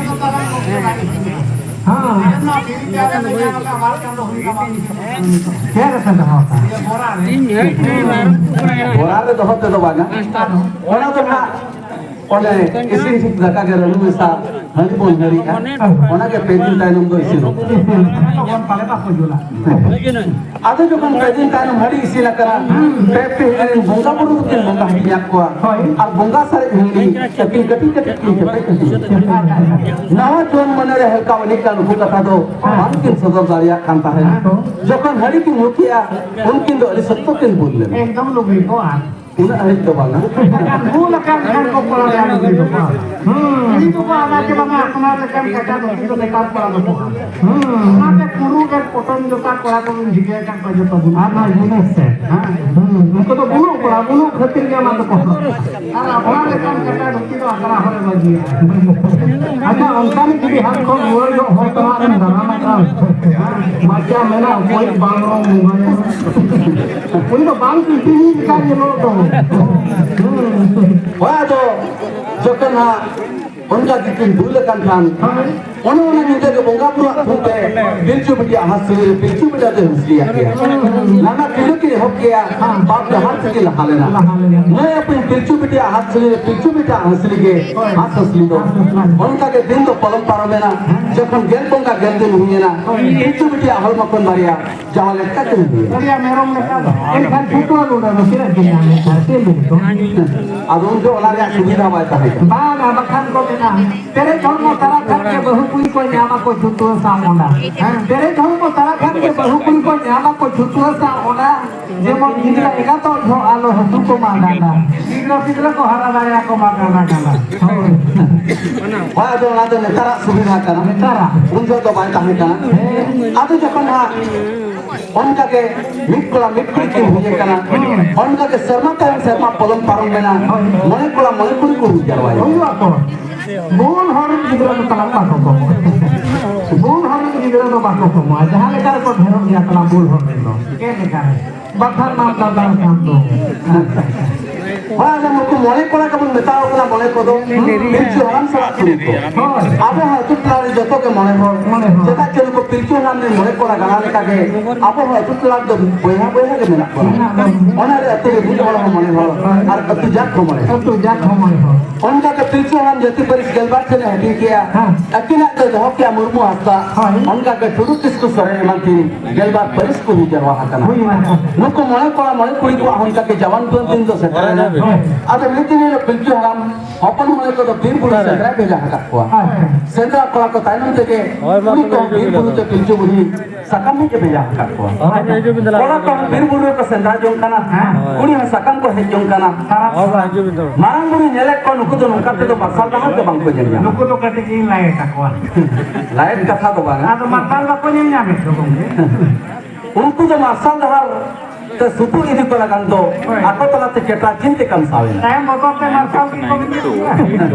ᱪᱮᱫ ᱞᱮᱠᱟ ᱫᱚᱦᱚ ᱠᱟᱜᱼᱟ? ᱵᱚᱨᱟ ᱨᱮ ᱫᱚᱦᱚ ᱛᱮᱫᱚ ᱵᱟᱝᱟ᱾ ᱚᱱᱟ ᱫᱚ ᱱᱟᱜ ᱚᱱᱮ ᱤᱥᱤᱱ ᱴᱷᱤᱠ ᱫᱟᱠᱟ ᱜᱮ ᱨᱟᱹᱱᱩ ᱢᱮᱥᱟ ᱦᱟᱺᱰᱤ ᱵᱚᱱ ᱦᱟᱺᱰᱤᱜᱼᱟ, ᱚᱱᱟᱜᱮ ᱯᱮ ᱫᱤᱱ ᱛᱟᱭᱱᱚᱢ ᱫᱚ ᱤᱥᱤᱱᱚᱜᱼᱟ᱾ ᱤᱥᱤᱱ ᱞᱮᱠᱷᱟᱱ ᱫᱚ ᱵᱚᱱ ᱯᱟᱞᱮ ᱵᱟᱠᱚ ᱡᱩᱞᱟ᱾ ᱟᱫᱚ ᱡᱚᱠᱷᱚᱱ ᱯᱮ ᱫᱤᱱ ᱛᱟᱭᱱᱚᱢ ᱦᱟᱺᱰᱤ ᱤᱥᱤᱱ ᱟᱠᱟᱱᱟ, ᱯᱮ ᱯᱤᱲᱦᱤ ᱨᱮᱱ ᱵᱚᱸᱜᱟ ᱵᱩᱨᱩ ᱫᱚᱠᱤᱱ ᱵᱚᱸᱜᱟ ᱦᱟᱹᱴᱤᱧ ᱟᱫ ᱠᱚᱣᱟ᱾ ᱦᱳᱭ᱾ ᱟᱨ ᱵᱚᱸᱜᱟ ᱥᱟᱨᱮᱡ ᱦᱟᱺᱰᱤ ᱠᱟᱹᱴᱤᱡ ᱠᱟᱹᱴᱤᱡ ᱠᱟᱹᱴᱤᱡ ᱠᱟᱹᱴᱤᱡ ᱠᱟᱹᱴᱤᱡ ᱱᱟᱣᱟ ᱡᱩᱣᱟᱹᱱ ᱢᱚᱱᱮ ᱨᱮ ᱦᱮᱞᱠᱟᱣ ᱟᱹᱱᱤᱡ ᱠᱟᱱ ᱱᱩᱠᱩ ᱠᱟᱛᱷᱟ ᱫᱚ ᱵᱟᱝ ᱠᱤᱱ ᱥᱚᱫᱚᱨ ᱫᱟᱲᱮᱭᱟᱜ ᱠᱟᱱ ᱛᱟᱦᱮᱸᱫ᱾ ᱦᱮᱸ ᱛᱚ᱾ ᱡᱚᱠᱷᱚᱱ ᱦᱟᱺᱰᱤ ᱠᱤᱱ ᱧᱩ ᱠᱮᱜᱼᱟ, ᱩᱱᱠᱤᱱ ᱫᱚ ᱟᱹᱰᱤ ᱥᱚᱠᱛᱚ ᱠᱤᱱ ᱵᱩᱞ ᱞᱮᱱᱟ᱾ ᱮᱠᱫᱚᱢ ᱞᱩᱜᱽᱲᱤ ᱠᱚ ᱟᱨ ᱩᱱᱟᱹᱜ ᱦᱟᱹᱨᱤᱡ ᱫᱚ ᱵᱟᱝᱟ᱾ ᱮᱱᱠᱷᱟᱱ ᱵᱩᱞ ᱟᱠᱟᱱ ᱠᱷᱟᱱ ᱠᱚ ᱠᱚᱲᱟ ᱨᱮᱭᱟᱲ ᱞᱩᱜᱽᱲᱤ ᱫᱚᱠᱚ ᱟᱫᱟ᱾ ᱦᱩᱸ᱾ ᱠᱩᱲᱤ ᱫᱚᱠᱚ ᱟᱫᱟ ᱪᱮ ᱵᱟᱝᱟ, ᱟᱯᱱᱟᱨ ᱞᱮᱠᱟᱱ ᱠᱟᱪᱟ ᱫᱷᱩᱛᱤ ᱫᱚ ᱱᱮᱛᱟᱨ ᱠᱚᱲᱟ ᱫᱚᱠᱚ ᱟᱫᱟ᱾ ᱦᱩᱸ᱾ ᱚᱱᱟᱛᱮ ᱠᱩᱨᱩ ᱨᱮ ᱯᱚᱴᱚᱢ ᱡᱚᱛᱟ ᱠᱚᱲᱟ ᱠᱚᱵᱚᱱ ᱡᱷᱤᱡᱮ ᱟᱠᱟᱫ ᱠᱚᱣᱟ ᱡᱚᱛᱚ ᱵᱚᱱ᱾ ᱟᱨ ᱱᱚᱣᱟ ᱡᱤᱱᱤᱥ ᱛᱮ᱾ ᱦᱮᱸ᱾ ᱦᱩᱸ᱾ ᱩᱱᱠᱩ ᱫᱚ ᱵᱩᱞᱩᱜ ᱠᱚᱲᱟ, ᱵᱩᱞᱩᱜ ᱠᱷᱟᱹᱛᱤᱨ ᱜᱮ ᱚᱱᱟ ᱫᱚᱠᱚ ᱦᱚᱨᱚᱜᱟ᱾ ᱟᱨ ᱟᱯᱱᱟᱨ ᱞᱮᱠᱟᱱ ᱠᱟᱪᱟ ᱫᱷᱩᱛᱤ ᱫᱚ ᱟᱠᱷᱲᱟ ᱦᱚᱨᱮ ᱵᱟᱹᱜᱤᱭᱟ᱾ ᱟᱪᱪᱷᱟ, ᱚᱱᱠᱟᱱ ᱡᱩᱫᱤ ᱦᱟᱴ ᱠᱷᱚᱱ ᱨᱩᱣᱟᱹᱲ ᱡᱚᱜ ᱦᱚᱲ ᱛᱟᱞᱟ ᱨᱮᱢ ᱫᱟᱬᱟᱱᱟ ᱠᱷᱟᱱ, ᱵᱟᱪᱟ ᱢᱮᱱᱟ, ᱚᱠᱚᱭ ᱵᱟᱝ ᱨᱚᱝ ᱵᱚᱸᱜᱟᱭᱟ᱾ ᱩᱱᱤ ᱫᱚ ᱵᱟᱝ ᱯᱤᱯᱤᱲᱤ ᱞᱮᱠᱟ ᱧᱮᱞᱚᱜ ᱫᱚ᱾ ᱦᱳᱭ, ᱟᱫᱚ ᱡᱚᱠᱷᱚᱱ ᱦᱟᱸᱜ ᱚᱱᱠᱟ ᱜᱮᱠᱤᱱ ᱵᱷᱩᱞ ᱟᱠᱟᱱ ᱠᱷᱟᱱ, ᱚᱱᱮ ᱚᱱᱟ ᱧᱤᱫᱟᱹ ᱜᱮ ᱵᱚᱸᱜᱟ ᱵᱩᱨᱩᱣᱟᱜ ᱛᱷᱩᱢ ᱛᱮ ᱯᱤᱞᱪᱩ ᱵᱤᱴᱤᱭᱟᱜ ᱦᱟᱸᱥ ᱥᱤᱞᱤ ᱨᱮ ᱯᱤᱞᱪᱩ ᱵᱮᱴᱟ ᱫᱚᱭ ᱦᱩᱥᱞᱤᱭᱟᱜ ᱜᱮᱭᱟ᱾ ᱞᱟᱸᱫᱟ ᱠᱷᱤᱞᱟᱹ ᱠᱤᱱ ᱮᱦᱚᱵ ᱠᱮᱭᱟ, ᱵᱟᱯ ᱰᱟᱦᱟᱨ ᱛᱮᱠᱤᱱ ᱞᱟᱦᱟ ᱞᱮᱱᱟ᱾ ᱞᱟᱦᱟ ᱞᱮᱱᱟ᱾ ᱢᱟᱹᱭ ᱟᱯᱮ ᱯᱤᱞᱪᱩ ᱵᱤᱴᱤᱭᱟᱜ ᱦᱟᱸᱥ ᱥᱤᱞᱤ ᱨᱮ ᱯᱤᱞᱪᱩ ᱵᱮᱴᱟᱣᱟᱜ ᱦᱟᱸᱥ ᱥᱤᱞᱤ ᱜᱮ ᱦᱳᱭ᱾ ᱦᱟᱸᱥ ᱦᱟᱸᱥᱞᱤ ᱫᱚ᱾ ᱦᱟᱸᱥ ᱦᱟᱸᱥᱞᱤ᱾ ᱚᱱᱠᱟ ᱜᱮ ᱫᱤᱱ ᱫᱚ ᱯᱚᱞᱚᱢ ᱯᱟᱨᱚᱢᱮᱱᱟ᱾ ᱡᱚᱠᱷᱚᱱ ᱜᱮᱞ ᱵᱚᱸᱜᱟ ᱜᱮᱞ ᱫᱤᱱ ᱦᱩᱭᱮᱱᱟ, ᱦᱳᱭ᱾ ᱯᱤᱞᱪᱩ ᱵᱤᱴᱤᱭᱟᱜ ᱦᱚᱲᱢᱚ ᱠᱷᱚᱱ ᱵᱟᱨᱭᱟ ᱡᱟᱣᱟ ᱞᱮᱠᱟ ᱠᱤᱱ ᱦᱩᱭᱮᱱᱟ᱾ ᱵᱟᱨᱭᱟ ᱢᱮᱨᱚᱢ ᱞᱮᱠᱟ ᱫᱚ᱾ ᱮᱱᱠᱷᱟᱱ ᱪᱷᱩᱴᱟᱹᱣ ᱜᱚᱸᱰᱟ ᱫᱚ ᱛᱤᱱᱟᱹᱜ ᱫᱤᱱ ᱧᱟᱢ ᱞᱮᱱ ᱛᱟᱦᱮᱸ? ᱪᱮᱫ ᱞᱟᱹᱜᱤᱫ ᱫᱚ? ᱟᱫᱚ ᱩᱱ ᱡᱚᱦᱚᱜ ᱚᱱᱟ ᱨᱮᱭᱟᱜ ᱥᱩᱵᱤᱫᱷᱟ ᱵᱟᱭ ᱛᱟᱦᱮᱸ ᱠᱟᱱᱟ᱾ ᱵᱟᱝᱟ, ᱵᱟᱠᱷᱟᱱ ᱠᱚ ᱢᱮᱱᱟ, ᱯᱮᱨᱮᱡ ᱦᱚᱲᱢᱚ ᱛᱟᱨᱟ ᱠᱷᱟᱱ ᱜᱮ ᱵᱟᱹᱦᱩ ᱠᱩᱲᱤ ᱠᱚ ᱧᱟᱢᱟ ᱠᱚ ᱪᱷᱩᱴᱟᱹᱣ ᱥᱟᱶ ᱚᱸᱰᱟ᱾ ᱦᱮᱸ᱾ ᱯᱮᱨᱮᱡ ᱦᱚᱲᱢᱚ ᱛᱟᱨᱟ ᱠᱷᱟᱱ ᱜᱮ ᱵᱟᱹᱦᱩ ᱠᱩᱲᱤ ᱠᱚ ᱧᱟᱢᱟ ᱠᱚ ᱪᱷᱩᱴᱟᱹᱣ ᱥᱟᱶ ᱚᱸᱰᱟ᱾ ᱡᱮᱢᱚᱱ ᱜᱤᱫᱽᱨᱟᱹ ᱮᱸᱜᱟᱛᱚᱜ ᱡᱚᱦᱚᱜ ᱟᱞᱚ ᱦᱟᱹᱥᱩ ᱠᱚ ᱢᱟ ᱰᱟᱸᱰᱟ᱾ ᱜᱤᱫᱽᱨᱟᱹ ᱯᱤᱫᱽᱨᱟᱹ ᱠᱚ ᱦᱟᱨᱟ ᱫᱟᱲᱮᱭᱟᱠᱚ ᱢᱟ ᱰᱟᱸᱰᱟ ᱰᱟᱸᱰᱟ᱾ ᱦᱳᱭ᱾ ᱦᱳᱭ, ᱟᱫᱚ ᱚᱱᱟ ᱫᱚ ᱱᱮᱛᱟᱨᱟᱜ ᱥᱩᱵᱤᱫᱷᱟ ᱠᱟᱱᱟ᱾ ᱱᱮᱛᱟᱨᱟᱜ᱾ ᱩᱱ ᱡᱚᱦᱚᱜ ᱫᱚ ᱵᱟᱭ ᱛᱟᱦᱮᱸ ᱠᱟᱱᱟ᱾ ᱦᱮᱸ᱾ ᱟᱫᱚ ᱡᱚᱠᱷᱚᱱ ᱦᱟᱸᱜ ᱚᱱᱠᱟ ᱜᱮ ᱢᱤᱫ ᱠᱚᱲᱟ ᱢᱤᱫ ᱠᱩᱲᱤ ᱠᱤᱱ ᱦᱩᱭ ᱟᱠᱟᱱᱟ, ᱚᱱᱠᱟ ᱜᱮ ᱥᱮᱨᱢᱟ ᱛᱟᱭᱚᱢ ᱥᱮᱨᱢᱟ ᱯᱚᱞᱚᱢ ᱯᱟᱨᱚᱢ ᱢᱮᱱᱟ, ᱢᱚᱬᱮ ᱠᱚᱲᱟ ᱢᱚᱬᱮ ᱠᱩᱲᱤ ᱠᱚ ᱦᱩᱭ ᱡᱟᱨᱣᱟᱭᱮᱱᱟ᱾ ᱦᱩᱭᱩᱜ ᱟᱠᱚ᱾ ᱵᱩᱞ ᱦᱚᱲ ᱨᱮᱱ ᱜᱤᱫᱽᱨᱟᱹ ᱫᱚ ᱛᱟᱞᱟᱝ ᱵᱟᱠᱚ ᱠᱚᱢᱚᱜᱼᱟ᱾ ᱵᱩᱞ ᱦᱚᱲ ᱨᱮᱱ ᱜᱤᱫᱽᱨᱟᱹ ᱫᱚ ᱵᱟᱠᱚ ᱠᱚᱢᱚᱜᱼᱟ᱾ ᱡᱟᱦᱟᱸ ᱞᱮᱠᱟ ᱨᱮᱠᱚ ᱰᱷᱮᱨᱚᱜ ᱜᱮᱭᱟ ᱛᱟᱞᱟᱝ ᱵᱩᱞ ᱦᱚᱲ ᱨᱮᱱ ᱫᱚ᱾ ᱪᱮᱫ ᱞᱮᱠᱟ ᱨᱮ? ᱵᱟᱠᱷᱟᱱ ᱢᱟ ᱫᱟᱫᱟ ᱠᱷᱟᱱ ᱫᱚ᱾ ᱦᱳᱭ, ᱟᱫᱚ ᱱᱩᱠᱩ ᱢᱚᱬᱮ ᱠᱚᱲᱟ ᱜᱮᱵᱚᱱ ᱢᱮᱛᱟᱣ ᱠᱟᱱᱟ, ᱢᱚᱬᱮ ᱠᱚᱫᱚ ᱯᱤᱞᱪᱩ ᱦᱟᱲᱟᱢ ᱥᱟᱞᱟᱜ ᱠᱩᱲᱤ ᱠᱚ᱾ ᱦᱳᱭ᱾ ᱟᱵᱚ ᱦᱚᱸ ᱟᱹᱛᱩ ᱴᱚᱞᱟ ᱨᱮ ᱡᱚᱛᱚ ᱜᱮ ᱢᱚᱬᱮ ᱦᱚᱲ᱾ ᱢᱚᱬᱮ ᱦᱚᱲ᱾ ᱪᱮᱫᱟᱜ ᱪᱮ ᱱᱩᱠᱩ ᱯᱤᱞᱪᱩ ᱦᱟᱲᱟᱢ ᱨᱮᱱ ᱢᱚᱬᱮ ᱠᱚᱲᱟ ᱜᱟᱬᱟ ᱞᱮᱠᱟᱜᱮ ᱟᱵᱚ ᱦᱚᱸ ᱟᱹᱛᱩ ᱴᱚᱞᱟ ᱨᱮᱫᱚ ᱵᱚᱭᱦᱟ ᱵᱚᱭᱦᱟ ᱜᱮ ᱢᱮᱱᱟᱜ ᱵᱚᱱᱟ᱾ ᱚᱱᱟ ᱨᱮ ᱟᱹᱛᱩ ᱨᱮ ᱢᱤᱫ ᱦᱚᱲ ᱦᱚᱸ ᱢᱚᱬᱮ ᱦᱚᱲ ᱟᱨ ᱟᱹᱛᱩ ᱡᱟᱠ ᱦᱚᱸ ᱢᱚᱬᱮ ᱦᱚᱲ᱾ ᱟᱹᱛᱩ ᱡᱟᱠ ᱦᱚᱸ ᱢᱚᱬᱮ ᱦᱚᱲ᱾ ᱚᱱᱠᱟ ᱜᱮ ᱯᱤᱞᱪᱩ ᱦᱟᱲᱟᱢ ᱡᱟᱹᱛᱤ ᱯᱟᱹᱨᱤᱥ ᱜᱮᱞᱵᱟᱨ ᱴᱷᱮᱱ ᱮ ᱦᱟᱹᱴᱤᱧ ᱠᱮᱜᱼᱟ᱾ ᱦᱮᱸ᱾ ᱟᱹᱠᱤᱱᱟᱜ ᱫᱚ ᱫᱚᱦᱚ ᱠᱮᱜᱼᱟ ᱢᱩᱨᱢᱩ ᱦᱟᱸᱥᱫᱟ᱾ ᱦᱳᱭ᱾ ᱚᱱᱠᱟ ᱜᱮ ᱴᱩᱰᱩ ᱠᱤᱥᱠᱩ ᱥᱚᱨᱮᱱ ᱮᱢᱟᱱ ᱠᱤᱱ ᱜᱮᱞᱵᱟᱨ ᱯᱟᱹᱨᱤᱥ ᱠᱚ ᱦᱩᱭ ᱡᱟᱨᱣᱟ ᱟᱠᱟᱱᱟ᱾ ᱦᱩᱭ ᱟᱠᱟᱱᱟ᱾ ᱱᱩᱠᱩ ᱢᱚᱬᱮ ᱠᱚᱲᱟ ᱢᱚᱬᱮ ᱠᱩᱲᱤ ᱠᱚᱣᱟᱜ ᱚᱱᱠᱟ ᱜᱮ ᱡᱟᱣᱟᱱ ᱫᱩᱣᱟᱱ ᱫᱤᱱ ᱫᱚ ᱥᱮᱴᱮᱨᱮᱱᱟ᱾ ᱦᱳᱭ᱾ ᱟᱫᱚ ᱢᱤᱫ ᱫᱤᱱ ᱦᱤᱞᱳᱜ ᱯᱤᱞᱪᱩ ᱦᱟᱲᱟᱢ ᱦᱚᱯᱚᱱ ᱢᱚᱬᱮ ᱠᱚᱫᱚ ᱵᱤᱨ ᱵᱩᱨᱩ ᱥᱮᱸᱫᱽᱨᱟ ᱵᱷᱮᱡᱟ ᱟᱠᱟᱫ ᱠᱚᱣᱟ᱾ ᱟᱪᱪᱷᱟ᱾ ᱥᱮᱸᱫᱽᱨᱟ ᱠᱚᱲᱟ ᱠᱚ ᱛᱟᱭᱱᱚᱢ ᱛᱮᱜᱮ ᱦᱳᱭ, ᱢᱟ ᱠᱩᱲᱤ ᱛᱚᱵᱮ ᱠᱚᱦᱚᱸ ᱦᱤᱡᱩᱜ ᱵᱤᱨ ᱵᱤᱱ ᱵᱩᱨᱩ ᱛᱚᱵᱮ᱾ ᱛᱮ ᱯᱤᱞᱪᱩ ᱵᱩᱲᱦᱤ ᱥᱟᱠᱟᱢ ᱦᱮᱡ ᱮ ᱵᱷᱮᱡᱟ ᱟᱠᱟᱫ ᱠᱚᱣᱟ᱾ ᱦᱳᱭ, ᱛᱚᱵᱮ ᱦᱤᱡᱩᱜ ᱵᱤᱱ ᱛᱟᱦᱚᱞᱮ᱾ ᱠᱚᱲᱟ ᱠᱚᱦᱚᱸ ᱵᱤᱨ ᱵᱩᱨᱩ ᱨᱮᱠᱚ ᱥᱮᱸᱫᱽᱨᱟ ᱡᱚᱝ ᱠᱟᱱᱟ᱾ ᱦᱮᱸ᱾ ᱠᱩᱲᱤ ᱦᱚᱸ ᱥᱟᱠᱟᱢ ᱠᱚ ᱦᱮᱡ ᱡᱚᱝ ᱠᱟᱱᱟ᱾ ᱦᱳᱭ, ᱢᱟ ᱦᱤᱡᱩᱜ ᱵᱤᱱ ᱛᱚᱵᱮ᱾ ᱢᱟᱨᱟᱝ ᱵᱩᱨᱩ ᱧᱮᱞᱮᱫ ᱠᱚᱣᱟ, ᱱᱩᱠᱩ ᱫᱚ ᱱᱚᱝᱠᱟ ᱛᱮᱫᱚ ᱢᱟᱨᱥᱟᱞ ᱰᱟᱦᱟᱨ ᱜᱮ ᱵᱟᱝᱠᱚ ᱧᱮᱞ ᱧᱟᱢᱟ᱾ ᱱᱩᱠᱩ ᱫᱚ ᱠᱟᱹᱴᱤᱡ ᱤᱧ ᱞᱟᱭᱮᱫ ᱛᱟᱠᱚᱣᱟ᱾ ᱞᱟᱭᱮᱫ ᱠᱟᱛᱷᱟ ᱫᱚ ᱵᱟᱝᱟ᱾ ᱟᱫᱚ ᱢᱟᱨᱥᱟᱞ ᱵᱟᱠᱚ ᱧᱮᱞ ᱧᱟᱢᱮᱫ ᱫᱚ ᱜᱚᱢᱠᱮ᱾ ᱩᱱᱠᱩ ᱫᱚ ᱢᱟᱨᱥᱟᱞ ᱰᱟᱦᱟᱨ ᱛᱮ ᱥᱩᱛᱩᱜ ᱤᱫᱤ ᱠᱚ ᱞᱟᱜᱟᱱ ᱫᱚ ᱦᱳᱭ᱾ ᱟᱠᱚ ᱛᱟᱞᱟᱛᱮ ᱪᱮᱴᱨᱟ ᱪᱤᱱ ᱛᱮ ᱠᱟᱢᱥᱟᱣ ᱮᱱᱟ᱾ ᱛᱟᱭᱚᱢ ᱵᱚᱛᱚᱨ ᱛᱮ ᱢᱟᱨᱥᱟᱞ ᱜᱮᱠᱚ ᱢᱮᱱ ᱠᱮᱫᱟ᱾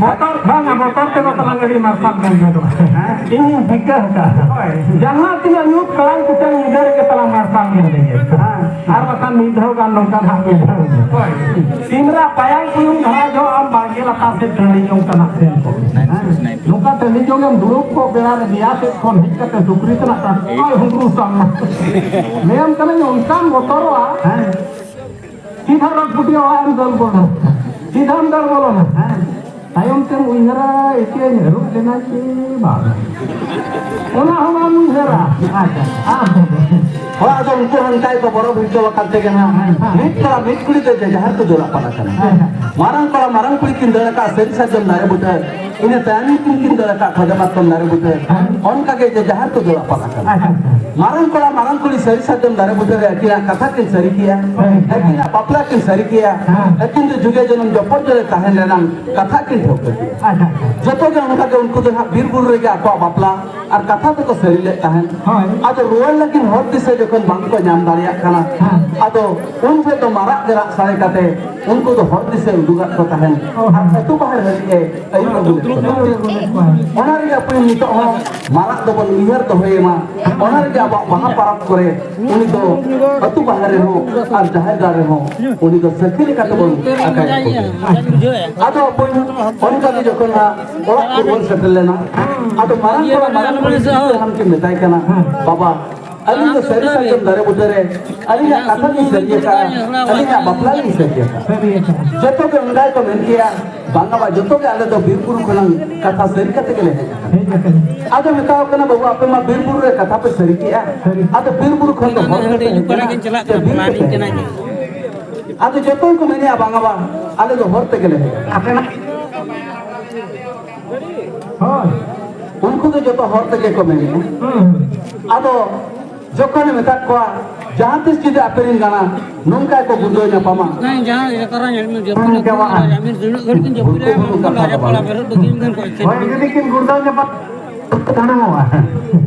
ᱵᱚᱛᱚᱨ ᱵᱟᱝᱟ, ᱵᱚᱛᱚᱨ ᱛᱮᱫᱚ ᱛᱟᱞᱟᱝ ᱟᱹᱰᱤ ᱢᱟᱨᱥᱟᱞ ᱵᱚᱱ ᱧᱮᱞᱚᱜᱼᱟ᱾ ᱤᱧ ᱵᱷᱤᱠᱟᱹ ᱟᱠᱟᱫᱼᱟ᱾ ᱦᱳᱭ᱾ ᱡᱟᱦᱟᱸ ᱛᱤᱱᱟᱹᱜ ᱧᱩᱛ ᱠᱟᱲᱟᱝ ᱠᱩᱴᱟᱹᱝ ᱧᱤᱫᱟᱹ ᱨᱮᱜᱮ ᱛᱟᱞᱟᱝ ᱢᱟᱨᱥᱟᱞ ᱧᱮᱞ ᱞᱮᱜᱮ᱾ ᱦᱮᱸ᱾ ᱟᱨ ᱵᱟᱠᱷᱟᱱ ᱢᱤᱫ ᱫᱷᱟᱣ ᱜᱟᱱ ᱱᱚᱝᱠᱟ ᱱᱟᱦᱟᱜ ᱢᱤᱫ ᱫᱷᱟᱣ᱾ ᱦᱳᱭ᱾ ᱛᱤᱱᱨᱮ ᱯᱟᱭᱟᱝ ᱠᱩᱭᱩᱝ ᱫᱷᱟᱨᱟ ᱡᱚᱜ ᱟᱢ ᱵᱟᱲᱜᱮ ᱞᱟᱛᱟᱨ ᱥᱮᱫ ᱴᱟᱺᱰᱤ ᱡᱚᱝ ᱛᱟᱱᱟᱜ ᱥᱮᱱ ᱠᱚᱜ ᱢᱮ᱾ ᱦᱮᱸ᱾ ᱱᱚᱝᱠᱟ ᱴᱟᱺᱰᱤ ᱡᱚᱝ ᱮᱢ ᱫᱩᱲᱩᱵ ᱠᱚᱜ ᱵᱮᱲᱟ ᱨᱮ ᱫᱮᱭᱟ ᱥᱮᱫ ᱠᱷᱚᱱ ᱦᱮᱡ ᱠᱟᱛᱮ ᱥᱩᱠᱨᱤ ᱛᱟᱱᱟᱜ ᱴᱟᱴᱠᱟᱭ ᱦᱩᱰᱨᱩ ᱥᱟᱵ ᱢᱟ᱾ ᱞᱟᱹᱭᱟᱢ ᱠᱟᱹᱱᱟᱹᱧ ᱚᱱᱠᱟᱢ ᱵᱚᱛᱚᱨᱚᱜᱼᱟ᱾ ᱦᱮᱸ᱾ ᱥᱤᱫᱷᱟ ᱨᱳᱰ ᱯᱩᱴᱤᱭᱟ ᱚᱲᱟᱜ ᱮᱢ ᱫᱟᱹᱲ ᱵᱚᱞᱚᱱᱟ᱾ ᱥᱤᱫᱷᱟᱢ ᱫᱟᱹᱲ ᱵᱚᱞᱚᱱᱟ᱾ ᱦᱮᱸ᱾ ᱛᱟᱭᱚᱢ ᱛᱮᱢ ᱩᱭᱦᱟᱹᱨᱟ, ᱮᱠᱮᱧ ᱦᱟᱹᱨᱩᱵ ᱞᱮᱱᱟ ᱪᱮ ᱵᱟᱝ? ᱚᱱᱟ ᱦᱚᱸ ᱵᱟᱢ ᱩᱭᱦᱟᱹᱨᱟ᱾ ᱟᱪᱪᱷᱟ, ᱟᱨ ᱦᱚᱲᱟᱜ ᱫᱚ ᱩᱱᱠᱩ ᱦᱚᱸ ᱚᱱᱠᱟ ᱜᱮᱠᱚ ᱵᱚᱨᱚ ᱵᱷᱤᱲᱠᱟᱹᱣ ᱟᱠᱟᱱ ᱛᱮᱜᱮ ᱱᱟᱦᱟᱜ ᱦᱮᱸ, ᱦᱮᱸ᱾ ᱢᱤᱫ ᱠᱚᱲᱟ ᱢᱤᱫ ᱠᱩᱲᱤ ᱫᱚ ᱡᱮ ᱡᱟᱦᱟᱸ ᱠᱚ ᱫᱟᱹᱲ ᱟᱯᱟᱱ ᱟᱠᱟᱱᱟ᱾ ᱦᱮᱸ, ᱦᱮᱸ᱾ ᱢᱟᱨᱟᱝ ᱠᱚᱲᱟ ᱢᱟᱨᱟᱝ ᱠᱩᱲᱤ ᱠᱤᱱ ᱫᱟᱹᱲ ᱟᱠᱟᱫ ᱥᱟᱹᱨᱤ ᱥᱟᱨᱡᱚᱢ ᱫᱟᱨᱮ ᱵᱩᱴᱟᱹ, ᱤᱱᱟᱹ ᱛᱟᱭᱚᱢ ᱠᱤᱱ ᱠᱤᱱ ᱫᱟᱹᱲ ᱟᱠᱟᱫ ᱠᱷᱚᱡᱟ ᱢᱟᱛᱠᱚᱢ ᱫᱟᱨᱮ ᱵᱩᱴᱟᱹ᱾ ᱦᱮᱸ᱾ ᱚᱱᱠᱟ ᱜᱮ ᱡᱮ ᱡᱟᱦᱟᱸ ᱠᱚ ᱫᱟᱹᱲ ᱟᱯᱟᱱ ᱟᱠᱟᱱᱟ᱾ ᱟᱪᱪᱷᱟ, ᱟᱪᱪᱷᱟ᱾ ᱢᱟᱨᱟᱝ ᱠᱚᱲᱟ ᱢᱟᱨᱟᱝ ᱠᱩᱲᱤ ᱥᱟᱹᱨᱤ ᱥᱟᱨᱡᱚᱢ ᱫᱟᱨᱮ ᱵᱩᱴᱟᱹ ᱨᱮ ᱟᱹᱠᱤᱱᱟᱜ ᱠᱟᱛᱷᱟ ᱠᱤᱱ ᱥᱟᱹᱨᱤ ᱠᱮᱭᱟ, ᱦᱮᱸ᱾ ᱟᱹᱠᱤᱱᱟᱜ ᱵᱟᱯᱞᱟ ᱠᱤᱱ ᱥᱟᱹᱨᱤ ᱠᱮᱭᱟ, ᱦᱮᱸ᱾ ᱟᱹᱠᱤᱱ ᱫᱚ ᱡᱩᱜᱮ ᱡᱚᱱᱚᱢ ᱡᱚᱯᱚᱱ ᱨᱮ ᱛᱟᱦᱮᱱ ᱨᱮᱱᱟᱜ ᱠᱟᱛᱷᱟ ᱠᱤᱱ ᱴᱷᱟᱹᱣᱠᱟᱹ ᱠᱮᱭᱟ᱾ ᱟᱪᱪᱷᱟ, ᱟᱪᱪᱷᱟ᱾ ᱡᱚᱛᱚ ᱜᱮ ᱚᱱᱠᱟ ᱜᱮ ᱩᱱᱠᱩ ᱫᱚ ᱦᱟᱸᱜ ᱵᱤᱨ ᱵᱩᱨᱩ ᱨᱮᱜᱮ ᱟᱠᱚᱣᱟᱜ ᱵᱟᱯᱞᱟ ᱟᱨ ᱠᱟᱛᱷᱟ ᱫᱚᱠᱚ ᱥᱟᱹᱨᱤ ᱞᱮᱫ ᱛᱟᱦᱮᱸᱫ᱾ ᱦᱳᱭ᱾ ᱟᱫᱚ ᱨᱩᱣᱟᱹᱲ ᱞᱟᱹᱜᱤᱫ ᱦᱚᱨ ᱫᱤᱥᱟᱹ ᱡᱚᱠᱷᱚᱱ ᱵᱟᱝ ᱠᱚ ᱧᱟᱢ ᱫᱟᱲᱮᱭᱟᱜ ᱠᱟᱱᱟ, ᱦᱮᱸ᱾ ᱟᱫᱚ ᱩᱱ ᱡᱚᱦᱚᱜ ᱫᱚ ᱢᱟᱨᱟᱜ ᱜᱮ ᱨᱟᱜ ᱥᱟᱰᱮ ᱠᱟᱛᱮ ᱩᱱᱠᱩ ᱫᱚ ᱦᱚᱨ ᱫᱤᱥᱟᱹ ᱩᱫᱩᱜᱟᱫ ᱠᱚ ᱛᱟᱦᱮᱸᱫ᱾ ᱚ, ᱦᱮᱸ᱾ ᱟᱨ ᱟᱹᱛᱩ ᱵᱟᱦᱮᱨ ᱦᱟᱹᱨᱤᱡ ᱮ ᱟᱹᱭᱩᱨ ᱟᱹᱜᱩ ᱞᱮᱫ ᱠᱚ ᱛᱟᱦᱮᱸᱫ᱾ ᱚᱱᱟ ᱨᱮᱜᱮ ᱟᱯᱮ ᱱᱤᱛᱚᱜ ᱦᱚᱸ ᱢᱟᱨᱟᱜ ᱫᱚᱵᱚᱱ ᱩᱭᱦᱟᱹᱨ ᱫᱚᱦᱚᱭᱮ ᱢᱟ᱾ ᱚᱱᱟ ᱨᱮᱜᱮ ᱟᱵᱚᱣᱟᱜ ᱵᱟᱦᱟ ᱯᱚᱨᱚᱵᱽ ᱠᱚᱨᱮ ᱩᱱᱤ ᱫᱚ ᱟᱹᱛᱩ ᱵᱟᱦᱮᱨ ᱨᱮᱦᱚᱸ ᱟᱨ ᱡᱟᱦᱮᱨ ᱜᱟᱲ ᱨᱮᱦᱚᱸ ᱩᱱᱤ ᱫᱚ ᱥᱟᱹᱠᱷᱤ ᱞᱮᱠᱟ ᱛᱮᱵᱚᱱ ᱟᱠᱟᱭᱮᱫ ᱠᱚᱜᱮᱭᱟ᱾ ᱟᱫᱚ ᱵᱟᱹᱧ ᱚᱱᱠᱟ ᱜᱮ ᱡᱚᱠᱷᱚᱱ ᱦᱟᱸᱜ ᱚᱲᱟᱜ ᱠᱚ ᱵᱚᱱ ᱥᱮᱴᱮᱨ ᱞᱮᱱᱟ, ᱟᱫᱚ ᱢᱟᱨᱟᱝ ᱠᱚᱲᱟ ᱢᱟᱨᱟᱝ ᱠᱩᱲᱤ ᱦᱟᱲᱟᱢ ᱠᱤᱱ ᱢᱮᱛᱟᱭ ᱠᱟᱱᱟ, "ᱵᱟᱵᱟ, ᱟᱹᱞᱤᱧ ᱫᱚ ᱥᱟᱹᱨᱤ ᱥᱟᱨᱡᱚᱢ ᱫᱟᱨᱮ ᱵᱩᱴᱟᱹ ᱨᱮ ᱟᱹᱞᱤᱧᱟᱜ ᱠᱟᱛᱷᱟ ᱞᱤᱧ ᱥᱟᱹᱨᱤ ᱟᱠᱟᱫᱼᱟ, ᱟᱹᱞᱤᱧᱟᱜ ᱵᱟᱯᱞᱟ ᱞᱤᱧ ᱥᱟᱹᱨᱤ ᱟᱠᱟᱫᱼᱟ?" ᱡᱚᱛᱚ ᱜᱮ ᱚᱱᱠᱟ ᱜᱮᱠᱚ ᱢᱮᱱ ᱠᱮᱜᱼᱟ, "ᱵᱟᱝᱟ ᱵᱟ, ᱡᱚᱛᱚ ᱜᱮ ᱟᱞᱮ ᱫᱚ ᱵᱤᱨ ᱵᱩᱨᱩ ᱠᱷᱚᱱᱟᱝ ᱠᱟᱛᱷᱟ ᱥᱟᱹᱨᱤ ᱠᱟᱛᱮ ᱜᱮᱞᱮ ᱦᱮᱡ ᱟᱠᱟᱱᱟ᱾" ᱟᱫᱚ ᱢᱮᱛᱟᱣ ᱠᱟᱱᱟ, "ᱵᱟᱹᱵᱩ, ᱟᱯᱮ ᱢᱟ ᱵᱤᱨ ᱵᱩᱨᱩ ᱨᱮ ᱠᱟᱛᱷᱟ ᱯᱮ ᱥᱟᱹᱨᱤ ᱠᱮᱜᱼᱟ, ᱟᱫᱚ ᱵᱤᱨ ᱵᱩᱨᱩ ᱠᱷᱚᱱ ᱫᱚ ᱦᱚᱲ ᱛᱮᱯᱮ ᱦᱮᱡ ᱮᱱᱟ ᱥᱮ ᱵᱤᱨ ᱛᱮᱯᱮ ᱦᱮᱡ ᱮᱱᱟ?" ᱟᱫᱚ ᱡᱚᱛᱚ ᱜᱮᱠᱚ ᱢᱮᱱᱮᱜᱼᱟ, "ᱵᱟᱝᱟ ᱵᱟ, ᱟᱞᱮ ᱫᱚ ᱦᱚᱨ ᱛᱮᱜᱮ ᱞᱮ ᱦᱮᱡ ᱟᱠᱟᱱᱟ᱾" ᱦᱳᱭ᱾ ᱩᱱᱠᱩ ᱫᱚ ᱡᱚᱛᱚ ᱦᱚᱨ ᱛᱮᱜᱮ ᱠᱚ ᱢᱮᱱᱮᱜᱼᱟ᱾ ᱦᱩᱸ᱾ ᱟᱫᱚ ᱡᱚᱠᱷᱚᱱᱮ ᱢᱮᱛᱟᱫ ᱠᱚᱣᱟ, "ᱡᱟᱦᱟᱸ ᱛᱤᱥ ᱡᱩᱫᱤ ᱟᱯᱮ ᱨᱮᱱ ᱜᱟᱬᱟ ᱱᱚᱝᱠᱟ ᱠᱚ ᱜᱩᱲᱫᱟᱹᱣ ᱧᱟᱯᱟᱢᱟ", ᱦᱮᱸ, ᱡᱟᱦᱟᱸ ᱡᱟᱛᱨᱟ ᱧᱮᱞ ᱢᱮ, ᱡᱟᱹᱯᱤᱫ ᱦᱩᱸ, ᱟᱠᱚ, ᱪᱟᱵᱟᱜᱼᱟ᱾ ᱟᱨ ᱟᱹᱢᱤᱱ ᱛᱤᱱᱟᱹᱜ ᱜᱷᱟᱹᱲᱤᱡ ᱠᱤᱱ ᱡᱟᱹᱯᱤᱫ ᱵᱩᱞᱠᱩ ᱞᱮᱜᱼᱟ, ᱵᱩᱞᱩ ᱠᱟᱛᱷᱟ ᱫᱚ ᱨᱟᱡᱟ ᱯᱟᱲᱟ ᱵᱟᱝ᱾ ᱵᱮᱨᱮᱫ ᱵᱟᱹᱜᱤ ᱞᱮᱱᱠᱷᱟᱱ ᱠᱚ ᱮᱠᱥᱮᱱ᱾ ᱦᱳᱭ, ᱡᱩᱫᱤ ᱠᱤᱱ ᱜᱩᱲᱫᱟᱹᱣ ᱧᱟᱯᱟᱢ ᱛᱟᱲᱟᱢᱚᱜᱼᱟ᱾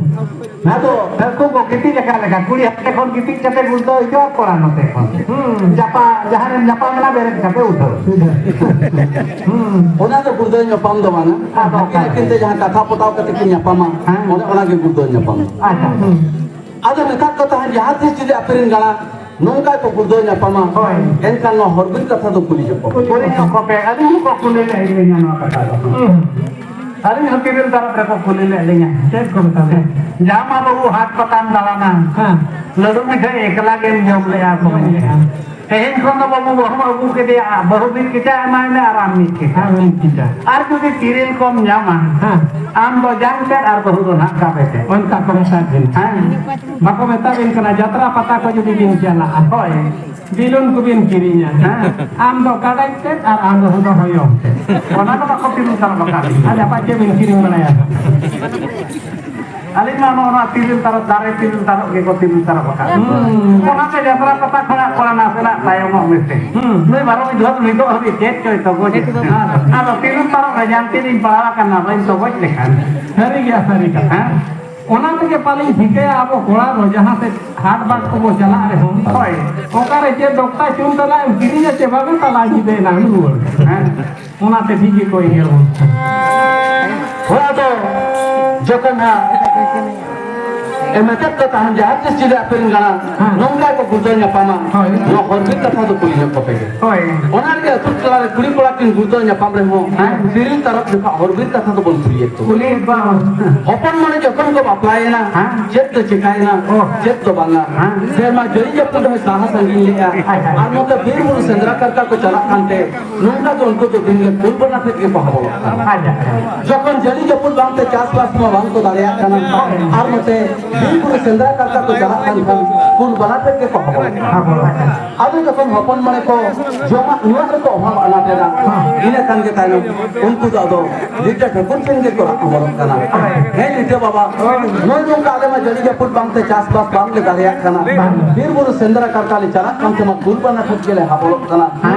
ᱟᱫᱚ ᱦᱟᱹᱠᱩ ᱠᱚ ᱜᱤᱛᱤᱡ ᱟᱠᱟᱫ ᱞᱮᱠᱟ, ᱠᱩᱲᱤ ᱦᱟᱱᱛᱮ ᱠᱷᱚᱱ ᱜᱤᱛᱤᱡ ᱠᱟᱛᱮ ᱜᱩᱲᱫᱟᱹᱣ ᱦᱚᱪᱚ ᱟᱨ ᱠᱚᱲᱟ ᱱᱚᱛᱮ ᱠᱷᱚᱱ᱾ ᱦᱩᱸ, ᱡᱟᱯᱟ-, ᱡᱟᱦᱟᱸ ᱨᱮᱢ ᱧᱟᱯᱟᱢ ᱮᱱᱟ, ᱵᱮᱨᱮᱫ ᱠᱟᱛᱮ ᱩᱴᱷᱟᱹᱣ᱾ ᱦᱩᱸ᱾ ᱚᱱᱟ ᱫᱚ ᱜᱩᱲᱫᱟᱹᱣ ᱧᱟᱯᱟᱢ ᱫᱚ ᱵᱟᱝᱟ᱾ ᱟᱫᱚ ᱟᱹᱠᱤᱱ ᱟᱹᱠᱤᱱ ᱛᱮ ᱡᱟᱦᱟᱸ ᱠᱟᱛᱷᱟ ᱯᱚᱛᱟᱣ ᱠᱟᱛᱮ ᱠᱤᱱ ᱧᱟᱯᱟᱢᱟ, ᱦᱮᱸ᱾ ᱚᱱᱮ ᱚᱱᱟ ᱜᱮ ᱜᱩᱲᱫᱟᱹᱣ ᱧᱟᱯᱟᱢ ᱫᱚ᱾ ᱟᱪᱪᱷᱟ, ᱦᱩᱸ᱾ ᱟᱫᱚ ᱢᱮᱛᱟᱫ ᱠᱚ ᱛᱟᱦᱮᱸᱫ, ᱡᱟᱦᱟᱸ ᱛᱤᱥ ᱡᱩᱫᱤ ᱟᱯᱮ ᱨᱮᱱ ᱜᱟᱬᱟ ᱱᱚᱝᱠᱟ ᱠᱚ ᱜᱩᱲᱫᱟᱹᱣ ᱧᱟᱯᱟᱢᱟ, ᱦᱳᱭ᱾ ᱮᱱᱠᱷᱟᱱ ᱱᱚᱣᱟ ᱦᱚᱨ ᱵᱤᱨ ᱠᱟᱛᱷᱟ ᱫᱚ ᱠᱩᱞᱤ ᱧᱚᱜ ᱠᱚᱯᱮ᱾ ᱠᱩᱞᱤ ᱧᱚᱜ ᱠᱚᱯᱮ, ᱟᱹᱞᱤᱧ ᱦᱚᱸᱠᱚ ᱠᱩᱞᱤ ᱞᱮᱫ ᱞᱤᱧᱟ ᱱᱚᱣᱟ ᱠᱟᱛᱷᱟ ᱫᱚ᱾ ᱦᱩᱸ᱾ ᱟᱹᱞᱤᱧ ᱦᱚᱸ ᱛᱤᱨᱤᱞ ᱛᱟᱨᱚᱵ ᱨᱮᱠᱚ ᱠᱩᱞᱤ ᱞᱮᱫ ᱞᱤᱧᱟ᱾ ᱪᱮᱫ ᱠᱚ ᱢᱮᱛᱟ ᱵᱮᱱᱟ? ᱡᱟᱢᱟ ᱵᱟᱹᱵᱩ ᱦᱟᱴ ᱯᱟᱛᱟᱢ ᱫᱟᱬᱟᱱᱟ᱾ ᱦᱮᱸ᱾ ᱞᱟᱹᱰᱩ ᱢᱤᱴᱷᱟᱹᱭ ᱮᱠᱞᱟ ᱜᱮᱢ ᱡᱚᱢ ᱞᱮᱜᱼᱟ ᱠᱚ ᱢᱮᱱᱮᱜᱼᱟ᱾ ᱛᱮᱦᱮᱧ ᱠᱷᱚᱱ ᱫᱚ ᱵᱟᱹᱵᱩ ᱵᱟᱹᱦᱩᱢ ᱟᱹᱜᱩ ᱠᱮᱫᱮᱭᱟ, ᱵᱟᱹᱦᱩ ᱢᱤᱫ ᱠᱮᱪᱟ ᱮᱢᱟᱭ ᱢᱮ ᱟᱨ ᱟᱢ ᱢᱤᱫ ᱠᱮᱪᱟ᱾ ᱟᱨ ᱢᱤᱫ ᱠᱮᱪᱟ᱾ ᱟᱨ ᱡᱩᱫᱤ ᱛᱤᱨᱤᱞ ᱠᱚᱢ ᱧᱟᱢᱟ, ᱦᱮᱸ᱾ ᱟᱢ ᱫᱚ ᱡᱟᱝ ᱛᱮᱫ ᱟᱨ ᱵᱟᱹᱦᱩ ᱫᱚ ᱱᱟᱦᱟᱜ ᱜᱟᱵᱮ ᱛᱮᱫ᱾ ᱚᱱᱠᱟ ᱠᱚ ᱢᱮᱛᱟ ᱵᱤᱱ᱾ ᱦᱮᱸ᱾ ᱵᱟᱠᱚ ᱢᱮᱛᱟ ᱵᱤᱱ ᱠᱟᱱᱟ, ᱡᱟᱛᱨᱟ ᱯᱟᱛᱟ ᱠᱚ ᱡᱩᱫᱤ ᱵᱤᱱ ᱪᱟᱞᱟᱜᱼᱟ᱾ ᱦᱳᱭ᱾ ᱵᱤᱞᱚᱱ ᱠᱚᱵᱤᱱ ᱠᱤᱨᱤᱧᱟ᱾ ᱦᱮᱸ᱾ ᱟᱢ ᱫᱚ ᱠᱟᱰᱮᱡ ᱛᱮᱫ ᱟᱨ ᱟᱢ ᱫᱚ ᱦᱚᱭᱚᱝ ᱛᱮᱫ᱾ ᱚᱱᱟ ᱫᱚ ᱵᱟᱠᱚ ᱛᱤᱨᱤᱞ ᱛᱟᱨᱚᱵ ᱟᱠᱟᱫ ᱞᱤᱧᱟ᱾ ᱟᱨ ᱟᱯᱟ ᱪᱮᱫ ᱵᱤᱱ ᱠᱤᱨᱤᱧ ᱵᱟᱲᱟᱭᱟ? ᱟᱹᱞᱤᱧ ᱢᱟ ᱱᱚᱜᱼᱚ ᱱᱚᱣᱟ ᱛᱤᱨᱤᱞ ᱛᱟᱨᱚᱵ ᱫᱟᱨᱮ, ᱛᱤᱨᱤᱞ ᱛᱟᱨᱚᱵ ᱜᱮᱠᱚ ᱛᱤᱨᱤᱞ ᱛᱟᱨᱚᱵ ᱟᱠᱟᱫ᱾ ᱦᱩᱸ᱾ ᱚᱱᱟᱛᱮ ᱡᱟᱛᱨᱟ ᱯᱟᱛᱟ ᱠᱷᱚᱱᱟᱜ ᱠᱚᱲᱟ ᱱᱟᱥᱮᱱᱟᱜ ᱛᱟᱭᱚᱢᱚᱜ ᱢᱮᱥᱮ᱾ ᱦᱩᱸ᱾ ᱱᱩᱭ ᱵᱟᱨᱚ ᱢᱤᱫ ᱫᱷᱟᱣ ᱱᱤᱛᱚᱜ ᱦᱟᱹᱵᱤᱡ ᱪᱮᱫ ᱪᱚᱭ ᱛᱚᱜᱚᱡ ᱮᱫ᱾ ᱟᱫᱚ ᱛᱤᱨᱤᱞ ᱛᱟᱨᱚᱵ ᱨᱮ ᱡᱟᱱᱛᱤ ᱨᱤᱧ ᱯᱟᱲᱟᱣ ᱟᱠᱟᱱᱟ, ᱵᱟᱹᱧ ᱛᱚᱜᱚᱡ ᱞᱮᱠᱷᱟᱱ᱾ ᱥᱟᱹᱨᱤ ᱜᱮᱭᱟ, ᱥᱟᱹᱨᱤ ᱠᱟᱛᱷᱟ᱾ ᱦᱮᱸ? ᱚᱱᱟ ᱛᱮᱜᱮ ᱯᱟᱞᱮᱧ ᱴᱷᱤᱠᱟᱹᱭᱟ, ᱟᱵᱚ ᱠᱚᱲᱟ ᱫᱚ ᱡᱟᱦᱟᱸ ᱥᱮᱫ ᱦᱟᱴ ᱵᱟᱴ ᱠᱚᱵᱚ ᱪᱟᱞᱟᱜ ᱨᱮᱦᱚᱸ, ᱦᱳᱭ᱾ ᱚᱠᱟᱨᱮ ᱪᱮᱫ ᱫᱚᱠᱛᱟ ᱪᱩᱱ ᱛᱟᱱᱟᱜ ᱮᱢ ᱠᱤᱨᱤᱧᱟ ᱪᱮ ᱵᱟᱝᱟ, ᱛᱟᱞᱟ ᱧᱤᱫᱟᱹ ᱮᱱᱟᱝ ᱨᱩᱣᱟᱹᱲ᱾ ᱦᱮᱸ᱾ ᱚᱱᱟᱛᱮ ᱴᱷᱤᱠ ᱜᱮᱠᱚ ᱮᱜᱮᱨ ᱵᱚᱱ᱾ ᱦᱳᱭ, ᱟᱫᱚ ᱡᱚᱠᱷᱚᱱ ᱦᱟᱸᱜ ᱮᱢ ᱮᱛᱮᱫ ᱠᱚ ᱛᱟᱦᱮᱱ ᱡᱟᱦᱟᱸ ᱛᱤᱥ ᱡᱩᱫᱤ ᱟᱯᱮ ᱨᱮᱱ ᱜᱟᱬᱟ ᱦᱮᱸ᱾ ᱱᱚᱝᱠᱟ ᱠᱚ ᱜᱩᱲᱫᱟᱹᱣ ᱧᱟᱯᱟᱢᱟ, ᱦᱳᱭ᱾ ᱱᱚᱣᱟ ᱦᱚᱨ ᱵᱤᱨ ᱠᱟᱛᱷᱟ ᱫᱚ ᱠᱩᱞᱤ ᱧᱚᱜ ᱠᱚᱯᱮ ᱜᱮ᱾ ᱦᱳᱭ᱾ ᱚᱱᱟ ᱨᱮᱜᱮ ᱟᱹᱛᱩ ᱴᱚᱞᱟ ᱨᱮ ᱠᱩᱲᱤ ᱠᱚᱲᱟ ᱠᱤᱱ ᱜᱩᱲᱫᱟᱹᱣ ᱧᱟᱯᱟᱢ ᱨᱮᱦᱚᱸ ᱦᱮᱸ᱾ ᱛᱤᱨᱤᱞ ᱛᱟᱨᱚᱵ ᱡᱚᱠᱷᱟ ᱦᱚᱨ ᱵᱤᱨ ᱠᱟᱛᱷᱟ ᱫᱚ ᱵᱚᱱ ᱠᱩᱞᱤᱭᱮᱫ ᱠᱚᱣᱟ᱾ ᱠᱩᱞᱤᱭᱮᱫ ᱠᱚᱣᱟ᱾ ᱦᱚᱯᱚᱱ ᱢᱚᱬᱮ ᱡᱚᱠᱷᱚᱱ ᱠᱚ ᱵᱟᱯᱞᱟᱭᱮᱱᱟ, ᱦᱮᱸ᱾ ᱪᱮᱫ ᱫᱚ ᱪᱮᱠᱟᱭᱮᱱᱟ? ᱚ᱾ ᱪᱮᱫ ᱫᱚ ᱵᱟᱝᱟ? ᱦᱮᱸ᱾ ᱥᱮᱨᱢᱟ ᱡᱟᱹᱲᱤ ᱡᱟᱹᱯᱩᱫ ᱦᱚᱸᱭ ᱥᱟᱦᱟ ᱥᱟᱺᱜᱤᱧ ᱞᱮᱜᱼᱟ᱾ ᱟᱪᱪᱷᱟ᱾ ᱟᱨ ᱱᱚᱛᱮ ᱵᱤᱨ ᱵᱩᱨᱩ ᱥᱮᱸᱫᱽᱨᱟ ᱠᱟᱨᱠᱟ ᱠᱚ ᱪᱟᱞᱟᱜ ᱠᱟᱱᱛᱮ ᱱᱚᱝᱠᱟ ᱫᱚ ᱩᱱᱠᱩ ᱫᱚ ᱫᱤᱱ ᱜᱮ ᱠᱩᱞ ᱵᱟᱱᱟ ᱴᱷᱮᱡ ᱜᱮᱠᱚ ᱦᱟᱵᱚᱲᱚᱜ ᱠᱟᱱᱟ᱾ ᱟᱪᱪᱷᱟ᱾ ᱡᱚᱠᱷᱚᱱ ᱡᱟᱹᱲᱤ ᱡᱟᱹᱯᱩᱫ ᱵᱟᱝᱛᱮ ᱪᱟᱥᱵᱟᱥ ᱢᱟ ᱵᱟᱝ ᱠᱚ ᱫᱟᱲᱮᱭᱟᱜ ᱠᱟᱱᱟ, ᱟᱨ ᱱᱚᱛᱮ ᱵᱤᱨ ᱵᱩᱨᱩ ᱥᱮᱸᱫᱽᱨᱟ ᱠᱟᱨᱠᱟ ᱠᱚ ᱪᱟᱞᱟᱜ ᱠᱟᱱ ᱠᱷᱟᱱ ᱠᱩᱞ ᱵᱟᱱᱟ ᱴᱷᱮᱡ ᱜᱮᱠᱚ ᱦᱟᱵᱚᱲᱚᱜ ᱠᱟᱱᱟ᱾ ᱟᱫᱚ ᱡᱚᱠᱷᱚᱱ ᱦᱚᱯᱚᱱ ᱢᱚᱬᱮ ᱠᱚ ᱡᱚᱢᱟᱜ ᱧᱩᱣᱟᱜ ᱨᱮᱠᱚ ᱚᱵᱷᱟᱵ ᱟᱱᱟᱴ ᱮᱱᱟ, ᱤᱱᱟᱹ ᱠᱷᱟᱱ ᱜᱮ ᱛᱟᱭᱱᱚᱢ ᱩᱱᱠᱩ ᱫᱚ ᱟᱫᱚ ᱞᱤᱴᱟᱹ ᱴᱷᱟᱹᱠᱩᱨ ᱴᱷᱮᱱ ᱜᱮᱠᱚ ᱨᱟᱜ ᱦᱚᱵᱚᱨᱚᱜ ᱠᱟᱱᱟ, "ᱦᱮᱸ ᱞᱤᱴᱟᱹ ᱵᱟᱵᱟ, ᱱᱚᱜᱼᱚᱭ ᱱᱚᱝᱠᱟ ᱟᱞᱮ ᱢᱟ ᱡᱟᱹᱲᱤ ᱡᱟᱹᱯᱩᱫ ᱵᱟᱝᱛᱮ ᱪᱟᱥᱵᱟᱥ ᱵᱟᱝᱞᱮ ᱫᱟᱲᱮᱭᱟᱜ ᱠᱟᱱᱟ, ᱵᱤᱨ ᱵᱩᱨᱩ ᱥᱮᱸᱫᱽᱨᱟ ᱠᱟᱨᱠᱟ ᱞᱮ ᱪᱟᱞᱟᱜ ᱠᱟᱱ ᱛᱮᱢᱟ ᱠᱩᱞ ᱵᱟᱱᱟ ᱴᱷᱮᱡ ᱜᱮᱞᱮ ᱦᱟᱵᱚᱲᱚᱜ ᱠᱟᱱᱟ,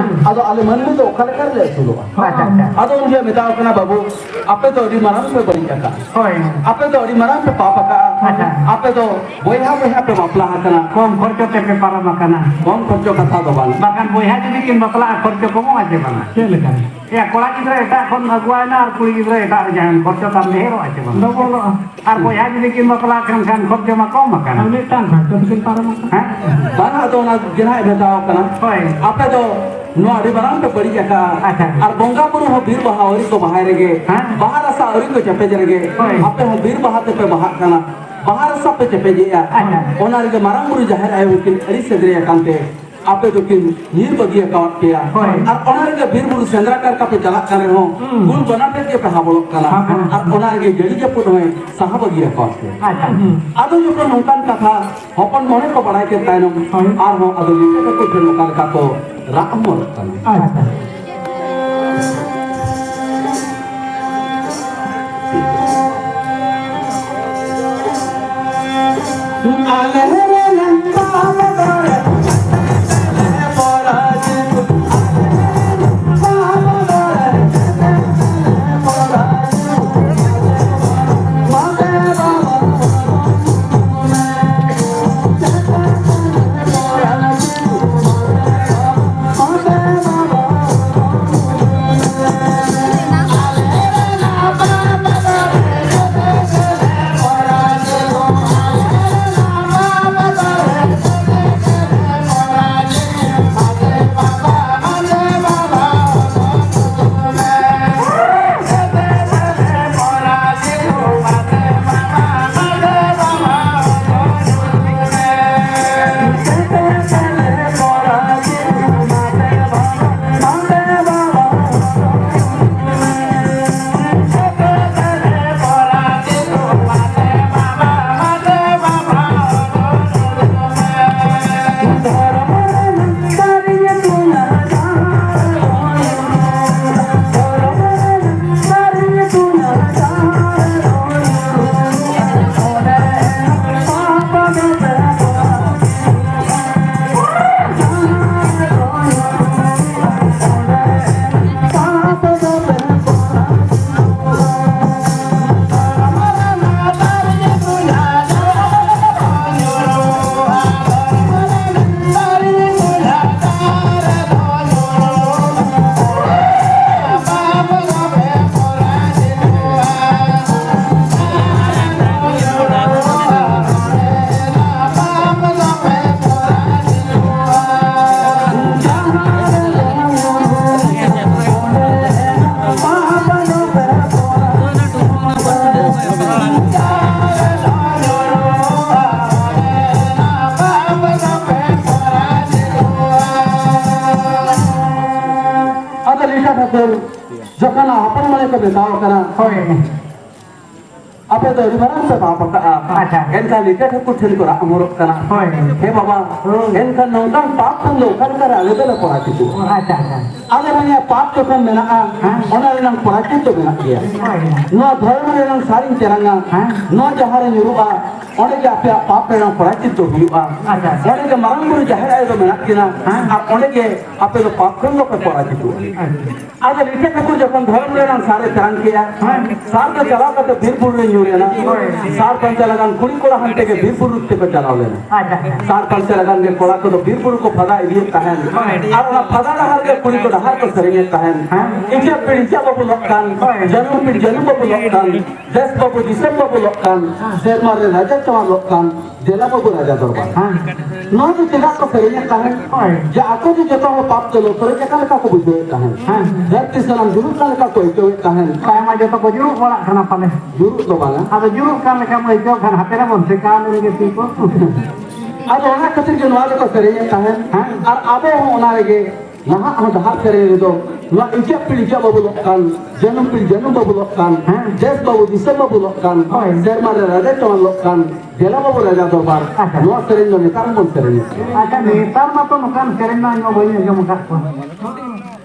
ᱟᱫᱚ ᱟᱞᱮ ᱢᱟᱹᱱᱢᱤ ᱫᱚ ᱚᱠᱟ ᱞᱮᱠᱟ ᱨᱮᱞᱮ ᱟᱹᱥᱩᱞᱚᱜᱼᱟ?" ᱟᱪᱪᱷᱟ, ᱟᱪᱪᱷᱟ᱾ ᱟᱫᱚ ᱩᱱᱤ ᱢᱮᱛᱟᱣ ᱠᱟᱱᱟ, "ᱵᱟᱹᱵᱩ, ᱟᱯᱮ ᱫᱚ ᱟᱹᱰᱤ ᱢᱟᱨᱟᱝ ᱯᱮ ᱵᱟᱹᱲᱤᱡ ᱟᱠᱟᱫᱼᱟ, ᱦᱳᱭ᱾ ᱟᱯᱮ ᱫᱚ ᱟᱹᱰᱤ ᱢᱟᱨᱟᱝ ᱯᱮ ᱯᱟᱯ ᱟᱠᱟᱫᱼᱟ, ᱟᱪᱪᱷᱟ᱾ ᱟᱯᱮ ᱫᱚ ᱵᱚᱭᱦᱟ ᱵᱚᱭᱦᱟ ᱯᱮ ᱵᱟᱯᱞᱟ ᱟᱠᱟᱱᱟ, ᱠᱚᱢ ᱠᱷᱚᱨᱪᱚ ᱛᱮᱯᱮ ᱯᱟᱨᱚᱢ ᱟᱠᱟᱱᱟ, ᱠᱚᱢ ᱠᱷᱚᱨᱪᱚ ᱠᱟᱛᱷᱟ ᱫᱚ ᱵᱟᱝ, ᱵᱟᱠᱷᱟᱱ ᱵᱚᱭᱦᱟ ᱡᱩᱫᱤ ᱠᱤᱱ ᱵᱟᱯᱞᱟᱜᱼᱟ, ᱠᱷᱚᱨᱪᱚ ᱠᱚᱢᱚᱜᱼᱟ ᱪᱮ ᱵᱟᱝᱟ?" ᱪᱮᱫ ᱞᱮᱠᱟ? ᱮᱭᱟ, ᱠᱚᱲᱟ ᱜᱤᱫᱽᱨᱟᱹ ᱮᱴᱟᱜ ᱠᱷᱚᱱ ᱟᱹᱜᱩᱣᱟᱭ ᱢᱮ ᱟᱨ ᱠᱩᱲᱤ ᱜᱤᱫᱽᱨᱟᱹ ᱮᱴᱟᱜ ᱨᱮ ᱡᱟᱦᱟᱸᱭ ᱠᱷᱚᱨᱪᱟ ᱛᱟᱢ ᱰᱷᱮᱨᱚᱜᱼᱟ ᱪᱮ ᱵᱟᱝ? ᱰᱚᱵᱚᱞᱚᱜᱼᱟ᱾ ᱟᱨ ᱵᱚᱭᱦᱟ ᱡᱩᱫᱤ ᱠᱤᱱ ᱵᱟᱯᱞᱟ ᱠᱟᱱ ᱠᱷᱟᱱ ᱠᱷᱚᱨᱪᱟ ᱢᱟ ᱠᱚᱢ ᱟᱠᱟᱱᱟ᱾ ᱟᱨ ᱢᱤᱫᱴᱟᱝ ᱠᱷᱚᱨᱪᱟ ᱫᱚᱠᱤᱱ ᱯᱟᱨᱚᱢ ᱟᱠᱟᱱᱟ᱾ ᱦᱮᱸ? ᱵᱟᱝ, ᱟᱫᱚ ᱚᱱᱟ ᱜᱮ ᱱᱟᱦᱟᱜ ᱢᱮᱛᱟᱣ ᱠᱟᱱᱟ᱾ ᱦᱳᱭ᱾ ᱟᱯᱮ ᱫᱚ ᱱᱚᱣᱟ ᱟᱹᱰᱤ ᱢᱟᱨᱟᱝ ᱯᱮ ᱵᱟᱹᱲᱤᱡ ᱟᱠᱟᱜᱼᱟ᱾ ᱟᱪᱪᱷᱟ᱾ ᱟᱨ ᱵᱚᱸᱜᱟ ᱵᱩᱨᱩ ᱦᱚᱸ ᱵᱤᱨ ᱵᱟᱦᱟ ᱟᱹᱣᱨᱤ ᱠᱚ ᱵᱟᱦᱟᱭ ᱨᱮᱜᱮ, ᱦᱮᱸ? ᱵᱟᱦᱟ ᱨᱟᱥᱟ ᱟᱹᱣᱨᱤ ᱠᱚ ᱪᱮᱯᱮᱡ ᱨᱮᱜᱮ, ᱦᱳᱭ᱾ ᱟᱯᱮ ᱦᱚᱸ ᱵᱤᱨ ᱵᱟᱦᱟ ᱛᱮᱯᱮ ᱵᱟᱦᱟᱜ ᱠᱟᱱᱟ, ᱵᱟᱦᱟ ᱨᱟᱥᱟ ᱯᱮ ᱪᱮᱯᱮᱡᱮᱜᱼᱟ᱾ ᱟᱪᱪᱷᱟ᱾ ᱚᱱᱟ ᱨᱮᱜᱮ ᱢᱟᱨᱟᱝ ᱵᱩᱨᱩ ᱡᱟᱦᱮᱨ ᱟᱭᱳ ᱦᱚᱸᱠᱤᱱ ᱟᱹᱲᱤ ᱥᱮᱸᱫᱽᱨᱟᱭ ᱟᱠᱟᱱ ᱛᱮ ᱟᱯᱮ ᱫᱚᱠᱤᱱ ᱧᱤᱨ ᱵᱟᱹᱜᱤ ᱟᱠᱟᱣᱟᱫ ᱯᱮᱭᱟ᱾ ᱦᱳᱭ᱾ ᱟᱨ ᱚᱱᱟ ᱨᱮᱜᱮ ᱵᱤᱨ ᱵᱩᱨᱩ ᱥᱮᱸᱫᱽᱨᱟ ᱠᱟᱨᱠᱟ ᱯᱮ ᱪᱟᱞᱟᱜ ᱠᱟᱱ ᱨᱮᱦᱚᱸ, ᱦᱩᱸ᱾ ᱠᱩᱞ ᱵᱟᱱᱟ ᱴᱷᱮᱡ ᱜᱮᱯᱮ ᱦᱟᱵᱚᱲᱚᱜ ᱠᱟᱱᱟ᱾ ᱦᱟᱵᱚᱲᱚᱜ᱾ ᱟᱨ ᱚᱱᱟ ᱨᱮᱜᱮ ᱡᱟᱹᱲᱤ ᱡᱟᱹᱯᱩᱫ ᱦᱚᱸᱭ ᱥᱟᱦᱟ ᱵᱟᱹᱜᱤ ᱟᱠᱟᱣᱟᱫ ᱯᱮᱭᱟ᱾ ᱟᱪᱪᱷᱟ᱾ ᱦᱩᱸ᱾ ᱟᱫᱚ ᱡᱚᱠᱷᱚᱱ ᱱᱚᱝᱠᱟᱱ ᱠᱟᱛᱷᱟ ᱦᱚᱯᱚᱱ ᱢᱚᱬᱮ ᱠᱚ ᱵᱟᱲᱟᱭ ᱠᱮᱫ ᱛᱟᱭᱱᱚᱢ, ᱦᱳᱭ᱾ ᱟᱨᱦᱚᱸ ᱟᱫᱚ ᱞᱤᱴᱟᱹ ᱠᱟᱠᱚ ᱴᱷᱮᱱ ᱚᱠᱟ ᱞᱮᱠᱟ ᱠᱚ ᱨᱟᱜ ᱦᱚᱢᱚᱨᱚᱜ ᱠᱟᱱᱟ᱾ ᱟᱪᱪᱷᱟ᱾ ᱴᱷᱟᱹᱠᱩᱨ ᱡᱚᱠᱷᱚᱱ ᱦᱚᱯᱚᱱ ᱢᱟᱱᱮ ᱠᱚ ᱢᱮᱛᱟᱣ ᱠᱟᱱᱟ, ᱦᱳᱭ᱾ ᱟᱯᱮ ᱫᱚ ᱟᱹᱰᱤ ᱢᱟᱨᱟᱝ ᱯᱮ ᱯᱟᱯ ᱟᱠᱟᱫᱼᱟ᱾ ᱟᱪᱪᱷᱟ᱾ ᱮᱱᱠᱷᱟᱱ ᱞᱤᱴᱟᱹ ᱴᱷᱟᱹᱠᱩᱨ ᱴᱷᱮᱱ ᱠᱚ ᱨᱟᱜ ᱦᱚᱢᱚᱨᱚᱜ ᱠᱟᱱᱟ, ᱦᱳᱭ᱾ ᱦᱮ ᱵᱟᱵᱟ, ᱦᱳᱭ᱾ ᱮᱱᱠᱷᱟᱱ ᱱᱚᱝᱠᱟᱱ ᱯᱟᱯ ᱠᱷᱚᱱ ᱫᱚ ᱚᱠᱟ ᱞᱮᱠᱟᱨᱮ ᱟᱞᱮ ᱫᱚᱞᱮ ᱯᱚᱨᱟᱡᱤᱛᱚᱜᱼᱟ? ᱟᱪᱪᱷᱟ, ᱟᱪᱪᱷᱟ᱾ ᱟᱫᱚ ᱢᱮᱱᱮᱫᱼᱟ, ᱯᱟᱯ ᱡᱚᱠᱷᱚᱱ ᱢᱮᱱᱟᱜᱼᱟ, ᱦᱮᱸ᱾ ᱚᱱᱟ ᱨᱮᱱᱟᱜ ᱯᱚᱨᱟᱡᱤᱛ ᱫᱚ ᱢᱮᱱᱟᱜ ᱜᱮᱭᱟ᱾ ᱦᱳᱭ᱾ ᱱᱚᱣᱟ ᱫᱷᱚᱨᱚᱢ ᱨᱮᱱᱟᱜ ᱥᱟᱨᱤᱧ ᱪᱮᱨᱟᱝᱟ, ᱦᱮᱸ᱾ ᱱᱚᱣᱟ ᱡᱟᱦᱟᱸ ᱨᱮ ᱧᱩᱨᱩᱜᱼᱟ, ᱚᱸᱰᱮ ᱜᱮ ᱟᱯᱮᱭᱟᱜ ᱯᱟᱯ ᱨᱮᱱᱟᱜ ᱯᱚᱨᱟᱡᱤᱛ ᱫᱚ ᱦᱩᱭᱩᱜᱼᱟ᱾ ᱟᱪᱪᱷᱟ᱾ ᱚᱸᱰᱮ ᱜᱮ ᱢᱟᱨᱟᱝ ᱵᱩᱨᱩ ᱡᱟᱦᱮᱨ ᱟᱭᱳ ᱫᱚ ᱢᱮᱱᱟᱜ ᱠᱤᱱᱟ, ᱦᱮᱸ᱾ ᱟᱨ ᱚᱸᱰᱮ ᱜᱮ ᱟᱯᱮ ᱫᱚ ᱯᱟᱯ ᱠᱷᱚᱱ ᱫᱚᱯᱮ ᱯᱚᱨᱟᱡᱤᱛᱚᱜᱼᱟ᱾ ᱟᱪᱪᱷᱟ᱾ ᱟᱫᱚ ᱞᱤᱴᱟᱹ ᱴᱷᱟᱹᱠᱩᱨ ᱡᱚᱠᱷᱚᱱ ᱫᱷᱚᱨᱚᱢ ᱨᱮᱱᱟᱜ ᱥᱟᱨ ᱮ ᱛᱮᱨᱟᱝ ᱠᱮᱜᱼᱟ, ᱦᱮᱸ᱾ ᱥᱟᱨ ᱫᱚ ᱪᱟᱞᱟᱣ ᱠᱟᱛᱮ ᱵᱤᱨ ᱵᱩᱨᱩ ᱨᱮ ᱧᱩᱨ ᱮᱱᱟ᱾ ᱦᱳᱭ᱾ ᱥᱟᱨ ᱯᱟᱸᱡᱟ ᱞᱟᱜᱟᱱ ᱠᱩᱲᱤ ᱠᱚᱲᱟ ᱦᱟᱱᱛᱮ ᱜᱮ ᱵᱤᱨ ᱵᱩᱨᱩ ᱛᱮᱠᱚ ᱪᱟᱞᱟᱣ ᱞᱮᱱᱟ᱾ ᱟᱪᱪᱷᱟ, ᱟᱪᱪᱷᱟ᱾ ᱥᱟᱨ ᱯᱟᱸᱡᱟ ᱞᱟᱜᱟᱱ ᱜᱮ ᱠᱚᱲᱟ ᱠᱚᱫᱚ ᱵᱤᱨ ᱵᱩᱨᱩ ᱠᱚ ᱯᱷᱟᱫᱟ ᱤᱫᱤᱭᱮᱫ ᱛᱟᱦᱮᱸᱱ᱾ ᱦᱳᱭ᱾ ᱟᱨ ᱚᱱᱟ ᱯᱷᱟᱫᱟ ᱰᱟᱦᱟᱨ ᱜᱮ ᱠᱩᱲᱤ ᱠᱚ ᱰᱟᱦᱟᱨ ᱠᱚ ᱥᱮᱨᱮᱧᱮᱫ ᱛᱟᱦᱮᱸᱱ᱾ ᱦᱮᱸ᱾ ᱤᱪᱟᱹᱜ ᱯᱤᱲ ᱤᱪᱟᱹᱜ ᱵᱟᱹᱵᱩ ᱞᱚᱜ ᱠᱟᱱ, ᱦᱳᱭ᱾ ᱡᱟᱹᱱᱩᱢ ᱯᱤᱲ ᱡᱟᱹᱱᱩᱢ ᱵᱟᱹᱵᱩ ᱞᱚᱜ ᱠᱟᱱ, ᱫᱮᱥ ᱵᱟᱹᱵᱩ ᱫᱤᱥᱚᱢ ᱵᱟᱹᱵᱩ ᱞᱚᱜ ᱠᱟᱱ, ᱦᱮᱸ᱾ ᱥᱮᱨᱢᱟ ᱨᱮ ᱨᱟᱡᱟ ᱪᱟᱣᱟᱱ ᱞᱚᱜ ᱠᱟᱱ, ᱫᱮᱞᱟ ᱵᱟᱹᱵᱩ ᱨᱟᱡᱟ ᱫᱚᱨᱵᱟᱨ᱾ ᱦᱮᱸ᱾ ᱱᱚᱣᱟ ᱫᱚ ᱪᱮᱫᱟᱜ ᱠᱚ ᱥᱮᱨᱮᱧᱮᱫ ᱛᱟᱦᱮᱸᱱ? ᱦᱳᱭ᱾ ᱡᱮ ᱟᱠᱚ ᱫᱚ ᱡᱚᱛᱚ ᱦᱚᱲ ᱯᱟᱯ ᱛᱮ ᱞᱚᱛᱚᱨ ᱟᱠᱟᱱ ᱞᱮᱠᱟ ᱠᱚ ᱵᱩᱡᱷᱟᱹᱣᱮᱫ ᱛᱟᱦᱮᱸᱱ᱾ ᱦᱮᱸ᱾ ᱫᱷᱟᱹᱨᱛᱤ ᱥᱟᱱᱟᱢ ᱡᱩᱞᱩᱜ ᱠᱟᱱ ᱞᱮᱠᱟ ᱠᱚ ᱟᱹᱭᱠᱟᱹᱣᱮᱫ ᱛᱟᱦᱮᱸᱱ᱾ ᱛᱟᱭᱚᱢ ᱢᱟ ᱡᱚᱛᱚ ᱠᱚ ᱡᱩᱨᱩᱜ ᱵᱟᱲᱟᱜ ᱠᱟᱱᱟ ᱯᱟᱞᱮ᱾ ᱡᱩᱨᱩᱜ ᱫᱚ ᱵᱟᱝᱟ᱾ ᱟᱫᱚ ᱡᱩᱨᱩᱜ ᱠᱟᱱ ᱞᱮᱠᱟᱢ ᱟᱹᱭᱠᱟᱹᱣ ᱠᱷᱟᱱ ᱦᱟᱯᱮ ᱨᱮᱵᱚᱱ ᱥᱮᱠᱟᱣ ᱞᱮᱱ ᱜᱮ ᱛᱤ ᱠᱚ᱾ ᱟᱫᱚ ᱚᱱᱟ ᱠᱷᱟᱹᱛᱤᱨ ᱜᱮ ᱱᱚᱣᱟ ᱫᱚᱠᱚ ᱥᱮᱨᱮᱧᱮᱫ ᱛᱟᱦᱮᱸᱱ᱾ ᱦᱮᱸ᱾ ᱟᱨ ᱟᱵᱚ ᱦᱚᱸ ᱚᱱᱟ ᱨᱮᱜᱮ ᱱᱟᱦᱟᱜ ᱦᱚᱸ ᱰᱟᱦᱟᱨ ᱥᱮᱨᱮᱧ ᱨᱮᱫᱚ ᱱᱚᱣᱟ ᱤᱪᱟᱹᱜ ᱯᱤᱲ ᱤᱪᱟᱹᱜ ᱵᱟᱹᱵᱩ ᱞᱚᱜ ᱠᱟᱱ, ᱡᱟᱹᱱᱩᱢ ᱯᱤᱲ ᱡᱟᱹᱱᱩᱢ ᱵᱟᱹᱵᱩ ᱞᱚᱜ ᱠᱟᱱ, ᱦᱮᱸ᱾ ᱫᱮᱥ ᱵᱟᱹᱵᱩ ᱫᱤᱥᱚᱢ ᱵᱟᱹᱵᱩ ᱞᱚᱜ ᱠᱟᱱ, ᱦᱳᱭ᱾ ᱥᱮᱨᱢᱟ ᱨᱮ ᱨᱟᱡᱟ ᱪᱟᱣᱟᱱ ᱞᱚᱜ ᱠᱟᱱ, ᱫᱮᱞᱟ ᱵᱟᱹᱵᱩ ᱨᱟᱡᱟ ᱫᱚᱨᱵᱟᱨ, ᱟᱪᱪᱷᱟ᱾ ᱱᱚᱣᱟ ᱥᱮᱨᱮᱧ ᱫᱚ ᱱᱮᱛᱟᱨ ᱦᱚᱸᱵᱚᱱ ᱥᱮᱨᱮᱧᱮᱫ ᱜᱮᱭᱟ᱾ ᱟᱪᱪᱷᱟ, ᱱᱮᱛᱟᱨ ᱢᱟᱛᱚ ᱱᱚᱝᱠᱟᱱ ᱥᱮᱨᱮᱧ ᱢᱟ ᱤᱧ ᱢᱟ ᱵᱟᱹᱧ ᱟᱸᱡᱚᱢ ᱟᱠᱟᱫ ᱠᱚᱣᱟ᱾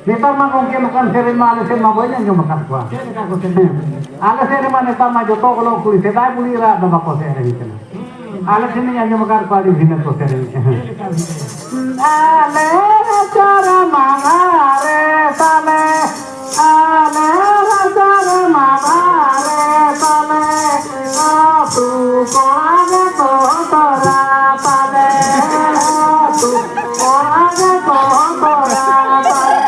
ᱱᱮᱛᱟᱨ ᱢᱟ ᱜᱚᱢᱠᱮ ᱱᱚᱝᱠᱟᱱ ᱥᱮᱨᱮᱧ ᱢᱟ ᱟᱞᱮ ᱥᱮᱫ ᱢᱟ ᱵᱟᱹᱧ ᱟᱸᱡᱚᱢ ᱟᱠᱟᱫ ᱠᱚᱣᱟ᱾ ᱪᱮᱫ ᱞᱮᱠᱟ ᱠᱚ ᱥᱮᱨᱮᱧᱟ? ᱦᱮᱸ᱾ ᱟᱞᱮ ᱥᱮᱫ ᱨᱮᱢᱟ ᱱᱮᱛᱟᱨ ᱢᱟ ᱡᱚᱛᱚ ᱚᱞᱚᱜ ᱠᱩᱲᱤ ᱥᱮᱫᱟᱭ ᱵᱩᱲᱦᱤ ᱨᱟᱜ ᱫᱚ ᱵᱟᱠᱚ ᱥᱮᱨᱮᱧ ᱠᱟᱱᱟ᱾ ᱟᱞᱮ ᱴᱷᱮᱱᱤᱧ ᱟᱸᱡᱚᱢ ᱟᱠᱟᱫ ᱠᱚᱣᱟ ᱟᱹᱰᱤ ᱵᱷᱤᱱᱟᱹ ᱠᱚ ᱥᱮᱨᱮᱧᱮᱫᱼᱟ᱾ ᱪᱮᱫ ᱞᱮᱠᱟ ᱵᱷᱤᱱᱟᱹ? ᱟᱞᱮ ᱨᱟᱪᱟ ᱨᱮ ᱢᱟᱜᱷᱟ ᱨᱮ ᱛᱟᱞᱮ, ᱟᱞᱮ ᱨᱟᱪᱟ ᱨᱮ ᱢᱟᱜᱷᱟ ᱨᱮ ᱛᱟᱞᱮ, ᱟᱹᱛᱩ ᱠᱚᱲᱟ ᱜᱮ ᱛᱚ ᱛᱚᱨᱟ ᱛᱟᱞᱮ, ᱟᱹᱛᱩ ᱠᱚᱲᱟ ᱜᱮ ᱛᱚ ᱛᱚᱨᱟ ᱛᱟᱞᱮ,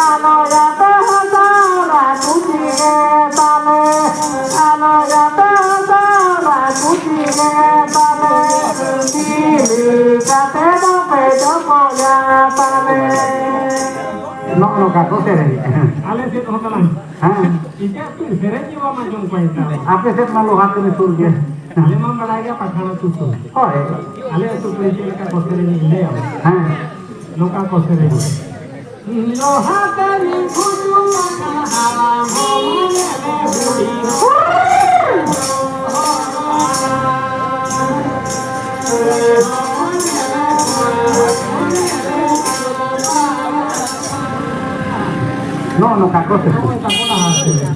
ᱟᱞᱚ ᱭᱟᱛᱮ ᱦᱟᱥᱟ ᱨᱟᱹᱯᱩᱫ ᱜᱮ ᱛᱟᱞᱮ, ᱟᱞᱚ ᱭᱟᱛᱮ ᱦᱟᱥᱟ ᱨᱟᱹᱯᱩᱫ ᱜᱮ ᱛᱟᱞᱮ, ᱪᱤᱞᱤ ᱠᱟᱛᱮ ᱫᱚ ᱯᱮ ᱡᱚᱯᱚᱭᱟ ᱛᱟᱞᱮ᱾ ᱱᱚᱜᱼᱚ ᱱᱚᱝᱠᱟ ᱠᱚ ᱥᱮᱨᱮᱧᱮᱫᱼᱟ᱾ ᱟᱞᱮ ᱥᱮᱫ ᱦᱚᱸ ᱛᱟᱞᱟᱝ᱾ ᱦᱮᱸ᱾ ᱤᱧᱟᱹᱜ ᱛᱚ ᱥᱮᱨᱮᱧ ᱜᱮ ᱵᱟᱢ ᱟᱸᱡᱚᱢ ᱠᱚᱣᱟ ᱮᱴᱟᱜ᱾ ᱟᱯᱮ ᱥᱮᱫ ᱢᱟ ᱞᱳᱦᱟ ᱛᱮᱞᱮ ᱥᱩᱨ ᱜᱮᱭᱟ᱾ ᱟᱞᱮ ᱢᱟ ᱵᱟᱲᱟᱭ ᱜᱮᱭᱟ ᱯᱟᱴᱷᱟᱬ ᱟᱹᱛᱩ ᱥᱩᱨ᱾ ᱦᱳᱭ᱾ ᱟᱞᱮ ᱟᱹᱛᱩ ᱠᱚᱨᱮ ᱪᱮᱫ ᱞᱮᱠᱟ ᱠᱚ ᱥᱮᱨᱮᱧ ᱤᱧ ᱞᱟᱹᱭᱟ᱾ ᱦᱮᱸ᱾ ᱱᱚᱝᱠᱟ ᱠᱚ ᱥᱮᱨᱮᱧᱟ᱾ ᱞᱚᱦᱟ ᱛᱟᱹᱱᱤ ᱠᱷᱩᱴᱩ ᱟᱠᱟᱱᱟ ᱦᱟᱲᱟᱢ ᱦᱚᱲᱢᱚ ᱧᱮᱞᱮ ᱦᱩᱰᱤᱧ᱾ ᱱᱚᱜᱼᱚ ᱱᱚᱝᱠᱟ ᱠᱚ ᱥᱮᱨᱮᱧᱟ᱾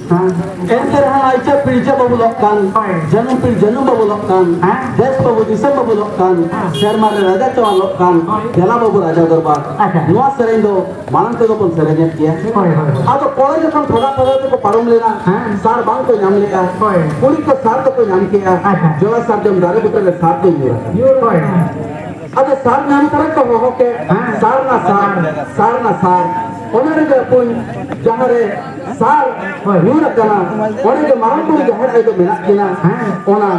ᱦᱮᱸ᱾ ᱮᱱᱛᱮ ᱨᱮᱦᱚᱸ ᱟᱹᱭᱪᱟᱹ ᱯᱤᱲᱪᱟᱹ ᱵᱟᱵᱚ ᱞᱚᱜ ᱠᱟᱱ, ᱦᱳᱭ᱾ ᱡᱟᱹᱱᱩᱢ ᱯᱤᱲ ᱡᱟᱹᱱᱩᱢ ᱵᱟᱵᱚ ᱞᱚᱜ ᱠᱟᱱ, ᱦᱮᱸ᱾ ᱫᱮᱥ ᱵᱟᱵᱚ ᱫᱤᱥᱚᱢ ᱵᱟᱵᱚ ᱞᱚᱜ ᱠᱟᱱ, ᱦᱮᱸ᱾ ᱥᱮᱨᱢᱟ ᱨᱮ ᱨᱟᱡᱟ ᱪᱟᱣᱟᱞ ᱞᱚᱜ ᱠᱟᱱ, ᱦᱳᱭ᱾ ᱫᱮᱞᱟ ᱵᱟᱵᱚ ᱨᱟᱡᱟ ᱫᱚᱨᱵᱟᱨ᱾ ᱟᱪᱪᱷᱟ᱾ ᱱᱚᱣᱟ ᱥᱮᱨᱮᱧ ᱫᱚ ᱢᱟᱲᱟᱝ ᱛᱮᱫᱚ ᱵᱚᱱ ᱥᱮᱨᱮᱧᱮᱫ ᱜᱮᱭᱟ᱾ ᱦᱳᱭ, ᱦᱳᱭ, ᱦᱳᱭ᱾ ᱟᱫᱚ ᱠᱚᱲᱟ ᱡᱚᱠᱷᱚᱱ ᱯᱷᱟᱫᱟ ᱯᱷᱟᱫᱟ ᱛᱮᱠᱚ ᱯᱟᱨᱚᱢ ᱞᱮᱱᱟ, ᱦᱮᱸ᱾ ᱥᱟᱨ ᱵᱟᱝ ᱠᱚ ᱧᱟᱢ ᱞᱮᱜᱼᱟ᱾ ᱦᱳᱭ᱾ ᱠᱩᱲᱤ ᱠᱚ ᱥᱟᱨ ᱫᱚᱠᱚ ᱧᱟᱢ ᱠᱮᱜᱼᱟ᱾ ᱟᱪᱪᱷᱟ᱾ ᱡᱚᱞᱟ ᱥᱟᱨᱡᱚᱢ ᱫᱟᱨᱮ ᱵᱩᱴᱟᱹ ᱨᱮ ᱥᱟᱨ ᱠᱚ ᱧᱩᱨ ᱟᱠᱟᱫᱟ᱾ ᱧᱩᱨ ᱟᱠᱟᱫᱟ᱾ ᱦᱳᱭ᱾ ᱟᱫᱚ ᱥᱟᱨ ᱧᱟᱢ ᱠᱟᱛᱮ ᱠᱚ ᱦᱚᱦᱚ ᱠᱮᱫ, ᱦᱮᱸ᱾ ᱥᱟᱨ ᱱᱟ ᱥᱟᱨ, ᱥᱟᱨ ᱱᱟ ᱥᱟᱨ᱾ ᱚᱱᱟ ᱨᱮᱜᱮ ᱟᱹᱯᱩᱧ ᱡᱟᱦᱟᱸ ᱨᱮ ᱥᱟᱨ ᱦᱳᱭ᱾ ᱧᱩᱨ ᱟᱠᱟᱱᱟ, ᱚᱸᱰᱮ ᱜᱮ ᱢᱟᱨᱟᱝ ᱵᱩᱨᱩ ᱡᱟᱦᱮᱨ ᱟᱭᱳ ᱫᱚ ᱢᱮᱱᱟᱜ ᱠᱤᱱᱟ᱾ ᱦᱮᱸ᱾ ᱚᱱᱟ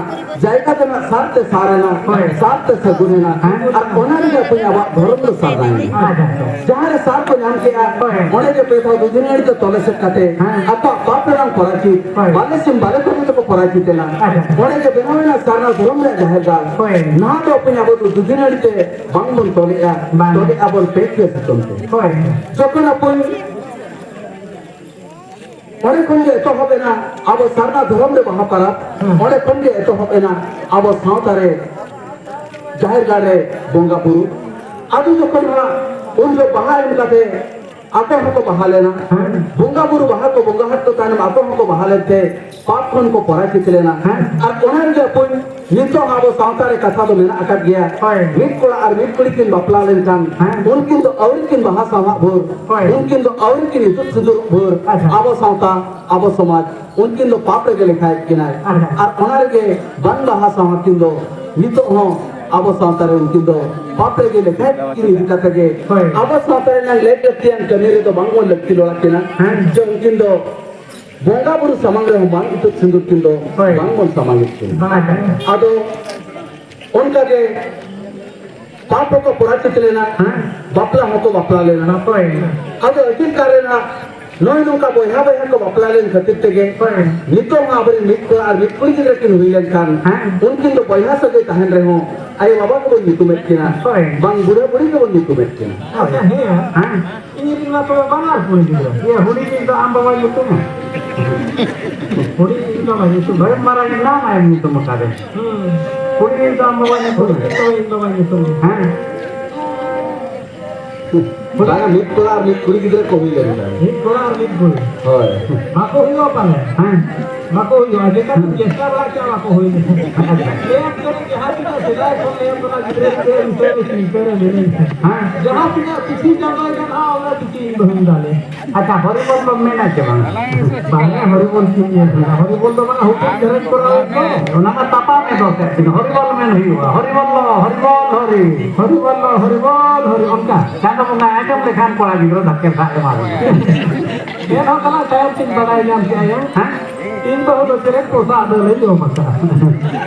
ᱡᱟᱭᱜᱟ ᱫᱚ ᱱᱟᱜ ᱥᱟᱨ ᱛᱮ ᱥᱟᱨ ᱮᱱᱟ, ᱦᱳᱭ᱾ ᱥᱟᱨ ᱛᱮ ᱥᱟᱹᱜᱩᱱ ᱮᱱᱟ᱾ ᱦᱮᱸ᱾ ᱟᱨ ᱚᱱᱟ ᱨᱮᱜᱮ ᱟᱹᱯᱩᱧ ᱟᱵᱚᱣᱟᱜ ᱫᱷᱚᱨᱚᱢ ᱫᱚ ᱥᱟᱨᱱᱟ ᱮᱱᱟ᱾ ᱟᱪᱪᱷᱟ, ᱟᱪᱪᱷᱟ᱾ ᱡᱟᱦᱟᱸ ᱨᱮ ᱥᱟᱨ ᱠᱚ ᱧᱟᱢ ᱠᱮᱜᱼᱟ, ᱦᱳᱭ᱾ ᱚᱸᱰᱮ ᱜᱮ ᱯᱮ ᱫᱷᱟᱣ ᱫᱩᱫᱷᱤ ᱱᱟᱹᱲᱤ ᱛᱮ ᱛᱚᱞ ᱮᱥᱮᱫ ᱠᱟᱛᱮ ᱦᱮᱸ᱾ ᱟᱠᱚᱣᱟᱜ ᱯᱟᱯ ᱨᱮᱱᱟᱜ ᱯᱚᱨᱟᱪᱤᱛ, ᱦᱳᱭ᱾ ᱵᱟᱞᱮ ᱥᱤᱢ ᱵᱟᱞᱮ ᱠᱚᱫᱚ ᱛᱮᱠᱚ ᱯᱚᱨᱟᱪᱤᱛ ᱮᱱᱟ᱾ ᱟᱪᱪᱷᱟ᱾ ᱚᱸᱰᱮ ᱜᱮ ᱵᱮᱱᱟᱣ ᱮᱱᱟ ᱥᱟᱨᱱᱟ ᱫᱷᱚᱨᱚᱢ ᱨᱮᱭᱟᱜ ᱡᱟᱦᱮᱨ ᱜᱟᱲ᱾ ᱦᱳᱭ᱾ ᱱᱚᱣᱟ ᱫᱚ ᱟᱹᱯᱩᱧ ᱟᱵᱚ ᱫᱚ ᱫᱩᱫᱷᱤ ᱱᱟᱹᱲᱤ ᱛᱮ ᱵᱟᱝ ᱵᱚᱱ ᱛᱚᱞᱮᱜᱼᱟ, ᱵᱟᱝ᱾ ᱛᱚᱞᱮᱜᱼᱟ ᱵᱚᱱ ᱯᱮ ᱠᱤᱭᱟᱹ ᱥᱩᱛᱟᱹᱢ ᱛᱮ᱾ ᱦᱳᱭ᱾ ᱡᱚᱠᱷᱚᱱ ᱟᱹᱯᱩᱧ ᱚᱸᱰᱮ ᱠᱷᱚᱱ ᱜᱮ ᱮᱛᱚᱦᱚᱵ ᱮᱱᱟ ᱟᱵᱚ ᱥᱟᱨᱱᱟ ᱫᱷᱚᱨᱚᱢ ᱨᱮ ᱵᱟᱦᱟ ᱯᱟᱨᱟᱵᱽ, ᱦᱩᱸ᱾ ᱚᱸᱰᱮ ᱠᱷᱚᱱ ᱜᱮ ᱮᱛᱚᱦᱚᱵ ᱮᱱᱟ ᱟᱵᱚ ᱥᱟᱶᱛᱟ ᱨᱮ ᱡᱟᱦᱮᱨ ᱜᱟᱲ ᱨᱮ ᱵᱚᱸᱜᱟ ᱵᱩᱨᱩ᱾ ᱟᱫᱚ ᱡᱚᱠᱷᱚᱱ ᱱᱚᱣᱟ ᱩᱱ ᱫᱚ ᱵᱟᱦᱟ ᱮᱢ ᱠᱟᱛᱮ ᱟᱠᱚ ᱦᱚᱸᱠᱚ ᱵᱟᱦᱟ ᱞᱮᱱᱟ᱾ ᱦᱮᱸ᱾ ᱵᱚᱸᱜᱟ ᱵᱩᱨᱩ ᱵᱟᱦᱟ ᱠᱚ ᱵᱚᱸᱜᱟ ᱦᱚᱴᱚ ᱛᱟᱭᱱᱚᱢ ᱟᱠᱚ ᱦᱚᱸᱠᱚ ᱵᱟᱦᱟ ᱞᱮᱱ ᱛᱮ ᱯᱟᱯ ᱠᱷᱚᱱ ᱠᱚ ᱯᱚᱨᱟᱡᱤᱛ ᱞᱮᱱᱟ᱾ ᱦᱮᱸ᱾ ᱟᱨ ᱚᱱᱟ ᱨᱮᱜᱮ ᱟᱹᱯᱩᱧ ᱱᱤᱛᱚᱜ ᱦᱚᱸ ᱟᱵᱚ ᱥᱟᱶᱛᱟ ᱨᱮ ᱠᱟᱛᱷᱟ ᱫᱚ ᱢᱮᱱᱟᱜ ᱟᱠᱟᱫ ᱜᱮᱭᱟ᱾ ᱦᱳᱭ᱾ ᱢᱤᱫ ᱠᱚᱲᱟ ᱟᱨ ᱢᱤᱫ ᱠᱩᱲᱤ ᱠᱤᱱ ᱵᱟᱯᱞᱟ ᱞᱮᱱᱠᱷᱟᱱ ᱦᱮᱸ᱾ ᱩᱱᱠᱤᱱ ᱫᱚ ᱟᱹᱣᱨᱤ ᱠᱤᱱ ᱵᱟᱦᱟ ᱥᱟᱶᱦᱟᱜ ᱵᱷᱳᱨ, ᱦᱳᱭ᱾ ᱩᱱᱠᱤᱱ ᱫᱚ ᱟᱹᱣᱨᱤ ᱠᱤᱱ ᱤᱛᱩᱫ ᱥᱤᱸᱫᱩᱨ ᱵᱷᱳᱨ ᱟᱪᱪᱷᱟ᱾ ᱟᱵᱚ ᱥᱟᱶᱛᱟ, ᱟᱵᱚ ᱥᱚᱢᱟᱡᱽ, ᱩᱱᱠᱤᱱ ᱫᱚ ᱯᱟᱯ ᱨᱮᱜᱮ ᱞᱮᱠᱷᱟᱭᱮᱫ ᱠᱤᱱᱟᱭ᱾ ᱟᱪᱪᱷᱟ᱾ ᱟᱨ ᱚᱱᱟ ᱨᱮᱜᱮ ᱵᱟᱝ ᱵᱟᱦᱟ ᱥᱟᱶᱦᱟ ᱠᱤᱱ ᱫᱚ ᱱᱤᱛᱚᱜ ᱦᱚᱸ ᱟᱵᱚ ᱥᱟᱶᱛᱟ ᱨᱮ ᱩᱱᱠᱤᱱ ᱫᱚ ᱯᱟᱯ ᱨᱮᱜᱮ ᱞᱮᱠᱷᱟᱭᱮᱫ ᱠᱤᱱ ᱤᱫᱤ ᱠᱟᱛᱮ ᱜᱮ ᱦᱳᱭ᱾ ᱟᱵᱚ ᱥᱟᱶᱛᱟ ᱨᱮᱱᱟᱜ ᱞᱮᱠ ᱞᱟᱹᱠᱛᱤᱭᱟᱱ ᱠᱟᱹᱢᱤ ᱨᱮᱫᱚ ᱵᱟᱝ ᱵᱚᱱ ᱞᱟᱹᱠᱛᱤ ᱞᱚᱲᱟ ᱠᱤᱱᱟ᱾ ᱦᱮᱸ᱾ ᱡᱮ ᱩᱱᱠᱤᱱ ᱫᱚ ᱵᱚᱸᱜᱟ ᱵᱩᱨᱩ ᱥᱟᱢᱟᱝ ᱨᱮᱦᱚᱸ ᱵᱟᱝ ᱤᱛᱩᱫ ᱥᱤᱸᱫᱩᱨ ᱠᱤᱱ ᱫᱚ ᱦᱳᱭ᱾ ᱵᱟᱝ ᱵᱚᱱ ᱥᱟᱢᱟᱝ ᱮᱫ ᱠᱤᱱᱟ᱾ ᱵᱟᱝ᱾ ᱟᱫᱚ ᱚᱱᱠᱟ ᱜᱮ ᱯᱟᱯ ᱦᱚᱸᱠᱚ ᱯᱚᱨᱟᱡᱤᱛ ᱞᱮᱱᱟ, ᱦᱮᱸ᱾ ᱵᱟᱯᱞᱟ ᱦᱚᱸᱠᱚ ᱵᱟᱯᱞᱟ ᱞᱮᱱᱟ᱾ ᱵᱟᱯᱞᱟ ᱞᱮᱱᱟ᱾ ᱟᱫᱚ ᱟᱹᱠᱤᱱ ᱠᱟᱨ ᱨᱮᱱᱟᱜ ᱱᱚᱜᱼᱚᱭ ᱱᱚᱝᱠᱟ ᱵᱚᱭᱦᱟ ᱵᱚᱭᱦᱟ ᱠᱚ ᱵᱟᱯᱞᱟ ᱞᱮᱱ ᱠᱷᱟᱹᱛᱤᱨ ᱛᱮᱜᱮ ᱦᱳᱭ᱾ ᱱᱤᱛᱚᱜ ᱦᱚᱸ ᱟᱵᱚᱨᱮᱱ ᱢᱤᱫ ᱠᱚᱲᱟ ᱟᱨ ᱢᱤᱫ ᱠᱩᱲᱤ ᱜᱤᱫᱽᱨᱟᱹ ᱠᱤᱱ ᱦᱩᱭ ᱞᱮᱱᱠᱷᱟᱱ ᱦᱮᱸ᱾ ᱩᱱᱠᱤᱱ ᱫᱚ ᱵᱚᱭᱦᱟ ᱥᱟᱹᱜᱟᱹᱭ ᱛᱟᱦᱮᱱ ᱨᱮᱦᱚᱸ ᱟᱭᱳ ᱵᱟᱵᱟ ᱠᱚᱵᱚᱱ ᱧᱩᱛᱩᱢᱮᱫ ᱠᱤᱱᱟ᱾ ᱦᱳᱭ᱾ ᱵᱟᱝ ᱵᱩᱲᱦᱟᱹ ᱵᱩᱲᱦᱤ ᱜᱮᱵᱚᱱ ᱧᱩᱛᱩᱢᱮᱫ ᱠᱤᱱᱟ᱾ ᱟᱪᱪᱷᱟ, ᱦᱮᱸ᱾ ᱦᱮᱸ᱾ ᱤᱧ ᱨᱮᱱ ᱢᱟ ᱛᱚᱵᱮ ᱵᱟᱱᱟᱨ ᱠᱩᱲᱤ ᱜᱤᱫᱽᱨᱟᱹ᱾ ᱤᱭᱟᱹ, ᱦᱩᱰᱤᱧ ᱤᱧ ᱫᱚ ᱟᱢ ᱵᱟᱵᱟᱭ ᱧᱩᱛᱩᱢᱟ᱾ ᱦᱩᱰᱤᱧ ᱤᱧ ᱵᱟᱵᱟᱭ ᱧᱩᱛᱩᱢᱟ᱾ ᱦᱳᱭ, ᱢᱟᱨᱟᱝ ᱤᱧ ᱱᱟᱢ ᱟᱭ ᱧᱩᱛᱩᱢ ᱟᱠᱟᱫᱮ᱾ ᱦᱩᱸ᱾ ᱦᱩᱰᱤᱧ ᱤᱧ ᱫᱚ ᱟᱢ ᱵᱟᱵᱟᱭ ᱧᱩᱛᱩᱢᱟ᱾ ᱦᱩᱰᱤᱧ ᱤᱧ ᱫᱚ ᱤᱧ ᱵᱟᱵᱟᱭ ᱧᱩᱛᱩᱢᱟ᱾ ᱦᱮᱸ᱾ ᱵᱟᱝᱟ, ᱢᱤᱫ ᱠᱚᱲᱟ ᱟᱨ ᱢᱤᱫ ᱠᱩᱲᱤ ᱜᱤᱫᱽᱨᱟᱹ ᱠᱚ ᱦᱩᱭ ᱞᱮᱱ ᱛᱟᱭᱟ᱾ ᱢᱤᱫ ᱠᱚᱲᱟ ᱟᱨ ᱢᱤᱫ ᱠᱩᱲᱤ᱾ ᱦᱳᱭ᱾ ᱵᱟᱠᱚ ᱦᱩᱭᱩᱜᱼᱟ ᱯᱟᱞᱮ? ᱦᱮᱸ᱾ ᱵᱟᱠᱚ ᱦᱩᱭᱩᱜᱼᱟ᱾ ᱪᱮᱠᱟ ᱠᱚ ᱪᱮᱥᱴᱟ ᱵᱟᱲᱟ ᱠᱮᱜᱼᱟ, ᱵᱟᱠᱚ ᱦᱩᱭ ᱞᱮᱱᱟ᱾ ᱟᱪᱪᱷᱟ᱾ ᱞᱟᱹᱭᱟᱢ ᱠᱟᱹᱱᱟᱹᱧ, ᱡᱟᱦᱟᱸ ᱛᱤᱱᱟᱹᱜ ᱥᱮᱫᱟᱭ ᱠᱷᱚᱱ ᱞᱟᱹᱭᱟᱢ ᱠᱟᱱᱟ, ᱜᱤᱫᱽᱨᱟᱹ ᱯᱤᱫᱽᱨᱟᱹ ᱵᱤᱥᱚᱭ ᱨᱮ ᱪᱤᱱᱛᱟᱹ ᱨᱮ ᱢᱤᱱᱟᱹᱧᱟ᱾ ᱦᱮᱸ᱾ ᱡᱟᱦᱟᱸ ᱛᱤᱱᱟᱹᱜ ᱯᱩᱛᱷᱤ ᱪᱟᱸᱫᱚᱭ ᱠᱟᱱᱟ, ᱚᱱᱟ ᱯᱩᱛᱷᱤ ᱤᱧ ᱵᱟᱹᱦᱩᱧ ᱫᱟᱞᱮ᱾ ᱟᱪᱪᱷᱟ, ᱦᱚᱨᱤᱵᱚᱞ ᱫᱚᱢ ᱢᱮᱱᱟ ᱪᱮ ᱵᱟᱝ? ᱵᱟᱝᱟ, ᱦᱚᱨᱤᱵᱚᱞ ᱪᱮᱫ ᱤᱧ ᱢᱮᱱᱟ? ᱦᱚᱨᱤᱵᱚᱞ ᱫᱚ ᱵᱟᱝᱟ, ᱦᱩᱴᱩᱨ ᱡᱷᱮᱨᱮᱡ ᱠᱚᱨᱟᱣ ᱫᱚ᱾ ᱚᱱᱟ ᱢᱟ ᱛᱟᱯᱟᱢ ᱮ ᱫᱚᱨᱠᱟᱨ ᱠᱟᱱᱟ᱾ ᱦᱚᱨᱤᱵᱚᱞ ᱢᱮᱱ ᱦᱩᱭᱩᱜᱼᱟ᱾ ᱦᱚᱨᱤᱵᱚᱞ, ᱦᱚᱨᱤᱵᱚᱞ, ᱦᱚᱨᱤ᱾ ᱦᱚᱨᱤᱵᱚᱞ, ᱦᱚᱨᱤᱵᱚᱞ, ᱦᱚᱨᱤ, ᱚᱱᱠᱟ᱾ ᱪᱟᱸᱫᱚ ᱵᱚᱸᱜᱟ ᱟᱸᱡᱚᱢ ᱞᱮᱠᱷᱟᱱ ᱠᱚᱲᱟ ᱜᱤᱫᱽᱨᱟᱹ ᱫᱷᱟᱠᱮ ᱫᱟᱜ ᱮᱢᱟ ᱵᱚᱱᱟ᱾ ᱮᱱᱦᱚᱸ ᱠᱟᱱᱟ, ᱛᱟᱭᱚᱢ ᱛᱤᱧ ᱵᱟᱲᱟᱭ ᱧᱟᱢ ᱠᱮᱜᱼᱟ ᱭᱟ᱾ ᱦᱮᱸ? ᱤᱧ ᱵᱟᱹᱦᱩ ᱫᱚ ᱪᱮᱨᱮᱡ ᱯᱚᱥᱟᱜ ᱫᱚ ᱞᱟᱹᱭ ᱡᱚᱢ ᱟᱠᱟᱫᱼᱟ᱾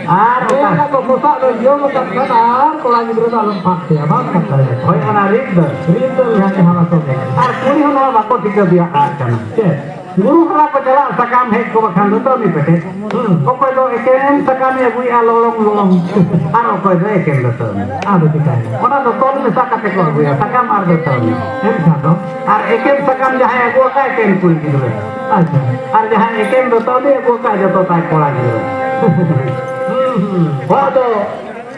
ᱟᱨ ᱚᱱᱟ ᱠᱚ ᱯᱚᱥᱟᱜ ᱫᱚ ᱡᱚᱢ ᱟᱠᱟᱫ ᱠᱷᱟᱱ ᱟᱨ ᱠᱚᱲᱟ ᱜᱤᱫᱽᱨᱟᱹ ᱫᱚ ᱟᱞᱚᱢ ᱯᱷᱟᱸᱠ ᱠᱮᱭᱟ, ᱵᱟᱢ ᱯᱷᱟᱸᱠ ᱫᱟᱲᱮᱭᱟᱜᱼᱟ᱾ ᱦᱳᱭ, ᱚᱱᱟ ᱨᱤᱫ ᱫᱚ᱾ ᱨᱤᱫ ᱫᱚ ᱡᱟᱦᱟᱸ ᱡᱟᱦᱟᱸ ᱵᱟᱠᱚ ᱢᱮᱱᱟ᱾ ᱟᱨ ᱠᱩᱲᱤ ᱦᱚᱸ ᱱᱚᱣᱟ ᱵᱟᱠᱚ ᱴᱷᱤᱠᱟᱹ ᱫᱟᱲᱮᱭᱟᱜ ᱠᱟᱱᱟ᱾ ᱪᱮᱫ? ᱜᱩᱨᱩ ᱦᱟᱨᱟ ᱠᱚ ᱪᱟᱞᱟᱜ ᱥᱟᱠᱟᱢ ᱦᱮᱡ ᱠᱚ ᱵᱟᱠᱷᱟᱱ ᱫᱚ ᱫᱚᱢᱤ ᱯᱮᱴᱮᱡ᱾ ᱦᱩᱸ᱾ ᱚᱠᱚᱭ ᱫᱚ ᱮᱠᱮᱱ ᱥᱟᱠᱟᱢᱮ ᱟᱹᱜᱩᱭᱮᱫᱼᱟ ᱞᱚᱞᱚᱝ ᱞᱚᱞᱚᱝ, ᱟᱨ ᱚᱠᱚᱭ ᱫᱚ ᱮᱠᱮᱱ ᱫᱟᱹᱛᱟᱹᱣᱱᱤ᱾ ᱟᱫᱚ ᱪᱤᱠᱟᱹᱭᱮᱱᱟ? ᱚᱱᱟ ᱫᱚ ᱛᱚᱞ ᱢᱮᱥᱟ ᱠᱟᱛᱮ ᱠᱚ ᱟᱹᱜᱩᱭᱟ, ᱥᱟᱠᱟᱢ ᱟᱨ ᱫᱟᱹᱛᱟᱹᱣᱱᱤ᱾ ᱮᱱᱠᱷᱟᱱ ᱫᱚ ᱟᱨ ᱮᱠᱮᱱ ᱥᱟᱠᱟᱢ ᱡᱟᱦᱟᱸᱭ ᱟᱹᱜᱩ ᱟᱠᱟᱫ, ᱮᱠᱮᱱ ᱠᱩᱲᱤ ᱜᱤᱫᱽᱨᱟᱹ᱾ ᱟᱪᱪᱷᱟ᱾ ᱟᱨ ᱡᱟᱦᱟᱸᱭ ᱮᱠᱮᱱ ᱫᱟᱹᱛᱟᱹᱣᱱᱤ ᱟᱹᱜᱩ ᱟᱠᱟᱫ, ᱡᱚᱛᱚ ᱛᱟᱭ ᱠᱚᱲᱟ ᱜᱤᱫᱽᱨᱟᱹ᱾ ᱦᱩᱸ, ᱦᱩᱸ᱾ ᱚᱲᱟᱜ ᱫᱚ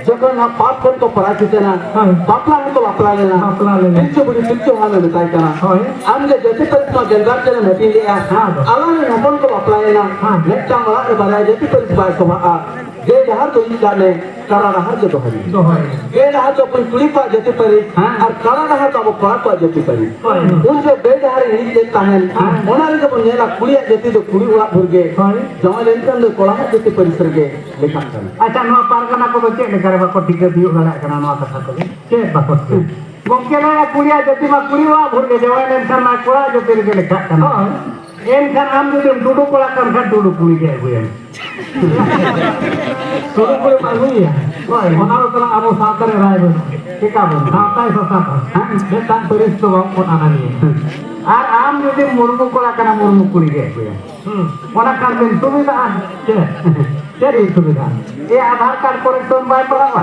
ᱡᱚᱠᱷᱚᱱ ᱱᱚᱣᱟ ᱯᱟᱯ ᱠᱷᱚᱱ ᱠᱚ ᱯᱟᱲᱟᱣ ᱦᱚᱪᱚ ᱠᱟᱱᱟ, ᱦᱳᱭ᱾ ᱵᱟᱯᱞᱟ ᱦᱚᱸᱠᱚ ᱵᱟᱯᱞᱟ ᱞᱮᱱᱟ᱾ ᱵᱟᱯᱞᱟ ᱞᱮᱱᱟ᱾ ᱯᱤᱞᱪᱩ ᱵᱩᱲᱦᱤ ᱯᱤᱞᱪᱩ ᱦᱟᱲᱟᱢᱮ ᱢᱮᱛᱟᱭ ᱠᱟᱱᱟ, ᱦᱳᱭ᱾ ᱟᱢ ᱡᱮ ᱡᱟᱹᱛᱤ ᱯᱟᱹᱨᱤᱥ ᱢᱟ ᱜᱮᱞᱵᱟᱨ ᱡᱚᱱᱮᱢ ᱦᱟᱹᱴᱤᱧ ᱞᱮᱜᱼᱟ, ᱦᱮᱸ᱾ ᱟᱞᱟᱝ ᱨᱮᱱ ᱦᱚᱯᱚᱱ ᱠᱚ ᱵᱟᱯᱞᱟᱭᱮᱱᱟ, ᱦᱮᱸ᱾ ᱢᱤᱫᱴᱟᱝ ᱚᱲᱟᱜ ᱨᱮ ᱵᱟᱨᱭᱟ ᱡᱟᱹᱛᱤ ᱯᱟᱹᱨᱤᱥ ᱵᱟᱭ ᱥᱚᱵᱷᱟᱜᱼᱟ᱾ ᱜᱟᱹᱭ ᱰᱟᱦᱟᱨ ᱫᱚ ᱤᱫᱤ ᱠᱟᱜ ᱢᱮ, ᱠᱟᱲᱟ ᱰᱟᱦᱟᱨ ᱫᱚ ᱫᱚᱦᱚᱭ ᱢᱮ᱾ ᱫᱚᱦᱚᱭ ᱢᱮ᱾ ᱜᱟᱹᱭ ᱰᱟᱦᱟᱨ ᱫᱚ ᱟᱵᱚ ᱠᱩᱲᱤ ᱠᱚᱣᱟᱜ ᱡᱟᱹᱛᱤ ᱯᱟᱹᱨᱤᱥ, ᱦᱮᱸ᱾ ᱟᱨ ᱠᱟᱲᱟ ᱰᱟᱦᱟᱨ ᱫᱚ ᱟᱵᱚ ᱠᱚᱲᱟ ᱠᱚᱣᱟᱜ ᱡᱟᱹᱛᱤ ᱯᱟᱹᱨᱤᱥ᱾ ᱦᱳᱭ᱾ ᱩᱱ ᱡᱚᱠᱷᱮᱡ ᱜᱟᱹᱭ ᱰᱟᱦᱟᱨ ᱤᱫᱤ ᱞᱮᱫ ᱛᱟᱦᱮᱸᱱ, ᱦᱮᱸ᱾ ᱚᱱᱟ ᱨᱮᱜᱮ ᱵᱚᱱ ᱧᱮᱞᱟ ᱠᱩᱲᱤᱭᱟᱜ ᱡᱟᱹᱛᱤ ᱫᱚ ᱠᱩᱲᱤ ᱚᱲᱟᱜ ᱵᱷᱳᱨ ᱜᱮ, ᱦᱳᱭ᱾ ᱡᱟᱶᱟᱭ ᱞᱮᱱᱠᱷᱟᱱ ᱫᱚ ᱠᱚᱲᱟ ᱦᱚᱲ ᱡᱟᱹᱛᱤ ᱯᱟᱹᱨᱤᱥ ᱨᱮᱜᱮ ᱞᱮᱠᱷᱟᱜ ᱠᱟᱱᱟ᱾ ᱟᱪᱪᱷᱟ, ᱱᱚᱣᱟ ᱯᱟᱨᱜᱟᱱᱟ ᱠᱚᱫᱚ ᱪᱮᱫ ᱞᱮᱠᱟ ᱨᱮ ᱵᱟᱠᱚ ᱴᱷᱤᱠᱟᱹ ᱛᱤᱭᱳᱜ ᱫᱟᱲᱮᱭᱟᱜ ᱠᱟᱱᱟ ᱱᱚᱣᱟ ᱠᱟᱛᱷᱟ ᱠᱚᱫᱚ? ᱪᱮᱫ ᱵᱟᱠᱚ ᱴᱷᱤᱠᱟᱹ? ᱜᱚᱢᱠᱮ ᱞᱟᱹᱭᱟ, ᱠᱩᱲᱤᱭᱟᱜ ᱡᱟᱹᱛᱤ ᱢᱟ ᱠᱩᱲᱤ ᱚᱲᱟᱜ ᱵᱷᱳᱨ ᱜᱮ, ᱡᱟᱶᱟᱭ ᱞᱮᱱᱠᱷᱟᱱ ᱢᱟ ᱠᱚᱲᱟ ᱡᱟᱹᱛᱤ ᱨᱮᱜᱮ ᱞᱮᱠᱷᱟᱜ ᱠᱟᱱᱟ᱾ ᱦᱳᱭ᱾ ᱮᱱᱠᱷᱟᱱ ᱟᱢ ᱡᱩᱫᱤᱢ ᱴᱩᱰᱩ ᱠᱚᱲᱟ ᱠᱟᱱ ᱠᱷᱟᱱ ᱴᱩᱰᱩ ᱠᱩᱲᱤ ᱜᱮ ᱟᱹᱜᱩᱭᱮᱢ᱾ ᱴᱩᱰᱩ ᱠᱩᱲᱤᱢ ᱟᱹᱜᱩᱭᱮᱭᱟ᱾ ᱦᱳᱭ᱾ ᱚᱱᱟ ᱫᱚ ᱛᱟᱦᱚᱞᱮ ᱟᱵᱚ ᱥᱟᱶᱛᱟ ᱨᱮ ᱨᱟᱭ ᱵᱟᱹᱱᱩᱜᱼᱟ᱾ ᱪᱮᱠᱟ ᱵᱟᱹᱱᱩᱜᱼᱟ? ᱥᱟᱶᱛᱟᱭ ᱥᱟᱥᱟᱛᱟ᱾ ᱦᱮᱸ? ᱢᱤᱫᱴᱟᱝ ᱯᱟᱹᱨᱤᱥ ᱫᱚ ᱵᱟᱝ ᱵᱚᱱ ᱟᱱᱟᱱᱤᱭᱟ᱾ ᱟᱨ ᱟᱢ ᱡᱩᱫᱤ ᱢᱩᱨᱢᱩ ᱠᱚᱲᱟ ᱠᱟᱱᱟ, ᱢᱩᱨᱢᱩ ᱠᱩᱲᱤ ᱜᱮ ᱟᱹᱜᱩᱭᱟ᱾ ᱦᱩᱸ᱾ ᱚᱱᱟ ᱠᱷᱟᱱ ᱵᱤᱱ ᱥᱩᱵᱤᱫᱷᱟᱜᱼᱟ᱾ ᱪᱮᱫ? ᱪᱮᱫ ᱵᱤᱱ ᱥᱩᱵᱤᱫᱷᱟᱜᱼᱟ? ᱮ, ᱟᱫᱷᱟᱨ ᱠᱟᱨᱰ correction ᱵᱟᱭ ᱯᱟᱲᱟᱜᱼᱟ?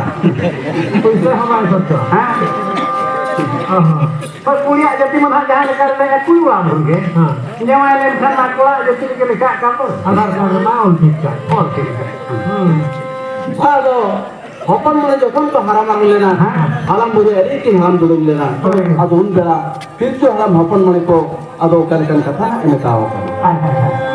ᱯᱩᱭᱥᱟᱹ ᱦᱚᱸ ᱵᱟᱭ ᱠᱷᱚᱨᱪᱚᱜᱼᱟ᱾ ᱦᱮᱸ? ᱚ ᱦᱚᱸ᱾ ᱦᱳᱭ, ᱠᱩᱲᱤᱭᱟᱜ ᱡᱟᱹᱛᱤ ᱢᱟ ᱱᱟᱦᱟᱜ ᱡᱟᱦᱟᱸ ᱞᱮᱠᱟ ᱨᱮᱞᱮ ᱟᱹᱜᱩᱭᱟ ᱵᱷᱩᱞ ᱜᱮ᱾ ᱦᱮᱸ᱾ ᱡᱟᱶᱟᱭ ᱞᱮᱱᱠᱷᱟᱱ ᱢᱟ ᱠᱚᱲᱟᱣᱟᱜ ᱡᱟᱹᱛᱤ ᱨᱮᱜᱮ ᱞᱮᱠᱷᱟᱜ ᱠᱟᱱ ᱫᱚ᱾ ᱟᱫᱷᱟᱨ ᱠᱟᱨᱰ ᱨᱮᱢᱟ ᱚᱞ ᱴᱷᱤᱠ ᱠᱟᱜ᱾ ᱚᱞ ᱴᱷᱤᱠ ᱠᱟᱜ᱾ ᱦᱩᱸ᱾ ᱟᱫᱚ ᱦᱚᱯᱚᱱ ᱢᱚᱬᱮ ᱡᱚᱠᱷᱚᱱ ᱠᱚ ᱦᱟᱨᱟ ᱢᱟᱨᱟᱝ ᱞᱮᱱᱟ, ᱦᱮᱸ᱾ ᱦᱟᱲᱟᱢ ᱵᱩᱲᱦᱤ ᱟᱹᱰᱤ ᱠᱤᱱ ᱦᱟᱲᱟᱢ ᱫᱩᱲᱩᱢ ᱞᱮᱱᱟ᱾ ᱦᱳᱭ᱾ ᱟᱫᱚ ᱩᱱ ᱵᱮᱲᱟ ᱯᱤᱞᱪᱩ ᱦᱟᱲᱟᱢ ᱦᱚᱯᱚᱱ ᱢᱚᱬᱮ ᱠᱚ ᱟᱫᱚ ᱚᱠᱟ ᱞᱮᱠᱟᱱ ᱠᱟᱛᱷᱟ ᱦᱟᱸᱜ ᱮ ᱢᱮᱛᱟᱣ ᱟᱠᱟᱱᱟ᱾ ᱦᱮᱸ, ᱦᱮᱸ, ᱦᱮᱸ᱾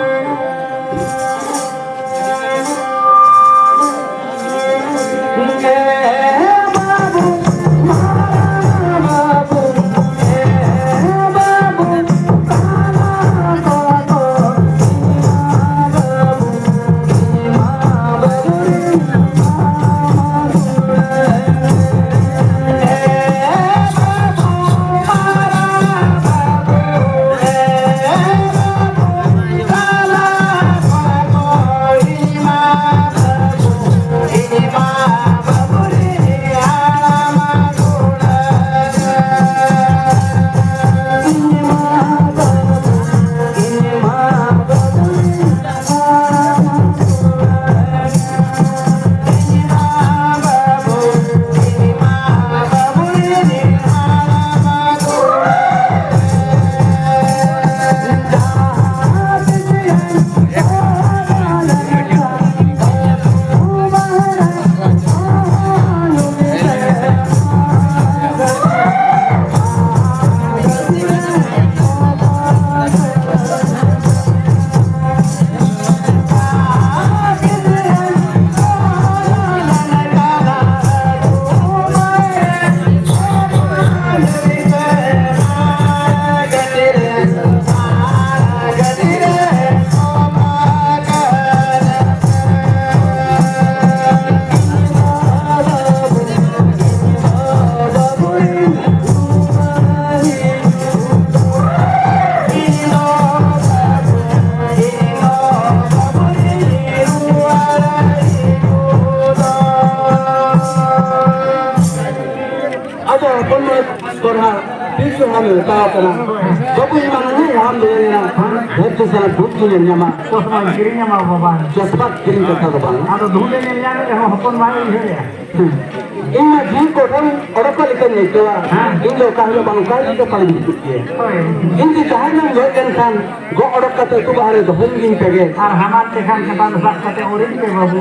ᱢᱮᱛᱟᱣ ᱠᱟᱱᱟ, ᱵᱟᱹᱵᱩ, ᱤᱧ ᱢᱟ ᱱᱩᱱᱟᱹᱜ ᱦᱟᱲᱟᱢ ᱫᱩᱲᱩᱵ ᱮᱱᱟ, ᱵᱷᱳᱨ ᱫᱤᱥᱚᱢ ᱨᱮ ᱵᱷᱩᱛ ᱜᱤᱧ ᱧᱮᱞ ᱧᱟᱢᱟ᱾ ᱪᱚᱥᱢᱟ ᱠᱤᱨᱤᱧ ᱧᱟᱢᱟ ᱵᱟᱵᱟ᱾ ᱪᱚᱥᱢᱟ ᱠᱤᱨᱤᱧ ᱠᱟᱛᱷᱟ ᱫᱚ ᱵᱟᱝ᱾ ᱟᱫᱚ ᱫᱷᱩᱸᱰᱮ ᱧᱮᱞ ᱧᱟᱢ ᱨᱮᱦᱚᱸ ᱦᱚᱯᱚᱱ ᱵᱟᱭ ᱩᱭᱦᱟᱹᱨᱮᱜᱼᱟ᱾ ᱤᱧ ᱢᱟ ᱡᱤᱣᱤ ᱠᱚ ᱚᱰᱚᱠ, ᱚᱰᱚᱠ ᱞᱮᱠᱟᱧ ᱟᱹᱭᱠᱟᱹᱣᱟ᱾ ᱦᱮᱸ᱾ ᱤᱧ ᱫᱚ ᱚᱠᱟ ᱦᱤᱞᱳᱜ ᱵᱟᱝ ᱚᱠᱟ ᱦᱤᱞᱳᱜ ᱫᱚ ᱯᱟᱞᱮᱧ ᱦᱤᱡᱩᱜ ᱜᱮᱭᱟ᱾ ᱦᱳᱭ᱾ ᱤᱧ ᱡᱩᱫᱤ ᱡᱟᱦᱟᱸᱭ ᱱᱟᱝ ᱜᱚᱡ ᱞᱮᱱᱠᱷᱟᱱ, ᱜᱚᱜ ᱚᱰᱚᱠ ᱠᱟᱛᱮ ᱟᱹᱛᱩ ᱵᱟᱦᱟ ᱨᱮ ᱫᱚᱦᱚᱧ ᱜᱤᱧ ᱛᱮᱜᱮ᱾ ᱟᱨ ᱦᱟᱢᱟᱞ ᱛᱮᱠᱷᱟᱱ ᱪᱮᱛᱟᱱ ᱨᱮ ᱥᱟᱵ ᱠᱟᱛᱮ ᱚᱨᱤᱧ ᱯᱮ ᱵᱟᱹᱵᱩ᱾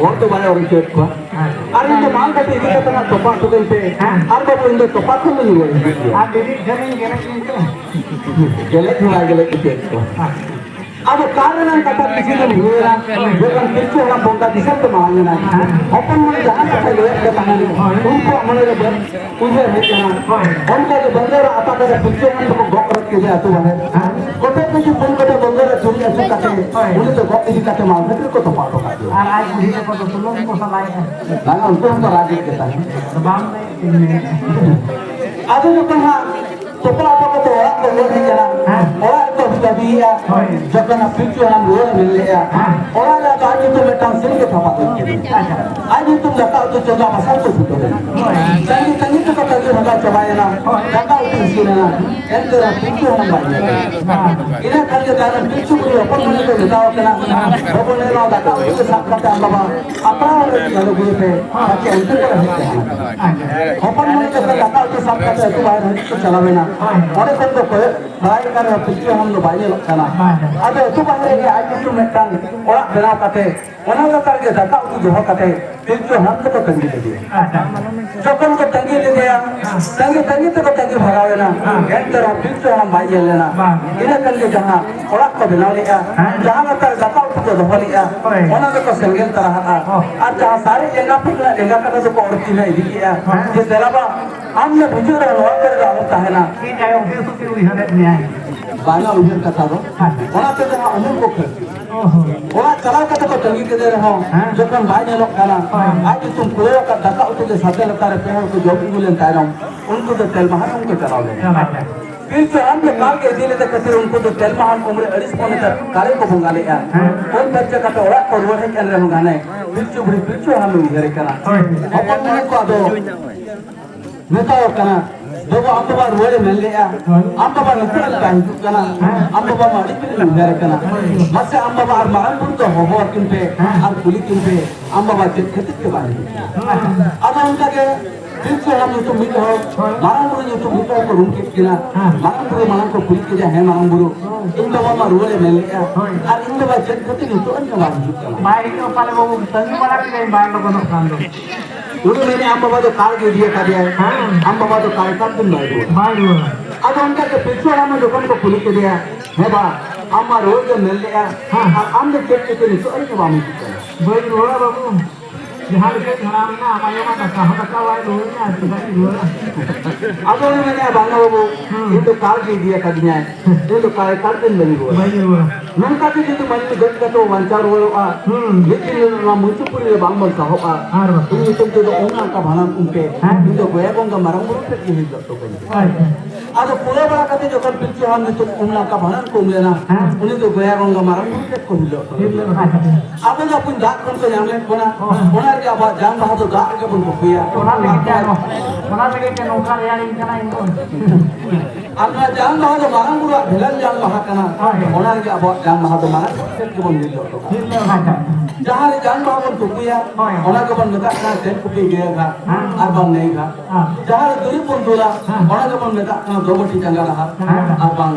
ᱦᱚᱲ ᱫᱚ ᱵᱟᱭ ᱚᱨ ᱦᱚᱪᱚᱭᱮᱫ ᱠᱚᱣᱟ᱾ ᱦᱮᱸ᱾ ᱟᱨ ᱤᱧ ᱫᱚ ᱢᱟᱞ ᱠᱟᱛᱮ ᱤᱫᱤ ᱠᱟᱛᱮ ᱦᱟᱸᱜ ᱛᱚᱯᱟ ᱦᱚᱴᱚ ᱠᱟᱹᱧ ᱯᱮ᱾ ᱦᱮᱸ᱾ ᱟᱨ ᱵᱟᱹᱵᱩ, ᱤᱧ ᱫᱚ ᱛᱚᱯᱟ ᱠᱷᱚᱱ ᱫᱚᱧ ᱨᱩᱣᱟᱹᱲ ᱦᱤᱡᱩᱜ ᱜᱮᱭᱟ᱾ ᱟᱨ ᱵᱤᱨᱤᱫ ᱴᱷᱮᱱᱤᱧ ᱜᱮᱞᱮᱡ ᱤᱧ ᱛᱮ᱾ ᱜᱮᱞᱮᱡ ᱦᱚᱸ ᱵᱟᱭ ᱜᱮᱞᱮᱡ ᱦᱚᱪᱚᱭᱮᱫ ᱠᱚᱣᱟ᱾ ᱦᱮᱸ᱾ ᱟᱫᱚ ᱠᱟᱨ ᱨᱮᱱᱟᱜ ᱠᱟᱛᱷᱟ ᱠᱤᱪᱷᱩ ᱫᱤᱱ ᱦᱩᱭᱮᱱᱟ, ᱡᱚᱠᱷᱚᱱ ᱯᱤᱞᱪᱩ ᱦᱟᱲᱟᱢ ᱵᱚᱸᱜᱟ ᱫᱤᱥᱚᱢ ᱛᱮ ᱢᱟᱲᱟᱝ ᱮᱱᱟᱭ, ᱦᱚᱯᱚᱱ ᱢᱚᱱᱮ ᱡᱟᱦᱟᱸ ᱠᱟᱛᱷᱟ ᱞᱟᱹᱭᱟᱫ ᱠᱚ ᱛᱟᱦᱮᱸᱱ, ᱩᱱᱠᱩᱣᱟᱜ ᱢᱚᱱᱮ ᱨᱮ ᱩᱭᱦᱟᱹᱨ ᱦᱮᱡ ᱮᱱᱟ᱾ ᱚᱱᱠᱟ ᱜᱮ ᱵᱚᱸᱜᱟ ᱨᱮ ᱟᱯᱟ ᱠᱟᱛᱮ ᱯᱤᱞᱪᱩ ᱦᱟᱲᱟᱢ ᱫᱚᱠᱚ ᱜᱚᱜ ᱨᱚᱫ ᱠᱮᱫᱮᱭᱟ ᱟᱹᱛᱩ ᱵᱟᱦᱮᱨ᱾ ᱠᱚᱴᱮᱡ ᱠᱚ ᱯᱩᱱ ᱠᱚᱴᱮᱡ ᱵᱚᱸᱜᱟ ᱨᱮ ᱪᱩᱨᱩᱡ ᱟᱹᱪᱩᱨ ᱠᱟᱛᱮ, ᱩᱱᱤ ᱫᱚ ᱜᱚᱜ ᱤᱫᱤ ᱠᱟᱛᱮ ᱢᱟᱞ ᱵᱷᱤᱛᱨᱤ ᱨᱮᱠᱚ ᱛᱚᱯᱟ ᱦᱚᱴᱚ ᱠᱟᱫᱮᱭᱟ᱾ ᱟᱨ ᱟᱡ ᱵᱩᱰᱷᱤ ᱛᱟᱠᱚ ᱫᱚ ᱛᱩᱞᱟᱹᱢ ᱠᱚ ᱥᱟᱞᱟᱭᱮᱫᱼᱟ᱾ ᱵᱟᱝᱟ, ᱩᱱᱠᱩ ᱦᱚᱸᱠᱚ ᱨᱟᱜᱮᱫ ᱜᱮ ᱛᱟᱦᱮᱸᱫ᱾ ᱟᱫᱚ ᱵᱟᱝ ᱞᱟᱹᱭᱮᱫ ᱛᱤᱧ ᱢᱮᱱᱮᱫᱼᱟ᱾ ᱟᱫᱚ ᱡᱚᱠᱷᱚᱱ ᱦᱟᱸᱜ ᱛᱚᱯᱟ ᱦᱚᱴᱚ ᱠᱟᱛᱮ ᱚᱲᱟᱜ ᱠᱚ ᱨᱩᱣᱟᱹᱲ ᱦᱮᱡ ᱮᱱᱟ᱾ ᱦᱮᱸ᱾ ᱚᱲᱟᱜ ᱨᱮᱠᱚ ᱫᱟᱹᱵᱤᱭᱮᱫᱼᱟ᱾ ᱦᱳᱭ᱾ ᱡᱚᱠᱷᱚᱱ ᱯᱤᱞᱪᱩ ᱦᱟᱲᱟᱢ ᱨᱩᱣᱟᱹᱲ ᱦᱮᱡ ᱞᱮᱫᱼᱟ, ᱦᱮᱸ᱾ ᱚᱲᱟᱜ ᱨᱮ ᱟᱫᱚ ᱟᱡ ᱧᱩᱛᱩᱢ ᱢᱤᱫᱴᱟᱝ ᱥᱤᱢ ᱜᱮ ᱛᱷᱟᱯᱟ ᱠᱮᱫ ᱠᱤᱱᱟ᱾ ᱟᱪᱪᱷᱟ᱾ ᱟᱡ ᱧᱩᱛᱩᱢ ᱫᱟᱠᱟ ᱩᱛᱩ ᱪᱚᱸᱫᱟ ᱵᱟᱥᱟᱝ ᱠᱚ ᱪᱷᱩᱴᱟᱹᱣ ᱮᱱᱟ᱾ ᱦᱳᱭ᱾ ᱛᱟᱺᱜᱤ ᱛᱟᱺᱜᱤ ᱛᱮᱠᱚ ᱛᱟᱺᱜᱤ ᱵᱷᱟᱜᱟᱣ ᱪᱟᱵᱟᱭᱮᱱᱟ᱾ ᱦᱳᱭ᱾ ᱫᱟᱠᱟ ᱩᱛᱩ ᱤᱥᱤᱱ ᱮᱱᱟ᱾ ᱮᱱᱛᱮ ᱨᱮᱦᱚᱸ ᱯᱤᱞᱪᱩ ᱦᱟᱲᱟᱢ ᱵᱟᱭ ᱧᱮᱞ ᱞᱮᱱᱟ᱾ ᱦᱮᱸ᱾ ᱤᱱᱟᱹ ᱠᱷᱟᱱ ᱜᱮ ᱛᱟᱭᱱᱚᱢ ᱯᱤᱞᱪᱩ ᱵᱩᱲᱦᱤ ᱦᱚᱯᱚᱱ ᱢᱚᱱᱮ ᱠᱚ ᱢᱮᱛᱟᱣ ᱠᱟᱱᱟ, ᱵᱟᱹᱵᱩ, ᱱᱚᱣᱟ ᱫᱟᱠᱟ ᱩᱛᱩ ᱥᱟᱵ ᱠᱟᱛᱮ ᱟᱢ ᱵᱟᱵᱟ ᱟᱯᱲᱟ ᱚᱲᱟᱜ ᱨᱮ ᱟᱹᱜᱩᱭ ᱯᱮ, ᱛᱟᱠᱤ ᱚᱱᱛᱮ ᱠᱚᱨᱮ ᱦᱮᱡ ᱠᱟᱱᱟ᱾ ᱦᱚᱯᱚᱱ ᱢᱚᱱᱮ ᱠᱟᱛᱮ ᱫᱟᱠᱟ ᱩᱛᱩ ᱥᱟᱵ ᱠᱟᱛᱮ ᱟᱹᱛᱩ ᱵᱟᱦᱮᱨ ᱦᱟᱹᱵᱤᱡ ᱠᱚ ᱪᱟᱞᱟᱣ ᱮᱱᱟ᱾ ᱚᱸᱰᱮ ᱠᱷᱚᱱ ᱠᱚ ᱠᱚᱭᱚᱜ ᱵᱟᱲᱟᱭ ᱠᱟᱱ ᱨᱮᱦᱚᱸ ᱯᱤᱞᱪᱩ ᱦᱟᱲᱟᱢ ᱫᱚ ᱵᱟᱭ ᱧᱮᱞᱚᱜ ᱠᱟᱱᱟ᱾ ᱟᱫᱚ ᱟᱹᱛᱩ ᱵᱟᱦᱮᱨ ᱨᱮᱜᱮ ᱟᱡ ᱧᱩᱛᱩᱢ ᱢᱤᱫᱴᱟᱝ ᱚᱲᱟᱜ ᱵᱮᱱᱟᱣ ᱠᱟᱛᱮ ᱚᱱᱟ ᱞᱟᱛᱟᱨ ᱨᱮᱜᱮ ᱫᱟᱠᱟ ᱩᱛᱩ ᱫᱚᱦᱚ ᱠᱟᱛᱮ ᱯᱤᱞᱪᱩ ᱦᱟᱲᱟᱢ ᱫᱚᱠᱚ ᱛᱟᱺᱜᱤ ᱞᱮᱫᱮᱭᱟ᱾ ᱡᱚᱠᱷᱚᱱ ᱠᱚ ᱛᱟᱺᱜᱤ ᱞᱮᱫᱮᱭᱟ, ᱛᱟᱺᱜᱤ ᱛᱟᱺᱜᱤ ᱛᱮᱠᱚ ᱛᱟᱺᱜᱤ ᱵᱷᱟᱜᱟᱣ ᱮᱱᱟ, ᱮᱱᱛᱮ ᱨᱮᱦᱚᱸ ᱯᱤᱞᱪᱩ ᱦᱟᱲᱟᱢ ᱵᱟᱭ ᱧᱮᱞ ᱞᱮᱱᱟ᱾ ᱤᱱᱟᱹ ᱠᱷᱟᱱ ᱜᱮ ᱡᱟᱦᱟᱸ ᱚᱲᱟᱜ ᱠᱚ ᱵᱮᱱᱟᱣ ᱞᱮᱫᱼᱟ, ᱡᱟᱦᱟᱸ ᱞᱟᱛᱟᱨ ᱨᱮ ᱫᱟᱠᱟ ᱩᱛᱩ ᱠᱚ ᱫᱚᱦᱚ ᱞᱮᱫᱼᱟ, ᱚᱱᱟ ᱫᱚᱠᱚ ᱥᱮᱸᱜᱮᱞ ᱛᱟᱨᱟ ᱟᱫᱼᱟ᱾ ᱟᱨ ᱡᱟᱦᱟᱸ ᱥᱟᱨᱮᱡ ᱞᱮᱸᱜᱟ ᱯᱷᱩᱴ ᱨᱮᱱᱟᱜ ᱞᱮᱸᱜᱟ ᱠᱟᱴᱟ ᱫᱚᱠᱚ ᱚᱨ ᱪᱤᱱᱦᱟᱹ ᱤᱫᱤ ᱠᱮᱫᱼᱟ, ᱡᱮ, "ᱫᱮᱞᱟ ᱵᱟ, ᱟᱢ ᱫᱚ ᱵᱩᱡᱷᱟᱹᱣ ᱨᱮᱦᱚᱸ ᱱᱚᱣᱟ ᱠᱚᱨᱮ ᱫᱚ ᱟᱞᱚᱢ ᱛᱟᱦᱮᱱᱟ᱾" ᱤᱧ ᱟᱭᱳ ᱵᱮᱥ ᱩᱛᱟᱹᱨ ᱩᱭᱦᱟᱹᱨᱮᱫ ᱢᱮᱭᱟᱭ᱾ ᱵᱟᱝᱟ ᱩᱭᱦᱟᱹᱨ ᱠᱟᱛᱷᱟ ᱫᱚ᱾ ᱚᱱᱟᱛᱮ ᱡᱟᱦᱟᱸ ᱩᱢᱩᱞ ᱠᱚ ᱠᱷᱟᱹᱲ ᱠᱮᱫᱟ᱾ ᱚᱲᱟᱜ ᱪᱟᱞᱟᱣ ᱠᱟᱛᱮ ᱠᱚ ᱛᱟᱺᱜᱤ ᱠᱮᱫᱮ ᱨᱮᱦᱚᱸ, ᱡᱚᱠᱷᱚᱱ ᱵᱟᱭ ᱧᱮᱞᱚᱜ ᱠᱟᱱᱟ, ᱟᱡ ᱧᱩᱛᱩᱢ ᱠᱩᱲᱟᱹᱣ ᱟᱠᱟᱫ ᱫᱟᱠᱟ ᱩᱛᱩ ᱜᱮ ᱥᱟᱛᱮ ᱞᱟᱛᱟᱨ ᱨᱮ ᱯᱮ ᱦᱚᱲ ᱠᱚ ᱡᱚᱢ ᱟᱹᱜᱩ ᱞᱮᱱ ᱛᱟᱭᱱᱚᱢ, ᱩᱱᱠᱩ ᱫᱚ ᱛᱮᱞᱢᱟᱦᱟᱱ ᱩᱢ ᱠᱚ ᱪᱟᱞᱟᱣ ᱞᱮᱱᱟ᱾ ᱯᱤᱞᱪᱩ ᱦᱟᱲᱟᱢ ᱫᱚ ᱠᱟᱞ ᱜᱮ ᱤᱫᱤ ᱞᱮᱫᱮ ᱠᱷᱟᱹᱛᱤᱨ ᱩᱱᱠᱩ ᱫᱚ ᱛᱮᱞᱢᱟᱦᱟᱱ ᱩᱢ ᱨᱮ ᱟᱹᱲᱤᱥ ᱢᱚᱱᱮᱛᱮ ᱠᱟᱞᱮ ᱠᱚ ᱵᱚᱸᱜᱟ ᱞᱮᱫᱼᱟ᱾ ᱩᱢ ᱯᱷᱟᱨᱪᱟ ᱠᱟᱛᱮ ᱚᱲᱟᱜ ᱠᱚ ᱨᱩᱣᱟᱹᱲ ᱦᱮᱡ ᱮᱱ ᱨᱮᱦᱚᱸ ᱜᱷᱟᱱᱮ ᱯᱤᱞᱪᱩ ᱵᱩᱲᱦᱤ ᱯᱤᱞᱪᱩ ᱦᱟᱲᱟᱢ ᱮ ᱩᱭᱦᱟᱹᱨᱮ ᱠᱟᱱᱟ᱾ ᱦᱚᱯᱚᱱ ᱢᱚᱱᱮ ᱠᱚ ᱟᱫᱚ ᱢᱮᱛᱟᱣ ᱠᱟᱱᱟ, ᱵᱟᱵᱟ, ᱟᱢ ᱵᱟᱵᱟ ᱨᱩᱣᱟᱹᱲᱮ ᱢᱮᱱ ᱞᱮᱜᱼᱟ, ᱟᱢ ᱵᱟᱵᱟ ᱱᱤᱛᱚᱜ ᱞᱮᱠᱟ ᱦᱤᱡᱩᱜ ᱠᱟᱱᱟ, ᱟᱢ ᱵᱟᱵᱟ ᱢᱟ ᱟᱹᱰᱤ ᱫᱤᱱ ᱩᱭᱦᱟᱹᱨ ᱠᱟᱱᱟ᱾ ᱢᱟᱥᱮ ᱟᱢ ᱵᱟᱵᱟ ᱟᱨ ᱢᱟᱨᱟᱝ ᱵᱩᱨᱩ ᱫᱚ ᱦᱚᱦᱚ ᱟᱹᱠᱤᱱ ᱯᱮ ᱟᱨ ᱠᱩᱞᱤ ᱠᱤᱱ ᱯᱮ, ᱟᱢ ᱵᱟᱵᱟ ᱪᱮᱫ ᱠᱷᱟᱹᱛᱤᱨ ᱛᱮ ᱵᱟᱭ ᱦᱤᱡᱩᱜ ᱠᱟᱱᱟ? ᱟᱫᱚ ᱚᱱᱠᱟ ᱜᱮ ᱯᱤᱞᱪᱩ ᱦᱟᱲᱟᱢ ᱧᱩᱛᱩᱢ ᱢᱤᱫ ᱦᱚᱲ, ᱢᱟᱨᱟᱝ ᱵᱩᱨᱩ ᱧᱩᱛᱩᱢ ᱢᱤᱫ ᱦᱚᱲ ᱠᱚ ᱨᱩᱢ ᱠᱮᱫ ᱠᱤᱱᱟ᱾ ᱢᱟᱨᱟᱝ ᱵᱩᱨᱩ ᱢᱟᱲᱟᱝ ᱠᱚ ᱠᱩᱞᱤ ᱠᱮᱫᱮᱭᱟ, ᱦᱮᱸ ᱢᱟᱨᱟᱝ ᱵᱩᱨᱩ, ᱤᱧ ᱵᱟᱵᱟ ᱢᱟ ᱨᱩᱣᱟᱹᱲᱮ ᱢᱮᱱ ᱞᱮᱜᱼᱟ, ᱟᱨ ᱤᱧ ᱵᱟᱵᱟ ᱪᱮᱫ ᱠᱷᱟᱹᱛᱤᱨ ᱱᱤᱛᱚᱜ ᱦᱚᱸ ᱵᱟᱭ ᱦᱤᱡᱩᱜ ᱠᱟᱱᱟ? ᱵᱟᱭ ᱦᱤᱡᱩᱜ ᱯᱟᱞᱮ ᱵᱟᱹᱵᱩ, ᱛᱟᱺᱜᱤ ᱵᱟᱲᱟ ᱠᱮᱫᱟᱹᱧ, ᱵᱟᱭ ᱞᱚᱜᱚᱱᱚᱜ ᱠᱟᱱ ᱫᱚ᱾ ᱩᱱᱤ ᱢᱮᱱᱮᱫ, ᱟᱢ ᱵᱟᱵᱟ ᱫᱚ ᱠᱟᱞ ᱜᱮ ᱤᱫᱤ ᱟᱠᱟᱫᱮᱭᱟᱭ᱾ ᱦᱮᱸ᱾ ᱟᱢ ᱵᱟᱵᱟ ᱫᱚ ᱠᱟᱞ ᱠᱟᱞ ᱫᱤᱱ ᱵᱟᱭ ᱨᱩᱣᱟᱹᱲᱟ᱾ ᱵᱟᱭ ᱨᱩᱣᱟᱹᱲᱟ᱾ ᱟᱫᱚ ᱚᱱᱠᱟ ᱜᱮ ᱯᱤᱞᱪᱩ ᱦᱟᱲᱟᱢ ᱡᱚᱠᱷᱚᱱ ᱠᱚ ᱠᱩᱞᱤ ᱠᱮᱫᱮᱭᱟ, ᱦᱮᱸ ᱵᱟ, ᱟᱢ ᱢᱟ ᱨᱩᱣᱟᱹᱲ ᱜᱮᱢ ᱢᱮᱱ ᱞᱮᱜᱼᱟ, ᱦᱮᱸ᱾ ᱟᱨ ᱟᱢ ᱫᱚ ᱪᱮᱫ ᱠᱚᱛᱮ ᱱᱤᱛᱚᱜ ᱦᱟᱹᱵᱤᱡ ᱦᱚᱸ ᱵᱟᱢ ᱦᱤᱡᱩᱜ ᱠᱟᱱᱟ? ᱵᱟᱹᱧ ᱨᱩᱣᱟᱹᱲᱟ ᱵᱟᱹᱵᱩ, ᱡᱟᱦᱟᱸ ᱞᱮᱠᱟᱧ ᱦᱟᱲᱟᱢ ᱮᱱᱟ, ᱟᱢ ᱟᱭᱳ ᱢᱟ ᱫᱟᱠᱟ ᱦᱚᱸ ᱫᱟᱠᱟ ᱵᱟᱭ ᱨᱩᱣᱟᱹᱲ ᱮᱫᱟ, ᱟᱨ ᱪᱮᱫᱟᱜ ᱤᱧ ᱨᱩᱣᱟᱹᱲᱟ? ᱟᱫᱚ ᱩᱱᱤ ᱢᱮᱱᱮᱫᱼᱟ, ᱵᱟᱝᱟ ᱵᱟᱹᱵᱩ, ᱦᱮᱸ᱾ ᱤᱧ ᱫᱚ ᱠᱟᱞ ᱜᱮ ᱤᱫᱤ ᱟᱠᱟᱫᱤᱧᱟᱭ, ᱤᱧ ᱫᱚ ᱠᱟᱞ ᱠᱟᱞ ᱫᱤᱱ ᱵᱟᱹᱧ ᱨᱩᱣᱟᱹᱲᱟ᱾ ᱵᱟᱹᱧ ᱨᱩᱣᱟᱹᱲᱟ᱾ ᱱᱚᱝᱠᱟ ᱜᱮ ᱡᱩᱫᱤ ᱢᱟᱹᱱᱢᱤ ᱜᱚᱡ ᱠᱟᱛᱮ ᱵᱟᱧᱪᱟᱣ ᱨᱩᱣᱟᱹᱲᱚᱜᱼᱟ, ᱦᱩᱸ᱾ ᱢᱤᱫ ᱫᱤᱱ ᱦᱤᱞᱳᱜ ᱱᱚᱣᱟ ᱢᱩᱪᱩᱯᱩᱨᱤ ᱨᱮ ᱵᱟᱝ ᱵᱚᱱ ᱥᱟᱦᱚᱵᱼᱟ, ᱦᱮᱸ ᱵᱟᱹᱵᱩ᱾ ᱤᱧ ᱧᱩᱛᱩᱢ ᱛᱮᱫᱚ ᱚᱱᱟ ᱚᱱᱠᱟ ᱵᱷᱟᱸᱰᱟᱱ ᱩᱱᱛᱮ, ᱦᱮᱸ᱾ ᱤᱧ ᱫᱚ ᱜᱚᱭᱟ ᱜᱚᱝᱜᱟ ᱢᱟᱨᱟᱝ ᱵᱩᱨᱩ ᱴᱷᱮᱱ ᱜᱮ ᱦᱤᱡᱩᱜ ᱛᱟᱵᱚᱱ᱾ ᱟᱪᱪᱷᱟ᱾ ᱟᱫᱚ ᱯᱩᱨᱟᱹ ᱵᱟᱲᱟ ᱠᱟᱛᱮ ᱡᱚᱠᱷᱚᱱ ᱯᱤᱞᱪᱩ ᱦᱟᱲᱟᱢ ᱧᱩᱛᱩᱢ ᱩᱢ ᱱᱟᱲᱠᱟ ᱵᱷᱟᱸᱰᱟᱱ ᱠᱚ ᱩᱢ ᱞᱮᱱᱟ, ᱦᱮᱸ᱾ ᱩᱱᱤ ᱫᱚ ᱜᱚᱭᱟ ᱜᱚᱝᱜᱟ ᱢᱟᱨᱟᱝ ᱵᱩᱨᱩ ᱴᱷᱮᱱ ᱠᱚ ᱦᱤᱡᱩᱜ ᱛᱟᱵᱚᱱ᱾ ᱦᱤᱡᱩᱜ ᱛᱟᱵᱚᱱ᱾ ᱟᱫᱚ ᱟᱵᱚ ᱫᱟᱜ ᱠᱷᱚᱱ ᱠᱚ ᱧᱟᱢ ᱞᱮᱫ ᱵᱚᱱᱟ, ᱦᱮᱸ᱾ ᱚᱱᱟ ᱨᱮᱜᱮ ᱟᱵᱚᱣᱟᱜ ᱡᱟᱝ ᱵᱟᱦᱟ ᱫᱚ ᱫᱟᱜ ᱨᱮᱜᱮ ᱵᱚᱱ ᱛᱩᱯᱩᱭᱟ᱾ ᱚᱱᱟ ᱞᱟᱹᱜᱤᱫ ᱛᱮ ᱟᱨᱚ, ᱚᱱᱟ ᱞᱟᱹᱜᱤᱫ ᱛᱮ ᱱᱚᱝᱠᱟ ᱨᱮᱭᱟᱲᱤᱧ ᱠᱟᱱᱟ ᱤᱧ ᱫᱚ᱾ ᱟᱨ ᱱᱚᱣᱟ ᱡᱟᱝ ᱵᱟᱦᱟ ᱫᱚ ᱢᱟᱨᱟᱝ ᱵᱩᱨᱩᱣᱟᱜ ᱵᱷᱮᱜᱟᱨ ᱡᱟᱝ ᱵᱟᱦᱟ ᱠᱟᱱᱟ᱾ ᱦᱳᱭ᱾ ᱚᱱᱟ ᱨᱮᱜᱮ ᱟᱵᱚᱣᱟᱜ ᱡᱟᱝ ᱵᱟᱦᱟ ᱫᱚ ᱢᱟᱨᱟᱝ ᱵᱩᱨᱩ ᱴᱷᱮᱱ ᱜᱮᱵᱚᱱ ᱧᱤᱨ ᱦᱚᱴᱚ ᱠᱟᱜᱼᱟ᱾ ᱧᱤᱨ ᱦᱚᱴᱚ ᱠᱟᱜᱼᱟ᱾ ᱡᱟᱦᱟᱸ ᱨᱮ ᱡᱟᱝ ᱵᱟᱦᱟ ᱵᱚᱱ ᱛᱩᱯᱩᱭᱟ, ᱦᱳᱭ᱾ ᱚᱱᱟ ᱜᱮᱵᱚᱱ ᱢᱮᱛᱟᱜ ᱠᱟᱱᱟ ᱛᱮᱞ ᱠᱩᱯᱤ ᱜᱟᱹᱭᱟᱹ ᱜᱷᱟᱴ, ᱦᱮᱸ᱾ ᱟᱨ ᱵᱟᱝ ᱱᱟᱹᱭ ᱜᱷᱟᱴ᱾ ᱦᱮᱸ᱾ ᱡᱟᱦᱟᱸ ᱨᱮ ᱫᱩᱨᱤᱵ ᱵᱚᱱ ᱫᱩᱞᱟ, ᱦᱮᱸ᱾ ᱚᱱᱟ ᱜᱮᱵᱚᱱ ᱢᱮᱛᱟᱜ ᱠᱟᱱᱟ ᱫᱚᱵᱚᱴᱤ ᱡᱟᱸᱜᱟ ᱰᱟᱦᱟᱨ, ᱦᱮᱸ᱾ ᱟᱨ ᱵᱟᱝ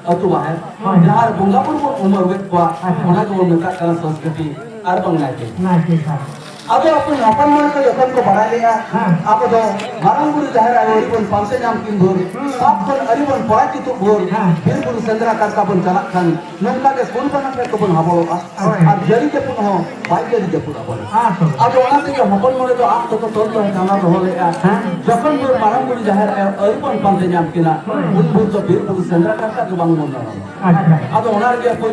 ᱟᱹᱛᱩ ᱵᱟᱦᱮᱨ᱾ ᱦᱳᱭ᱾ ᱡᱟᱦᱟᱸ ᱨᱮ ᱵᱚᱸᱜᱟ ᱵᱩᱨᱩ ᱵᱚᱱ ᱩᱢ ᱟᱹᱨᱩᱵᱮᱫ ᱠᱚᱣᱟ, ᱦᱮᱸ᱾ ᱚᱱᱟ ᱜᱮᱵᱚᱱ ᱢᱮᱛᱟᱜ ᱠᱟᱱᱟ ᱥᱚᱸᱥᱠᱨᱤᱛᱤ, ᱟᱨ ᱵᱟᱝ ᱱᱟᱭᱠᱮ᱾ ᱱᱟᱭᱠᱮ ᱜᱷᱟᱴ᱾ ᱟᱫᱚ ᱟᱵᱚ ᱦᱚᱯᱚᱱ ᱢᱟᱹᱭ ᱠᱚ ᱡᱚᱠᱷᱚᱱ ᱠᱚ ᱵᱟᱲᱟᱭ ᱞᱮᱜᱼᱟ, ᱦᱮᱸ᱾ ᱟᱵᱚ ᱫᱚ ᱢᱟᱨᱟᱝ ᱵᱩᱨᱩ ᱡᱟᱦᱮᱨ ᱟᱭᱳ ᱟᱹᱨᱤ ᱵᱚᱱ ᱯᱟᱱᱛᱮ ᱧᱟᱢ ᱠᱤᱱ ᱵᱷᱳᱨ, ᱦᱩᱸ᱾ ᱯᱟᱯ ᱠᱷᱚᱱ ᱟᱹᱨᱤ ᱵᱚᱱ ᱯᱚᱨᱟᱡᱤᱛᱚᱜ ᱵᱷᱳᱨ, ᱦᱮᱸ᱾ ᱵᱤᱨ ᱵᱩᱨᱩ ᱥᱮᱸᱫᱽᱨᱟ ᱠᱟᱨᱠᱟ ᱵᱚᱱ ᱪᱟᱞᱟᱜ ᱠᱷᱟᱱ, ᱱᱚᱝᱠᱟ ᱜᱮ ᱠᱩᱞ ᱵᱟᱱᱟ ᱴᱷᱮᱱ ᱠᱚᱵᱚᱱ ᱦᱟᱵᱚᱲᱚᱜᱼᱟ᱾ ᱦᱳᱭ᱾ ᱟᱨ ᱡᱟᱹᱲᱤ ᱡᱟᱹᱯᱩᱫ ᱦᱚᱸ ᱵᱟᱭ ᱡᱟᱹᱲᱤ ᱡᱟᱹᱯᱩᱫ ᱟᱵᱚᱱᱟ᱾ ᱦᱮᱸ ᱛᱚ᱾ ᱟᱫᱚ ᱚᱱᱟ ᱛᱮᱜᱮ ᱦᱚᱯᱚᱱ ᱢᱚᱬᱮ ᱫᱚ ᱟᱜ ᱫᱚᱠᱚ ᱛᱚᱞ ᱫᱚᱦᱚ ᱠᱟᱱᱟ, ᱫᱚᱦᱚ ᱞᱮᱜᱼᱟ᱾ ᱦᱮᱸ᱾ ᱡᱚᱠᱷᱚᱱ ᱵᱷᱳᱨ ᱢᱟᱨᱟᱝ ᱵᱩᱨᱩ ᱡᱟᱦᱮᱨ ᱟᱭᱳ ᱟᱹᱣᱨᱤ ᱵᱚᱱ ᱯᱟᱱᱛᱮ ᱧᱟᱢ ᱠᱤᱱᱟ, ᱦᱳᱭ᱾ ᱩᱱ ᱵᱷᱳᱨ ᱫᱚ ᱵᱤᱨ ᱵᱩᱨᱩ ᱥᱮᱸᱫᱽᱨᱟ ᱠᱟᱨᱠᱟ ᱜᱮ ᱵᱟᱝ ᱵᱚᱱ ᱫᱟᱬᱟᱱᱟ᱾ ᱟᱪᱪᱷᱟ᱾ ᱟᱫᱚ ᱚᱱᱟ ᱨᱮᱜᱮ ᱚᱠᱚᱭ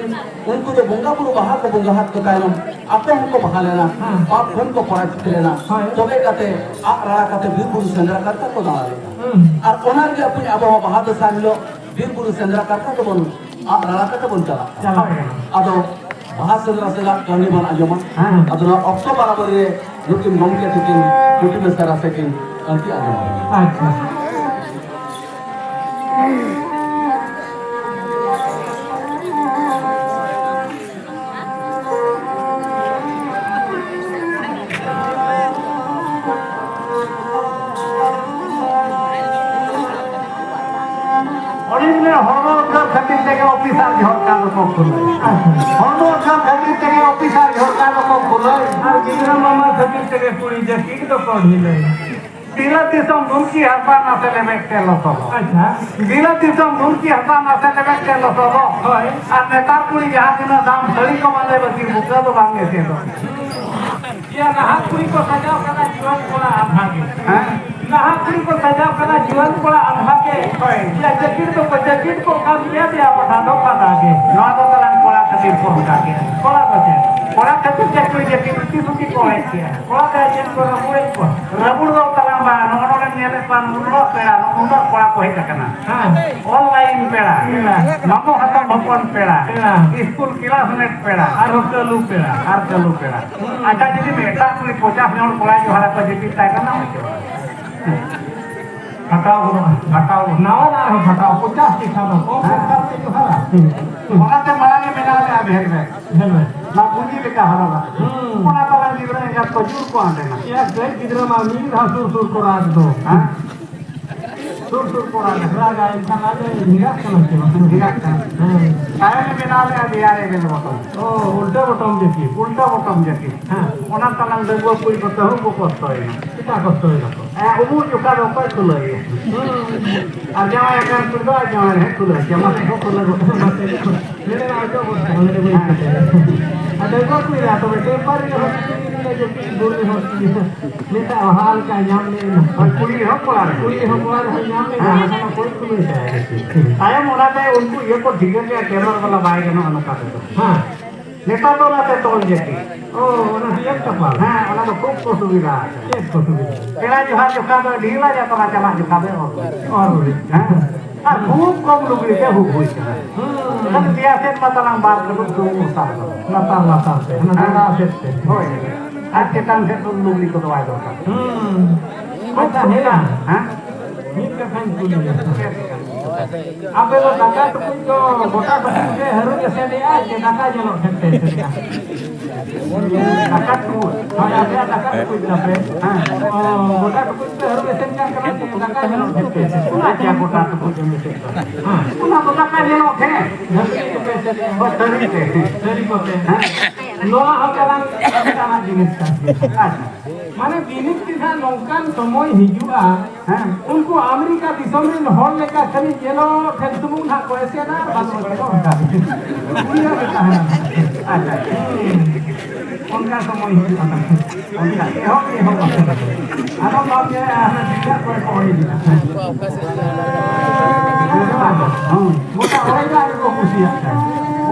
ᱩᱱᱠᱩ ᱫᱚ ᱵᱚᱸᱜᱟ ᱵᱩᱨᱩ ᱵᱟᱦᱟ ᱠᱚ ᱵᱚᱸᱜᱟ ᱟᱫ ᱠᱚ ᱛᱟᱭᱱᱚᱢ ᱟᱠᱚ ᱦᱚᱸᱠᱚ ᱵᱟᱦᱟ ᱞᱮᱱᱟ, ᱦᱮᱸ᱾ ᱯᱟᱯ ᱠᱷᱚᱱ ᱠᱚ ᱯᱚᱨᱟᱡᱤᱛ ᱞᱮᱱᱟ᱾ ᱦᱳᱭ᱾ ᱛᱚᱵᱮ ᱠᱟᱛᱮ ᱟᱜ ᱨᱟᱲᱟ ᱠᱟᱛᱮ ᱵᱤᱨ ᱵᱩᱨᱩ ᱥᱮᱸᱫᱽᱨᱟ ᱠᱟᱨᱠᱟ ᱠᱚ ᱫᱟᱬᱟ ᱞᱮᱱᱟ᱾ ᱦᱩᱸ᱾ ᱟᱨ ᱚᱱᱟ ᱨᱮᱜᱮ ᱟᱵᱚ ᱟᱵᱚ ᱦᱚᱸ ᱵᱟᱦᱟ ᱫᱚᱥᱟᱨ ᱦᱤᱞᱳᱜ ᱵᱤᱨ ᱵᱩᱨᱩ ᱥᱮᱸᱫᱽᱨᱟ ᱠᱟᱨᱠᱟ ᱫᱚᱵᱚᱱ ᱟᱜ ᱨᱟᱲᱟ ᱠᱟᱛᱮ ᱵᱚᱱ ᱪᱟᱞᱟᱜ ᱠᱟᱱᱟ᱾ ᱪᱟᱞᱟᱜ ᱠᱟᱱᱟ᱾ ᱟᱫᱚ ᱵᱟᱦᱟ ᱥᱮᱸᱫᱽᱨᱟ ᱥᱮᱫᱟᱜ ᱠᱟᱹᱦᱱᱤ ᱵᱚᱱ ᱟᱸᱡᱚᱢᱟ᱾ ᱦᱮᱸ᱾ ᱟᱫᱚ ᱱᱚᱣᱟ ᱚᱠᱛᱚ ᱵᱟᱨᱟᱵᱟᱨᱤ ᱨᱮ ᱱᱩᱠᱤᱱ ᱜᱚᱢᱠᱮ ᱛᱤᱠᱤᱱ ᱠᱩᱴᱤ ᱢᱮᱥᱟ ᱨᱟᱥᱮ ᱠᱤᱱ ᱟᱹᱲᱛᱤ ᱟᱸᱡᱚᱢᱟ᱾ ᱟᱪᱪᱷᱟ᱾ ᱚᱸᱰᱮ ᱦᱚᱲᱢᱚ ᱩᱫᱽᱜᱟᱹᱨ ᱠᱷᱟᱹᱛᱤᱨ ᱛᱮᱜᱮ ᱚᱯᱷᱤᱥᱟᱨ ᱡᱷᱚᱨᱠᱟ ᱫᱚᱠᱚ ᱠᱷᱩᱞᱟᱹᱭ᱾ ᱦᱚᱲᱢᱚ ᱩᱫᱽᱜᱟᱹᱨ ᱠᱷᱟᱹᱛᱤᱨ ᱛᱮᱜᱮ ᱚᱯᱷᱤᱥᱟᱨ ᱡᱷᱚᱨᱠᱟ ᱫᱚᱠᱚ ᱠᱷᱩᱞᱟᱹᱭ᱾ ᱟᱨ ᱜᱤᱫᱽᱨᱟᱹ ᱢᱟᱢᱟ ᱠᱷᱟᱹᱛᱤᱨ ᱛᱮᱜᱮ ᱠᱩᱲᱤ ᱡᱟᱹᱯᱤᱫ ᱫᱚᱠᱚ ᱰᱷᱤᱞᱟᱹᱭ᱾ ᱵᱤᱞᱟᱹᱛ ᱫᱤᱥᱚᱢ ᱫᱷᱩᱢᱠᱤ ᱦᱟᱥᱟ ᱱᱟᱥᱮ ᱞᱮᱵᱮᱫ ᱛᱮ ᱞᱚᱥᱚᱫᱚᱜ᱾ ᱟᱪᱪᱷᱟ᱾ ᱵᱤᱞᱟᱹᱛ ᱫᱤᱥᱚᱢ ᱫᱷᱩᱢᱠᱤ ᱦᱟᱥᱟ ᱱᱟᱥᱮ ᱞᱮᱵᱮᱫ ᱛᱮ ᱞᱚᱥᱚᱫᱚᱜ᱾ ᱦᱳᱭ᱾ ᱟᱨ ᱱᱮᱛᱟᱨ ᱠᱩᱲᱤ ᱡᱟᱦᱟᱸ ᱛᱤᱱᱟᱹᱜ ᱫᱟᱢ ᱥᱟᱹᱲᱤ ᱠᱚ ᱵᱟᱸᱫᱮ ᱵᱟᱹᱠᱤ ᱵᱩᱠᱟᱹ ᱫᱚ ᱵᱟᱝ ᱮᱥᱮᱫᱚᱜ᱾ ᱭᱟ, ᱱᱟᱦᱟᱜ ᱠᱩᱲᱤ ᱠᱚ ᱥᱟᱡᱟᱣ ᱠᱟᱱᱟ ᱡᱩᱣᱟᱹᱱ ᱠᱚᱲᱟ ᱟᱫᱷᱟ ᱜᱮ᱾ ᱦᱮᱸ? ᱱᱟᱦᱟᱜ ᱠᱩᱲᱤ ᱠᱚ ᱥᱟᱡᱟᱣ ᱠᱟᱱᱟ ᱡᱩᱣᱟᱹᱱ ᱠᱚᱲᱟ ᱟᱫᱷᱟ ᱜᱮ᱾ ᱦᱳᱭ᱾ ᱭᱟ, ᱡᱟᱹᱯᱤᱫ ᱫᱚᱠᱚ ᱡᱟᱹᱯᱤᱫ ᱠᱚᱜ ᱠᱟᱱ ᱜᱮᱭᱟ, ᱫᱮᱭᱟ ᱯᱟᱴᱷᱟ ᱫᱚ ᱯᱷᱟᱫᱟ ᱜᱮ᱾ ᱱᱚᱣᱟ ᱫᱚ ᱛᱟᱞᱟᱝ ᱠᱚᱲᱟ ᱠᱷᱟᱹᱛᱤᱨ ᱠᱚ ᱚᱱᱠᱟ ᱜᱮ᱾ ᱠᱚᱲᱟ ᱫᱚ ᱪᱮᱫ? ᱠᱚᱲᱟ ᱠᱷᱟᱹᱛᱤᱨ ᱛᱮ ᱠᱩᱲᱤ ᱡᱟᱹᱯᱤᱫ ᱨᱩᱴᱤ ᱥᱩᱴᱤ ᱠᱚ ᱚᱲᱮᱡ ᱠᱮᱜᱼᱟ᱾ ᱠᱚᱲᱟ ᱫᱚ ᱪᱮᱫ ᱠᱚ ᱨᱟᱹᱯᱩᱫᱮᱫ ᱠᱚᱣᱟ? ᱨᱟᱹᱯᱩᱫ ᱫᱚ ᱛᱟᱞᱟᱝ ᱵᱟᱝ, ᱱᱚᱜᱼᱚ ᱱᱚᱰᱮᱢ ᱧᱮᱞᱮᱫ ᱠᱚᱣᱟ, ᱱᱩᱱᱟᱹᱜ ᱯᱮᱲᱟ, ᱱᱩᱱᱟᱹᱜ ᱠᱚᱲᱟ ᱠᱚ ᱦᱮᱡ ᱟᱠᱟᱱᱟ᱾ ᱦᱮᱸ᱾ ᱚᱱᱞᱟᱭᱤᱱ ᱯᱮᱲᱟ, ᱯᱮᱲᱟ᱾ ᱢᱟᱢᱚ ᱦᱟᱛᱚᱢ ᱦᱚᱯᱚᱱ ᱯᱮᱲᱟ, ᱯᱮᱲᱟ᱾ ᱤᱥᱠᱩᱞ ᱠᱞᱟᱥᱢᱮᱴ ᱯᱮᱲᱟ᱾ ᱟᱨᱦᱚᱸ ᱠᱟᱹᱞᱩ ᱯᱮᱲᱟ᱾ ᱟᱨ ᱠᱟᱹᱞᱩ ᱯᱮᱲᱟ᱾ ᱟᱪᱪᱷᱟ, ᱡᱩᱫᱤ ᱢᱤᱫᱴᱟᱝ ᱠᱩᱲᱤ ᱯᱚᱪᱟᱥ ᱡᱚᱱ ᱠᱚᱲᱟᱭ ᱡᱚᱦᱟᱨ ᱟᱠᱚᱣᱟ, ᱡᱩᱫᱤ ᱛᱟᱭ ᱠᱟᱱᱟ, ᱯᱷᱟᱴᱟᱣ ᱵᱟᱹᱱᱩᱜᱼᱟ, ᱯᱷᱟᱴᱟᱣ ᱵᱟᱹᱱᱩᱜᱼᱟ᱾ ᱱᱟᱣᱟ ᱱᱟᱜ ᱟᱨᱦᱚᱸ ᱯᱷᱟᱴᱟᱣ, ᱯᱚᱪᱟᱥ ᱴᱤ ᱠᱷᱟᱱ ᱫᱚ, ᱠᱚᱢ ᱦᱮᱸ᱾ ᱥᱚᱨᱠᱟᱨ ᱛᱮ ᱡᱚᱦᱟᱨᱟ᱾ ᱦᱩᱸ᱾ ᱚᱱᱟᱛᱮ ᱢᱟᱲᱟᱝ ᱮ ᱢᱮᱱᱟᱣ ᱞᱮᱫᱼᱟ ᱵᱷᱮᱞ ᱨᱮ᱾ ᱦᱮᱸ᱾ ᱱᱚᱣᱟ ᱯᱩᱸᱡᱤ ᱞᱮᱠᱟ ᱦᱚᱨᱚᱜᱟ᱾ ᱦᱩᱸ᱾ ᱚᱱᱟ ᱛᱟᱞᱟᱝ ᱜᱤᱫᱽᱨᱟᱹ ᱮᱸᱜᱟᱛ ᱠᱚ ᱡᱩᱨ ᱠᱚ ᱟᱸᱰᱮᱱᱟ᱾ ᱮᱭᱟ, ᱠᱟᱹᱡ ᱜᱤᱫᱽᱨᱟᱹ ᱢᱟ ᱢᱤᱫ ᱫᱷᱟᱣ ᱥᱩᱨ ᱥᱩᱨ ᱠᱚ ᱨᱟᱜᱽ ᱫᱚ᱾ ᱦᱮᱸ? ᱥᱩᱨ ᱥᱩᱨ ᱠᱚ ᱨᱟᱜᱽ, ᱨᱟᱜᱟ, ᱮᱱᱠᱷᱟᱱ ᱟᱫᱚ ᱰᱷᱤᱸᱜᱟᱜ ᱠᱟᱱᱟ ᱥᱮ ᱵᱟᱝ? ᱰᱷᱤᱸᱜᱟᱜ ᱠᱟᱱᱟ᱾ ᱦᱮᱸ᱾ ᱛᱟᱭᱚᱢᱮ ᱵᱮᱱᱟᱣ ᱞᱮᱫᱼᱟ ᱵᱤᱦᱟᱨ ᱮᱵᱮᱞ ᱵᱚᱴᱚᱢ᱾ ᱚ, ᱩᱞᱴᱟᱹ ᱵᱚᱴᱚᱢ ᱡᱟᱹᱯᱤᱫ᱾ ᱩᱞᱴᱟᱹ ᱵᱚᱴᱚᱢ ᱡᱟᱹᱯᱤᱫ᱾ ᱦᱮᱸ᱾ ᱚᱱᱟ ᱛᱟᱞᱟᱝ ᱰᱟᱺᱜᱩᱣᱟᱹ ᱠᱩᱲᱤ ᱠᱚ ᱛᱟᱹᱦᱩ ᱠᱚ ᱠᱚᱥᱴᱚᱭᱮᱱᱟ᱾ ᱪᱮᱫᱟᱜ ᱠᱚᱥᱴᱚᱭᱮᱱᱟ ᱠᱚ? ᱦᱮᱸ, ᱩᱢᱩᱜ ᱡᱚᱠᱷᱟ ᱫᱚ ᱚᱠᱚᱭ ᱠᱷᱩᱞᱟᱹᱣᱮᱭᱟ? ᱦᱩᱸ᱾ ᱟᱨ ᱡᱟᱶᱟᱭ ᱟᱠᱟᱱ ᱠᱩᱲᱤ ᱫᱚ ᱟᱡ ᱡᱟᱶᱟᱭ ᱨᱮ ᱠᱷᱩᱞᱟᱹᱣ ᱦᱚᱪᱚᱭᱟ, ᱢᱟᱥᱮ ᱠᱚ ᱠᱷᱩᱞᱟᱹᱣ ᱜᱚᱫ ᱠᱟᱱᱟ, ᱢᱟᱥᱮ ᱠᱚ᱾ ᱱᱚᱰᱮ ᱢᱟ ᱚᱪᱚᱜ ᱜᱚᱫ ᱠᱟᱱᱟ, ᱱᱚᱰᱮ ᱵᱟᱹᱧ ᱠᱷᱩᱞᱟᱹᱣᱟ᱾ ᱟᱨ ᱰᱟᱺᱜᱩᱣᱟᱹ ᱠᱩᱲᱤ ᱫᱚ ᱛᱚᱵᱮ ᱴᱮᱢᱯᱟᱨ ᱨᱮ ᱦᱚᱸ ᱪᱤᱞᱤ ᱨᱮᱱᱟᱜ ᱡᱟᱹᱯᱤᱫ ᱵᱩᱨᱩ ᱦᱚᱸ ᱪᱤᱞᱤ ᱦᱚᱸ ᱢᱤᱫᱴᱟᱝ ᱦᱟᱦᱟᱲᱟ ᱞᱮᱠᱟ ᱧᱟᱢ ᱞᱮᱱᱟ᱾ ᱦᱳᱭ, ᱠᱩᱲᱤ ᱨᱮᱦᱚᱸ ᱠᱚᱲᱟ ᱨᱮᱦᱚᱸ᱾ ᱠᱩᱲᱤ ᱨᱮᱦᱚᱸ ᱠᱚᱲᱟ ᱨᱮᱦᱚᱸ ᱧᱟᱢ ᱞᱮᱱᱟ, ᱦᱮᱸ᱾ ᱵᱟᱠᱷᱟᱱ ᱚᱠᱚᱭ ᱠᱷᱩᱞᱟᱹᱣ ᱠᱟᱭᱟ ᱡᱟᱹᱯᱤᱫ? ᱛᱟᱭᱚᱢ ᱚᱱᱟᱛᱮ ᱩᱱᱠᱩ ᱤᱭᱟᱹ ᱠᱚ ᱴᱷᱤᱠᱟᱹ ᱠᱮᱜᱼᱟ, ᱴᱮᱞᱚᱨ ᱵᱟᱞᱟ ᱵᱟᱭ ᱜᱟᱱᱚᱜᱼᱟ ᱱᱚᱝᱠᱟ ᱛᱮᱫᱚ᱾ ᱦᱮᱸ᱾ ᱱᱮᱛᱟᱨ ᱫᱚ ᱚᱱᱟᱛᱮ ᱛᱚᱞ ᱡᱟᱹᱯᱤᱫ᱾ ᱚ, ᱚᱱᱟ ᱦᱤᱡᱟᱹᱜ ᱛᱟᱯᱟᱢ᱾ ᱦᱮᱸ, ᱚᱱᱟ ᱫᱚ ᱠᱷᱩᱵ ᱠᱚ ᱥᱩᱵᱤᱫᱷᱟ ᱟᱠᱟᱱᱟ᱾ ᱪᱮᱫ ᱠᱚ ᱥᱩᱵᱤᱫᱷᱟ? ᱯᱮᱲᱟ ᱡᱚᱦᱟᱨ ᱡᱚᱠᱷᱟ ᱫᱚ ᱰᱷᱤᱞᱟ ᱡᱟᱛᱨᱟ ᱪᱟᱞᱟᱜ ᱡᱚᱠᱷᱟ ᱫᱚ ᱚᱨ᱾ ᱚᱨ ᱩᱨᱤᱡ᱾ ᱦᱮᱸ᱾ ᱟᱨ ᱠᱷᱩᱵ ᱠᱚᱢ ᱞᱩᱜᱽᱲᱤ ᱛᱮ ᱦᱩᱵ ᱦᱩᱭ ᱠᱟᱱᱟ᱾ ᱦᱩᱸ᱾ ᱮᱱᱠᱷᱟᱱ ᱫᱮᱭᱟ ᱥᱮᱫ ᱢᱟ ᱛᱟᱞᱟᱝ ᱵᱟᱨ ᱠᱟᱹᱴᱩᱵ ᱥᱩᱢᱩᱝ ᱚᱥᱟᱨ ᱫᱚ᱾ ᱞᱟᱛᱟᱨ ᱞᱟᱛᱟᱨ ᱛᱮ, ᱚᱱᱟ ᱦᱮᱸ᱾ ᱰᱟᱸᱰᱟ ᱥᱮᱫ ᱛᱮ᱾ ᱦᱳᱭ᱾ ᱟᱨ ᱪᱮᱛᱟᱱ ᱥᱮᱫ ᱫᱚ ᱞᱩᱜᱽᱲᱤ ᱠᱚᱫᱚ ᱵᱟᱭ ᱫᱚᱨᱠᱟᱨ᱾ ᱦᱩᱸ᱾ ᱠᱷᱩᱵ ᱟᱪᱪᱷᱟ, ᱥᱩᱵᱤᱫᱷᱟ᱾ ᱦᱮᱸ᱾ ᱦᱮᱸ? ᱢᱤᱫ ᱠᱟᱛᱷᱟᱧ ᱠᱩᱞᱤ ᱢᱮᱭᱟ᱾ ᱪᱮᱫ ᱞᱮᱠᱟ? ᱟᱯᱮ ᱫᱚ ᱫᱟᱠᱟ ᱴᱩᱠᱩᱡ ᱫᱚ ᱜᱚᱴᱟ ᱴᱩᱠᱩᱡ ᱯᱮ ᱦᱟᱹᱨᱩᱵ ᱮᱥᱮᱫᱮᱜᱼᱟ ᱪᱮ ᱫᱟᱠᱟ ᱧᱮᱞᱚᱜ ᱴᱷᱮᱱ ᱯᱮ ᱮᱥᱮᱫᱮᱜᱼᱟ? ᱫᱟᱠᱟ ᱴᱩᱠᱩᱡ, ᱦᱳᱭ, ᱟᱯᱮᱭᱟᱜ ᱫᱟᱠᱟ ᱴᱩᱠᱩᱡ ᱛᱟᱯᱮ᱾ ᱦᱮᱸ, ᱚ, ᱜᱚᱴᱟ ᱴᱩᱠᱩᱡ ᱯᱮ ᱦᱟᱹᱨᱩᱵ ᱮᱥᱮᱫ ᱠᱟᱜ ᱠᱟᱱᱟ ᱪᱮ ᱫᱟᱠᱟ ᱧᱮᱞᱚᱜ ᱴᱷᱮᱱ ᱯᱮ ᱮᱥᱮᱫ? ᱚᱱᱟ ᱪᱮ ᱜᱚᱴᱟ ᱴᱩᱠᱩᱡ ᱮᱢ ᱮᱥᱮᱫ ᱫᱟ? ᱦᱮᱸ, ᱚᱱᱟ ᱫᱚ ᱫᱟᱠᱟ ᱧᱮᱞᱚᱜ ᱴᱷᱮᱱ᱾ ᱦᱳᱭ, ᱥᱟᱹᱨᱤ ᱜᱮ, ᱥᱟᱹᱨᱤ ᱠᱚᱛᱮ᱾ ᱦᱮᱸ, ᱱᱚᱣᱟ ᱦᱚᱸ ᱛᱟᱞᱟᱝ ᱚᱱᱠᱟᱱᱟᱜ ᱡᱤᱱᱤᱥ ᱠᱟᱱ ᱜᱮᱭᱟ᱾ ᱟᱪᱪᱷᱟ᱾ ᱢᱟᱱᱮ ᱵᱤᱱᱤᱰ ᱛᱮ ᱱᱟᱦᱟᱜ ᱱᱚᱝᱠᱟᱱ ᱥᱚᱢᱚᱭ ᱦᱤᱡᱩᱜᱼᱟ, ᱦᱮᱸ᱾ ᱩᱱᱠᱩ ᱟᱢᱮᱨᱤᱠᱟ ᱫᱤᱥᱚᱢ ᱨᱮᱱ ᱦᱚᱲ ᱞᱮᱠᱟ ᱠᱷᱟᱹᱞᱤ ᱧᱮᱞᱚᱜ ᱴᱷᱮᱱ ᱥᱩᱢᱩᱝ ᱱᱟᱦᱟᱜ ᱠᱚ ᱮᱥᱮᱫᱟ, ᱵᱟᱹᱱᱩᱜ ᱮᱥᱮᱫᱟ ᱚᱱᱠᱟ᱾ ᱩᱭᱦᱟᱹᱨ ᱜᱮ ᱛᱟᱦᱮᱱᱟ᱾ ᱟᱪᱪᱷᱟ᱾ ᱚᱱᱠᱟ ᱥᱚᱢᱚᱭ ᱦᱤᱡᱩᱜᱼᱟ ᱱᱟᱦᱟᱜ᱾ ᱚᱱᱠᱟ ᱮᱦᱚᱵ ᱜᱮ ᱮᱦᱚᱵ ᱟᱠᱟᱱᱟ᱾ ᱟᱫᱚ ᱵᱟᱢ ᱧᱮᱞᱟ, ᱦᱟᱱᱟ ᱡᱤᱞᱟ ᱠᱚᱨᱮ ᱠᱚ ᱚᱲᱮᱡ ᱮᱫᱟ᱾ ᱦᱮᱸ᱾ ᱜᱚᱴᱟ ᱚᱲᱮᱡᱟᱜ ᱜᱮᱠᱚ ᱠᱩᱥᱤᱭᱟᱜ ᱠᱟᱱᱟ᱾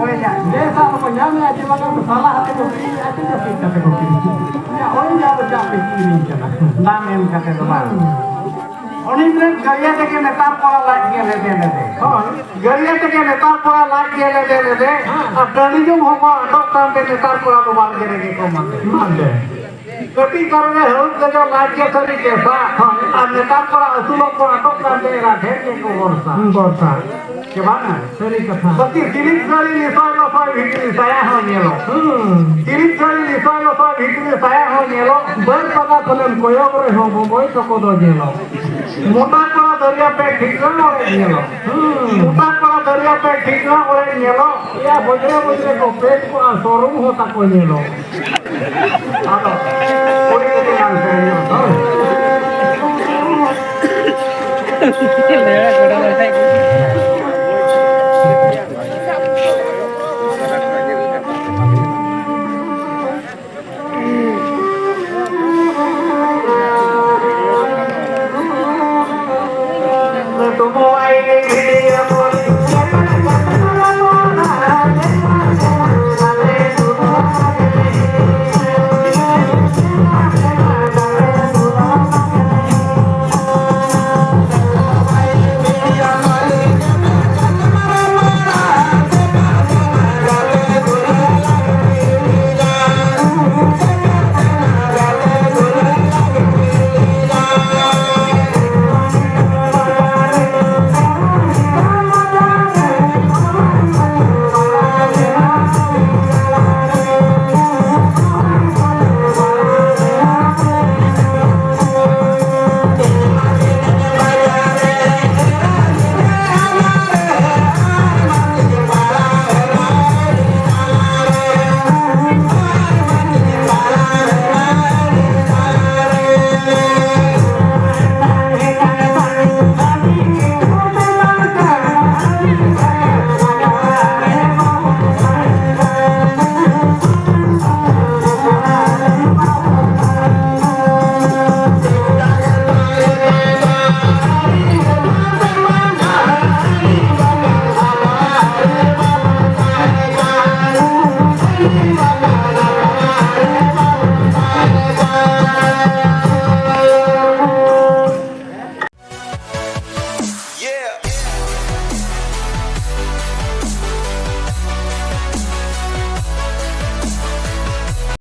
ᱚᱲᱮᱡᱟᱜ᱾ ᱵᱮᱥᱟᱜ ᱫᱚᱠᱚ ᱧᱟᱢᱮᱜᱼᱟ ᱪᱮ ᱵᱟᱝᱟ, ᱥᱟᱞᱟ ᱟᱛᱮ ᱠᱚ ᱠᱤᱨᱤᱧᱮᱜᱼᱟ ᱪᱮ ᱡᱟᱹᱯᱤᱫ ᱠᱟᱛᱮ ᱠᱚ ᱠᱤᱨᱤᱧᱮᱜᱼᱟ? ᱚᱲᱮᱡᱟᱜ ᱫᱚ ᱪᱟᱜ ᱯᱮ ᱠᱤᱨᱤᱧ ᱠᱟᱱᱟ? ᱫᱟᱢ ᱮᱢ ᱠᱟᱛᱮ ᱫᱚ ᱵᱟᱝ᱾ ᱩᱱᱤ ᱨᱮᱱ ᱜᱟᱹᱲᱭᱟᱹ ᱛᱮᱜᱮ ᱱᱮᱛᱟᱨ ᱠᱚᱲᱟ ᱞᱟᱡ ᱜᱮ ᱞᱮᱫᱮ ᱞᱮᱫᱮ᱾ ᱦᱳᱭ᱾ ᱜᱟᱹᱲᱭᱟᱹ ᱛᱮᱜᱮ ᱱᱮᱛᱟᱨ ᱠᱚᱲᱟ ᱞᱟᱡ ᱜᱮ ᱞᱮᱫᱮ ᱞᱮᱫᱮ᱾ ᱦᱮᱸ᱾ ᱟᱨ ᱴᱟᱺᱰᱤ ᱡᱚᱝ ᱦᱚᱸᱠᱚ ᱟᱴᱚᱠ ᱠᱟᱱᱛᱮ ᱱᱮᱛᱟᱨ ᱠᱚᱲᱟ ᱫᱚ ᱵᱟᱲᱜᱮ ᱨᱮᱜᱮ ᱠᱚ ᱢᱟᱸᱫᱮ᱾ ᱢᱟᱸᱫᱮ᱾ ᱠᱟᱹᱴᱤᱡ ᱠᱟᱨᱚᱱ ᱨᱮ ᱦᱟᱹᱨᱩᱵ ᱫᱮᱡᱚᱜ ᱞᱟᱡ ᱜᱮ ᱥᱟᱹᱨᱤ ᱠᱮᱥᱟ᱾ ᱦᱳᱭ᱾ ᱟᱨ ᱱᱮᱛᱟᱨ ᱠᱚᱲᱟ ᱟᱹᱥᱩᱞᱚᱜ ᱠᱚ ᱟᱴᱚᱠ ᱠᱟᱱᱛᱮ ᱮᱨᱟ ᱴᱷᱮᱱ ᱜᱮᱠᱚ ᱵᱷᱚᱨᱥᱟ᱾ ᱦᱩᱸ, ᱵᱷᱚᱨᱥᱟ᱾ ᱥᱮ ᱵᱟᱝᱟ? ᱥᱟᱹᱨᱤ ᱠᱟᱛᱷᱟ᱾ ᱵᱟᱹᱠᱤ ᱥᱤᱞᱤᱠ ᱥᱟᱹᱲᱤ ᱞᱤᱥᱟᱭ ᱞᱚᱥᱚᱭ ᱵᱷᱤᱛᱨᱤ ᱥᱟᱭᱟ ᱦᱚᱸ ᱧᱮᱞᱚᱜ᱾ ᱦᱩᱸ᱾ ᱥᱤᱞᱤᱠ ᱥᱟᱹᱲᱤ ᱞᱤᱥᱟᱭ ᱞᱚᱥᱚᱭ ᱵᱷᱤᱛᱨᱤ ᱥᱟᱭᱟ ᱦᱚᱸ ᱧᱮᱞᱚᱜ᱾ ᱵᱟᱹᱫᱽ ᱯᱟᱛᱟ ᱠᱷᱚᱱᱮᱢ ᱠᱚᱭᱚᱜ ᱨᱮᱦᱚᱸ ᱵᱚᱸᱜᱚᱭ ᱛᱟᱠᱚ ᱫᱚ ᱧᱮᱞᱚᱜ᱾ ᱢᱚᱴᱟ ᱠᱚᱲᱟ ᱫᱚᱨᱭᱟ ᱯᱮ ᱴᱷᱤᱠ ᱨᱮ ᱚᱲᱮᱡ ᱧᱮᱞᱚᱜ᱾ ᱦᱩᱸ᱾ ᱢᱚᱴᱟ ᱠᱚᱲᱟ ᱫᱚᱨᱭᱟ ᱯᱮ ᱴᱷᱤᱠ ᱨᱮ ᱚᱲᱮᱡ ᱧᱮᱞᱚᱜ᱾ ᱮᱭᱟ ᱵᱚᱡᱽᱨᱮ ᱵᱚᱡᱽᱨᱮ ᱠᱚ ᱯᱮᱴ ᱠᱚᱜᱼᱟ, ᱥᱚᱨᱩᱢ ᱦᱚᱸ ᱛᱟᱠᱚ ᱧᱮᱞᱚᱜ᱾ ᱟᱫᱚ, ᱠᱩᱲᱤ ᱠᱚ ᱪᱮᱛᱟᱱ ᱥᱮᱨᱮᱧ ᱦᱚᱸ᱾